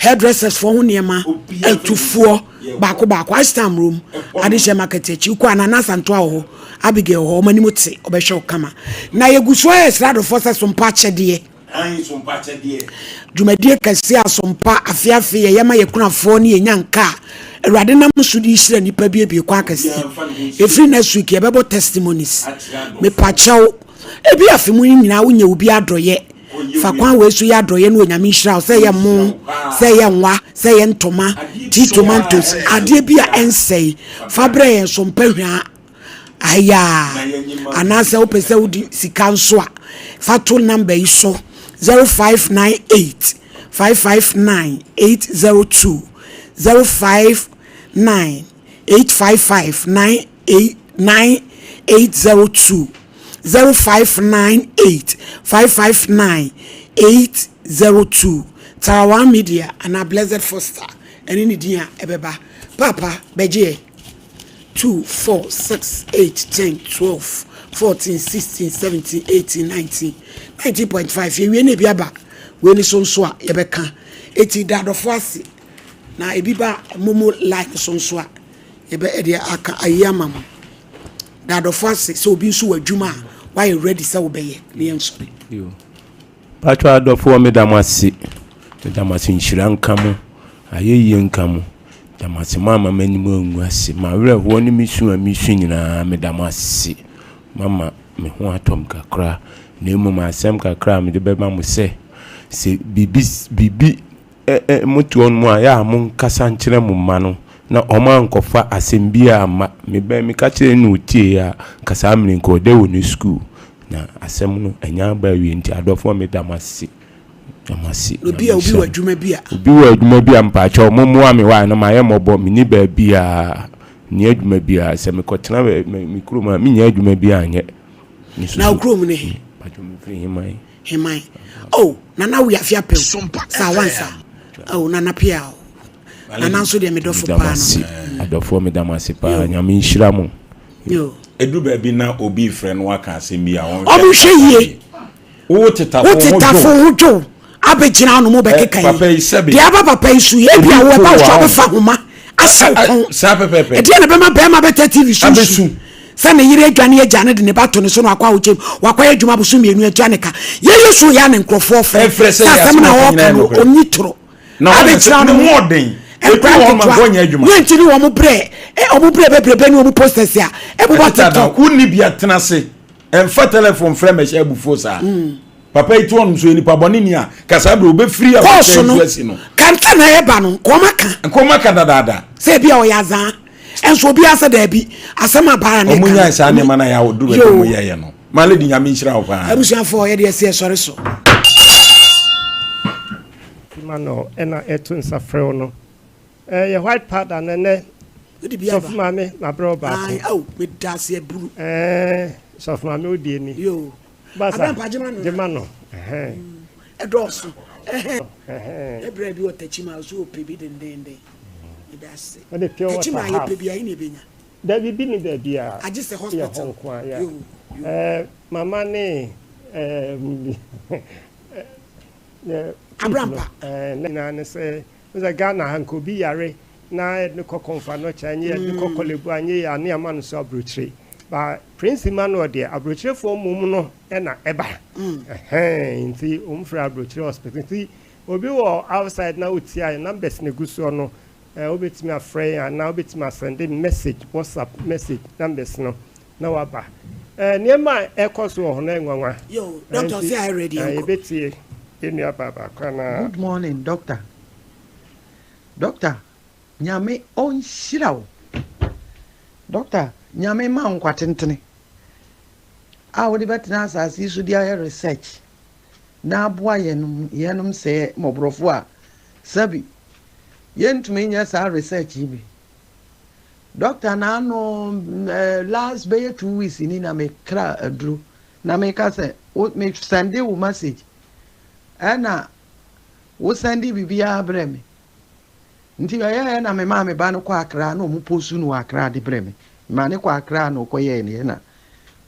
hairdressers foɔ ho nneɛma, atufoɔ baako baako. Ashtown room adehyɛ market akyi wokɔ a Nana Asantoa wɔ hɔ, Abigail wɔ hɔ, ɔmo anim te ɔbɛhwɛ wo kama. Na yɛgu so ayɛ sradofoɔ sɛ sompa akyɛdeɛ. Dwumadie kɛseɛ a sompa afeafe yɛyɛ ma yɛkunafoɔ ne yɛnya nka a Awurade nam so de hyira nnipa biebie kwan akɛseɛ. Ɛfiri next week yɛbɛbɔ testimonies. Mepakyɛw, ebi afe mu yi nyinaa wonyɛ obi adɔyɛ. Fa kwan wei so yɛ adɔyɛ no Onyame nhyira wo sɛ ɛyɛ mo, sɛ ɛyɛ nwa, sɛ ɛyɛ ntoma, tea tomatoes, adeɛ bi a ɛnsɛe. Fa brɛ yɛn sompa hwaa ayaa. Anaasɛ wopɛ sɛ wode sika nso a, fa to number yi so 0598 559 802 059 855 98 9802 0598 559 802. Tarawan Media anaa Blessed Foster ɛne ne din a ɛbɛba. Papa bɛgye yɛ 2 4 6 8 10 12. 14, 16, 17, 18, 19, 19.5 yɛwie na ebi aba wei ni so nso a yɛbɛka. Eti da adɔfo ase na ebi ba momo line so nso a yɛbɛ ɛde aka ayi ama mo. Da adɔfo ase sɛ obi nso wɔ adwuma a wayɛ ready sɛ wobɛyɛ na yɛnsɔre. Yo. Paatwɔ adɔfoɔ meda mo ase meda mo ase nhyira nka mo ayɛyie nka mo meda mo ase moamma m'anim angu ase m'awerɛhoɔ ne me su a mesu nyinaa meda mo ase moama me ho atɔ me kakra na mmom asɛm kakra a mede bɛma mo sɛ sɛ biribi biribi Ɛ ɛ mote hɔ nom a, yɛ a monkasa nkyerɛ mo mma no na wɔankɔfa asɛm biara amma. Me ba yi, meka kyerɛɛ no na ɔtieeɛ a, anka saa mmerɛ yi nka ɔda wɔ ne sukuu. Na asɛm no, ɛnyɛ aba awie nti, adɔfoɔ meda mo ase. Meda mo ase. Obi a Nyame obi nhyira wɔ mo. adwuma bi a. Obi wɔ adwuma bi a, mpaakyɛw mommoa me wai na mayɛ mmɔbɔ, menni baabiara, menni adwuma biara. Sɛ mekɔtena bɛ me me kurom a, mennya adwuma biara nyɛ. Me nso Na wo so, kurom ne he? mpaakyɛw mefiri Heman. Heman. Oh, Nana wo yafi apɛw. Saa wansa. Oh, Nana pia o. Nana nso deɛ me dɔfo paa no. Adɔfoɔ meda mo ase paa. Nyame nhyira mo. Yo. Edu baabi na obi frɛ no waka asɛm bi a ɔnhwɛ yie. Wo tetafo ho dwo abɛgyina ano mo bɛkeka yi. Deɛ aba papa yi so yi ebi a wo ɛba wo so abɛfa homa ahyɛ wo kɔn. Saa pɛpɛpɛ. Ɛdeɛ na ɛbɛma bɛrima bɛtɛ TV so nsu. Sɛ ne yere adwane agya no de ne ba to ne so na wakɔ ahokyɛ mu, wakɔyɛ adwuma abosom mmienu atua ne ka. Yɛyɛ so yɛ a ne nkurɔfoɔ frɛ sɛ asɛm na ɔreka no ɔnyi toro. Abɛgyina no nkora nketewa ne nti ne wɔn brɛ wɔn brɛ bebrebe ne wɔn posters a ɛbobɔ TikTok. Wonni bi atena ase ɛmfa telefon frɛ mɛhyɛ abufuo saa. Papa yi to ɔnom so yɛ nipa bɔne ni a kasa bere obɛfiri a kɔɔso no kanta na ɛba no nkɔma ka nkɔma ka dadaada sɛ ebi a ɔyɛ azaa. Ɛnso obiara sɛ daabi, asɛm a Bara ne ka no. Ɔmo nyae saa nneɛma no a yɛ a ɔduru baabi a ɔmo yɛɛyɛ no. Ma lady Nyame nhyira wo paa. Abusuafoɔ yɛde ɛsi ɛsɔre so. Emmanuel ɛna ɛto nsa frɛ wo no. Ɛyɛ white powder no ɛnɛ. Wode bi aba. Sɔfo maame mabrɛ wo baako. Ae ao meda ase aburu. Ɛɛ sɔfo maame wo deɛ ni. Yoo. Basa Abrampa gyema no. Gyema no. Ɛhɛn. Ɛdɔɔso. Ɛhɛn. Ɛhɛn. Ɛbrɛ bi wɔ takyi ma so ɔpɛ bi dendenden. Medase. Wode pure water half. Takyi ma yɛpɛ bi a ɛne ɛbɛnya. Dabi bi ni baabi a. Agye sɛ hospital. Yɛ hɔ nko a ya. Ɛɛ mama ne ɛɛ Abrampa. Ɛɛ ne nyinaa ne sɛ n sɛ Ghana ha nka obi yare na yɛde no kɔ Kɔmfo Anokye anyɛ yɛde no kɔ Korle Bu anyɛ yie a ne yɛama no so aburokyire. Ba Prince Emmanuel deɛ aburokyirefoɔ mmom no na ɛba. Ɛhɛn nti wɔn firi aburokyire hospital nti Obi wɔ outside na otie a yɛn numbers na egu soɔ no eh, wobɛtumi afrɛ yɛn anaa wobɛtumi asɛnde message, WhatsApp message numbers no na waba. Eh, nneɛma a ɛkɔ so wɔ hɔ no ɛnwanwa. Yo, doctor Nti ɔse ayɛ ready eh, yɛnkɔ. yɛbɛtie yɛn nua baa baako anaa. Good morning doctor doctor nyame ɔnhyira wo doctor nyame ma wo nkwa tentene a wode bɛtena asase yi so de ayɛ research na aboa yɛn yɛnom sɛ mmɔborɔfoɔ a sɛbi yɛntumi nyɛ saa research yi bi. Doctor naano eh, last bɛyɛ 2 weeks ni na mekra aduro na meka sɛ wo me sɛnde wo message ɛna wo sɛnde biribiara brɛ me nti ɛyɛɛ na me maa me ba no kɔ Accra na ɔmo postu no wɔ Accra de brɛ me maa ne kɔ Accra na ɔkɔyɛɛ neɛ na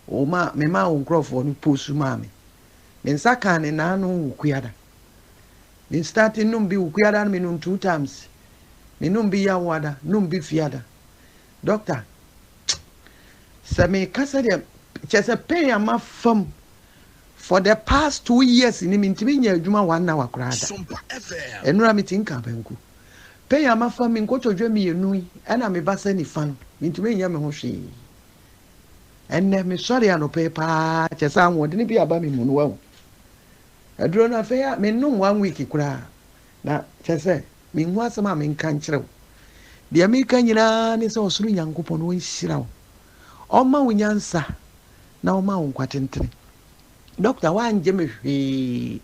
ɔma me maa wo nkorɔfoɔ no postu maa me. Me nsa kaa ne naano wukuada. Me starte nom bi wukuada no me nom two times. Me nom bi yawoada, nom bi fiada. Doctor, sɛ me ka sɛdeɛ kyerɛ sɛ pain a ma fa mu for the past 2 years ni me ntumi nyɛ adwuma one hour koraa da. Ɛnora me ti nka banku. Pain a ma fa mu me nkotodwe mmienu yi ɛna me basa nifa no me ntumi nyɛ me ho hwee. Ɛnnɛ, mesɔree anɔpa yi paa, kyerɛ sɛ ahoɔdene bi aba me mu no, wahu. Aduro no afei a, mennom one week koraa, na kyerɛ sɛ menhu asɛm a menka nkyerɛ wo. Deɛ meka nyinaa ne sɛ ɔsoro Nyankopɔn ɔnhyira wo, ɔmma wo nyansa na ɔmma wo nkwa tentene. Doctor, woangye me hwee.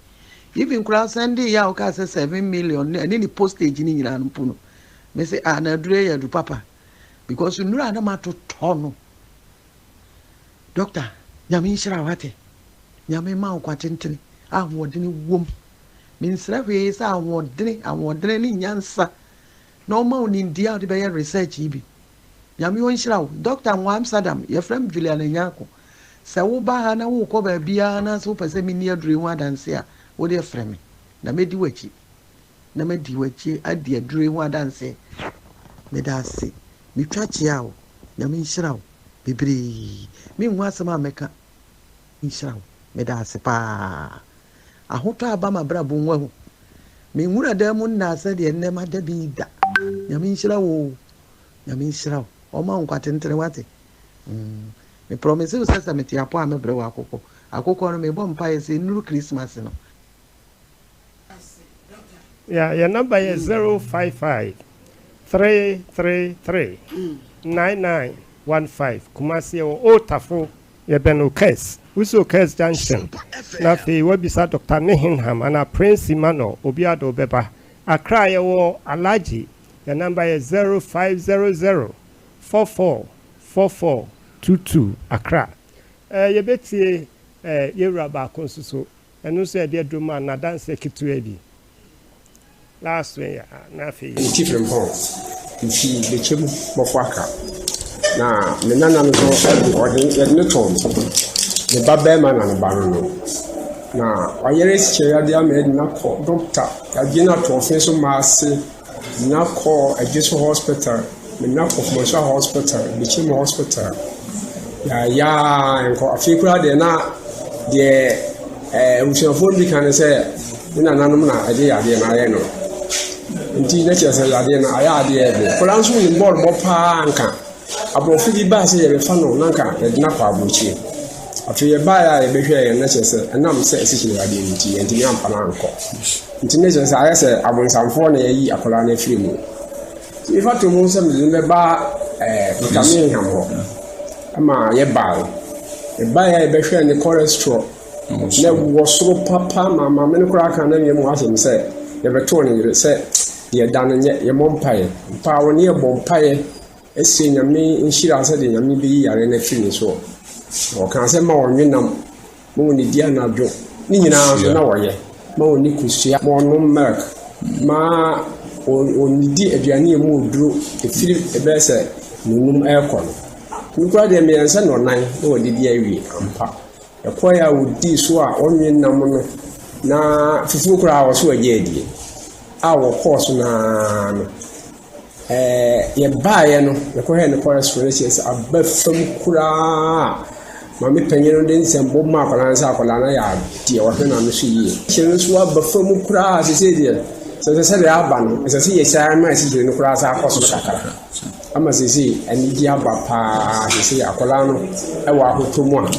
Even koraa sɛndee yɛ a wokaa sɛ 7 million ne ne postage ne nyinaa no mpo no, mese ah na aduro yi yɛ adu papa. Because nnuro a na matotɔ no. Doctor, Nyame nhyira wo ate. Nyame mma wo nkwa tentene a ahoɔdene wom. Mensrɛ hwee sɛ ahoɔdene, ahoɔdene ne nyansa na ɔma wo nimdeɛ a wode bɛyɛ research yi bi. Nyame ɔnhyira wo. Doctor mewɔ Amsterdam, yɛfrɛ me Juliana Nyarko. Sɛ woba ha na worekɔ baabiara na sɛ wopɛ sɛ menni aduro yi ho adanse a, wo deɛ frɛ me na mɛdi w'akyi na madi w'akyi adi aduro yi ho adanseɛ. Meda ase. Metwa kyea wo. Nyame nhyira wo bebree. Menhu asɛm a mɛka. Nhyira wo. Meda ase paa. Ahotɔ aba m'abrabɔ mu wahu. Me nwura dan mu nnaa sɛdeɛ nnɛ mada bi da. Nyame nhyira wo oo. Nyame nhyira wo. Ɔmma wo nkwa tentene wate. Mm. Me promise wo sɛ sɛ mete apɔ a mɛbrɛ wo akokɔ. Akokɔ no mebɔ mpaeɛ sɛ nnuru Christmas no. Yeah, yɛn number yɛ 055 333 9915. Kumasi yɛwɔ Old Tafo, yɛbɛn Okes. Wosi Okes Junction na afei woabisa Doctor Nehinham anaa Prince Emmanuel, obiara de wo bɛba. Accra yɛwɔ Alhaji, yɛn number yɛ 0500 44 44 22 Accra. Eh, yɛbɛtie eh, yɛwura baako nso so. Ɛno nso yɛde aduro maa no adanseɛ ketewa bi. Last one yɛ a na afei. Me ti frimpɔn, mfi bɛkyɛm bɔfo aka. Na me nana no nso de ɔde yɛde no too me. Me ba bɛrima na ne ba no no. Na wayɛrɛ sikyerɛ yadeɛ ama yɛde no akɔ dɔkta. Yɛagye no ato ɔfe so mmaa ase. Mena kɔɔ Adweso hospital, mena kɔ Kumasi hospital, Bikyem hospital. Yaayaa nkɔ afei koraa deɛ na deɛ ɛɛ abusuafoɔ no bi ka ne sɛ ne nananom na ɛde yadeɛ no ayɛ no. Nti na kyerɛ sɛ yadeɛ no ayɛ adeɛ ɛde. Akwadaa nso nim bɔɔl bɔ paa nka. Aborɔfo bi baa sɛ yɛbɛfa no na nka yɛde no akɔ aburokyire. Afei yɛbaeɛ a yɛbɛhwɛɛ yɛn na kyerɛ sɛ ɛnam sɛ asikyire yadeɛ no nti yɛntumi amfa no ankɔ. Nti ne kyerɛ sɛ ayɛ sɛ abonsamfoɔ na yɛayi akwadaa no afiri mu. Nti mefa to mu sɛ mede no bɛba ɛɛ Dr. Meham hɔ ma yɛbaeɛ. Yɛbaeɛ a yɛbɛhwɛɛ ne cholesterol na ɛwɔ soro papa ma maame no koraa ka na nea mu asɛm sɛ yɛbɛtoo ne yere sɛ deɛ ɛda no nyɛ yɛmmɔ mpaeɛ. Mpaa wɔne yɛbɔ mpaeɛ Ɛsrɛ Nyame nhyira sɛdeɛ Nyame bɛyi yareɛ no afiri ne soɔ. Na ɔkaa sɛ ma ɔnwe nam, ma ɔnidi anadwo, ne nyinaa nso na ɔyɛ, ma ɔnni kosua, ma ɔnom milk, ma ɔnnidi aduane a ɛmu oduro ɛfiri ɛbɛyɛ sɛ nnɔnum ɛrekɔ no. Me koraa deɛ mmiɛnsa nnɔnan na wadidi awie ampa. Ɛkɔeɛ a ɔdii so a ɔnwe nam no, na fufuo koraa ɔso agye adie a wɔkɔɔ so no ara no, Ɛɛ yɛbaeɛ no, yɛkɔhwɛɛ no cholesterol no kyerɛ sɛ aba fam koraa. Maame panyin no de nsɛmbɔ maa akwadaa no sɛ akwadaa no ayɛ adeɛ, wahwɛ n'ano so yie. Kyerɛ no nso aba fam koraa seesei deɛ, sɛ sɛ sɛdeɛ aba no, ɛsɛ sɛ yɛsan ma asikyire no koraa san kɔ soro kakra. Ama seesei anigye aba paa, seesei akwadaa no wɔ ahotɔ mu a.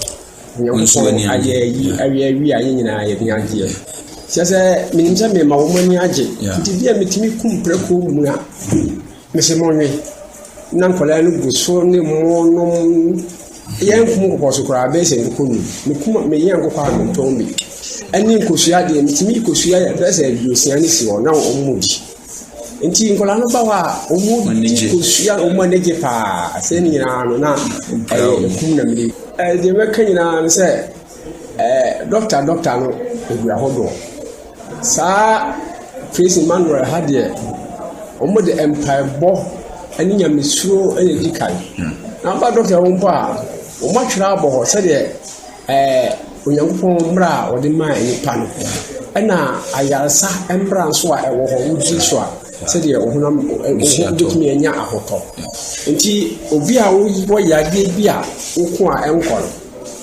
Onyankopɔn ayɛ ayi awie awie a yɛn nyinaa yɛn ani agyeɛ. Kyerɛ sɛ menim sɛ mema wɔn ani agye nti bi a metumi kum prɛko mu a mese monwe na nkwadaa no gu so ne mo nom yɛn nkum nkokɔ so koraa bɛyɛ sɛ nkokɔ num mekum meyɛ nkokɔ a mentɔn bi ɛne nkosua deɛ metumi yi kosua yɛ bɛyɛ sɛ aduosia ne si hɔ na wɔn mu di nti nkwadaa no ba hɔ a wɔn di kosua wɔn ani gye paa sɛ ne nyinaa no na ɛyɛ ekum na mede Deɛ mɛka nyinaa ne sɛ, dɔkta dɔkta no gu ahodoɔ. Saa Prince Emmanuel ha deɛ, wɔde mpaebɔ ne nyamesuro na ɛdi kan. Na woba dɔkta hɔ mpo a, wɔatwerɛ abɔ hɔ sɛdeɛ Onyankopɔn mmara a ɔde maa nnipa no, ɛna ayaresa mmara nso a ɛwɔ hɔ, wodi so a, sɛdeɛ wo honam wo ho bɛtumi anya ahotɔ. Nti obi a wowɔ yadeɛ bi a woko a ɛnkɔ no,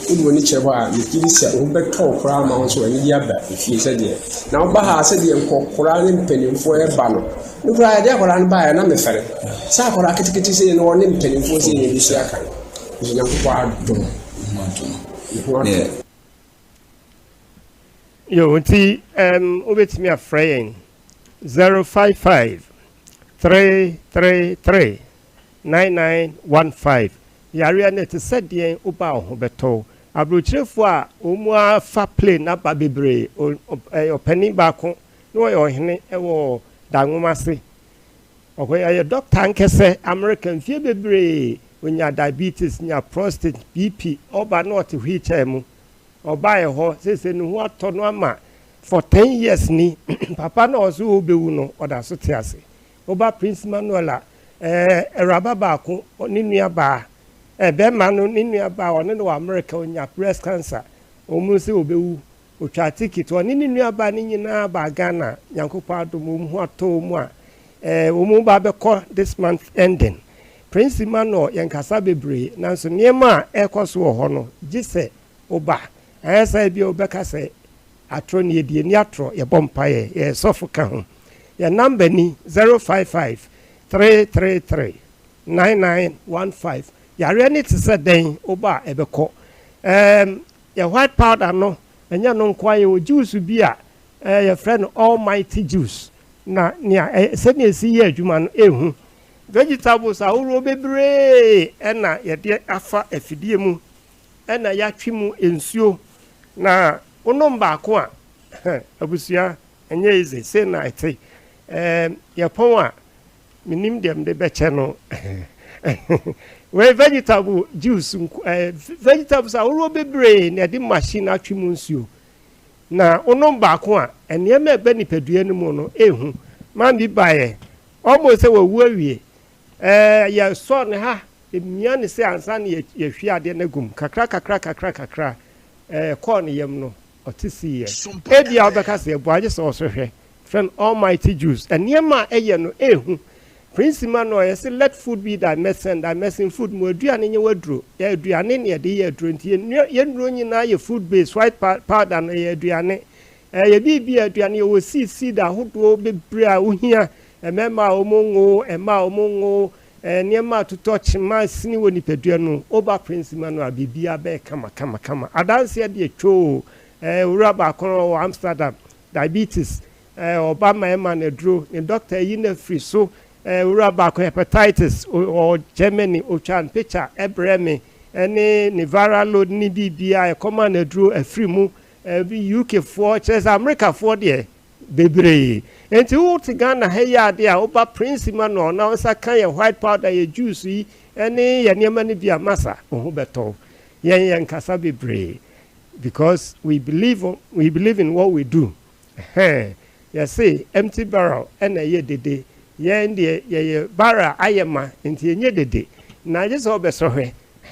wode w'ani kyerɛ hɔ a, megye di sɛ wo ho bɛtɔ wo koraa ma wo nso w'anigye aba efie sɛdeɛ na woba ha sɛdeɛ nkɔkoraa ne mpanimfoɔ ɛba no. Me koraa yɛde akwadaa no baeɛ na mefɛre sɛ akwadaa ketekete sei na ɔne mpanimfoɔ sei na ɛbɛsi aka no. Nso Nyankopɔn adom ne ho atɔ. Yo, nti um, wobɛtumi afrɛ yɛn 055 333 9915. Yareɛ no ɛte sɛ deɛn woba wo ho bɛtɔ wo. Aburokyirefoɔ a wɔn afa plane aba bebree, ɔpanin baako na ɔyɛ ɔhene wɔ Danwoma ase. Ɔyɛ dɔkta ankɛsɛ, America mfie bebree, ɔnya diabetes, nya prostate, BP, ɔba na ɔte wheelchair mu. Ɔbaeɛ hɔ, seesei ne ho atɔ no ama for ten years ni, papa no a ɔse ɔrebɛwu no, ɔda so te ase. Woba Prince Manuel a, ɛɛ, awuraba baako, ne nua baa, Eh, bɛrima no ne nua baa ɔne no wɔ America ɔnya breast cancer. Wɔn sɛ ɔbɛwu. Ɔtwaa ticket, ɔne ne nua baa no nyinaa baa Ghana. Nyankopɔn adom wɔn ho atɔ wɔn a, eh, wɔn ba bɛkɔ this month ending. Prince Emmanuel, yɛnkasa bebree, nanso nneɛma a ɛrekɔ so wɔ hɔ no, gye sɛ woba. Anyɛ saa ebia wobɛka sɛ atorɔ ne yɛdi, yɛnni atorɔ, yɛbɔ mpaeɛ, yɛyɛ sɔfo ka ho. Yɛn number ni, 055 333 9915. Yareɛ no te sɛ dɛn, woba a ɛbɛkɔ. Ɛɛm, yɛ white powder no, ɛnyɛ ɛno nko ara, yɛwɔ juice bi a ɛɛ yɛfrɛ no almighty juice, na nea ɛ, sɛnea ɛsi yɛ adwuma no, ɛhu. Vegetables ahoroɔ bebree na yɛde afa afidie mu na yɛatwe mu nsuo na wonom baako a, abusua ɛnyɛ easy, sei na ɛte. Ɛɛm, yɛpɔn a, menim deɛ mede bɛkyɛ no. Wei vegetable juice nko, ɛɛ vegetables ahoroɔ bebree na yɛde machine atwe mu nsuo. Na wonom baako a, nneɛma a ɛba nipadua no mu no, ɛhu. Maame bi baeɛ, almost sɛ wawu awie. Ɛɛ, yɛsɔɔ no ha, yɛmia no sei ansa na yɛahwie adeɛ no agu mu. Kakra kakra kakra kakra, ɛɛ, ɛkɔɔ ne yam no, ɔte siiɛ. Ebia wobɛka sɛ yɛboa, gye sɛ ɔso hwɛ. Frɛ no Almighty Juice. Nneɛma a ɛyɛ no, ɛhu. Prince Emmanuel, yɛse let food be thy medicine, thy medicine food, ma w'aduane nyɛ w'aduro. Yɛ aduane na yɛde yɛ aduro, nti yɛn nnuro nyinaa yɛ food based. White powder no, ɛyɛ aduane. Ɛyɛ biribi a aduane, yɛwɔ seed, seed ahodoɔ bebree a wohia, mmarima a wɔn nwo, mmaa a wɔn nwo, nneɛma a totɔ kyema sini wɔ nipadua no mu. Woba Prince Emmanuel a, biribiara bɛyɛ kama kama kama. Adanseɛ deɛ twoo, owura baako no ɔwɔ Amsterdam, diabetes, ɔba ma ɛma no aduro, ne doctor ayi no afiri so, owura baako hepatitis, ɔwɔ Germany, ɔtwaa no picture brɛɛ me, ɛne ne viral load ne biribiara, ɛkɔmaa no aduro afiri mu. Ɛbi UK foɔ kyerɛ sɛ America foɔ deɛ bebree. Nti wo te Ghana ha yi adeɛ a woba Prince Emmanuel na wo nsa ka yɛ white powder yɛ juice yi ɛne yɛ nneɛma no bi a masa wo ho bɛtɔ wo. Yɛn yɛn kasa bebree because we believe we believe in what we do. Ɛhɛn yɛse empty barrel ɛna ɛyɛ dede. Yɛn deɛ yɛyɛ barrel ayɛ ma nti ɛnyɛ dede. Na gye sɛ wobɛsɔ hwɛ.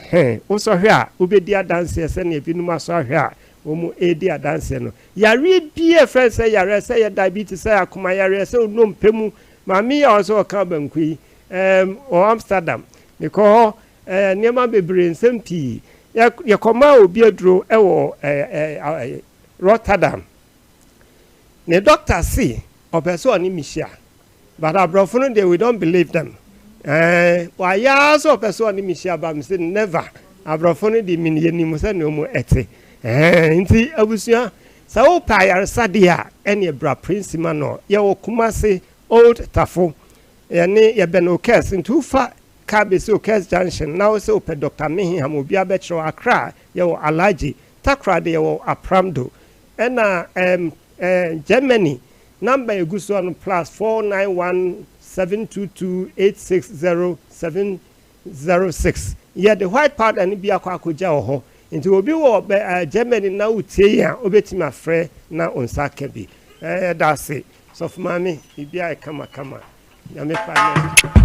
He, wosɔ hwɛ a, wobɛdi adanseɛ sɛdeɛ binom asɔ ahwɛ a wɔredi adanseɛ no. Yareɛ biara a ɛfrɛ no sɛ yareɛ, sɛ ɛyɛ diabetes, sɛ ɛyɛ akoma yareɛ, sɛ onompe mu, maame yi a ɔsɛ ɔka banku yi, ɛɛm, wɔ Amsterdam, mekɔ hɔ, ɛɛ, nneɛma bebree, nsɛm pii. Yɛ, yɛkɔmaa obi aduro wɔ ɛɛ, ɛɛ, Rotterdam. Ne dɔkta se ɔpɛ sɛ ɔne me hyia. But abrɔfo no deɛ we don't believe them ɛɛn wayɛ ara sɛ ɔpɛ sɛ ɔne me hyia ba me se never abrɔfo no deɛ min yɛnim sɛnea ɔmo ɛte ɛɛn nti abusua sɛ wopɛ ayaresa deɛ a ɛneɛ bra Prince Emmanuel yɛwɔ Kumasi Old Tafo yɛne yɛbɛn Okes nti wofa car bɛsi Okes Junction na wose wopɛ Doctor Meheham obiara bɛkyerɛ wo Accra yɛwɔ Alhaji Takoradi yɛwɔ Apramdo ɛna ɛɛm ɛɛ Germany Number a egu soɔ no plus 491 722 860 706. Yɛde white powder no bi akɔ akɔgya wɔ hɔ. Nti obi wɔ bɛ eh, Germany na wotie yɛn a, wobɛtumi afrɛ na wo nsa aka bi. Eh, yɛda ase. Sɔfo Maame, biribiara yɛ kama kama. Nyame fa ne.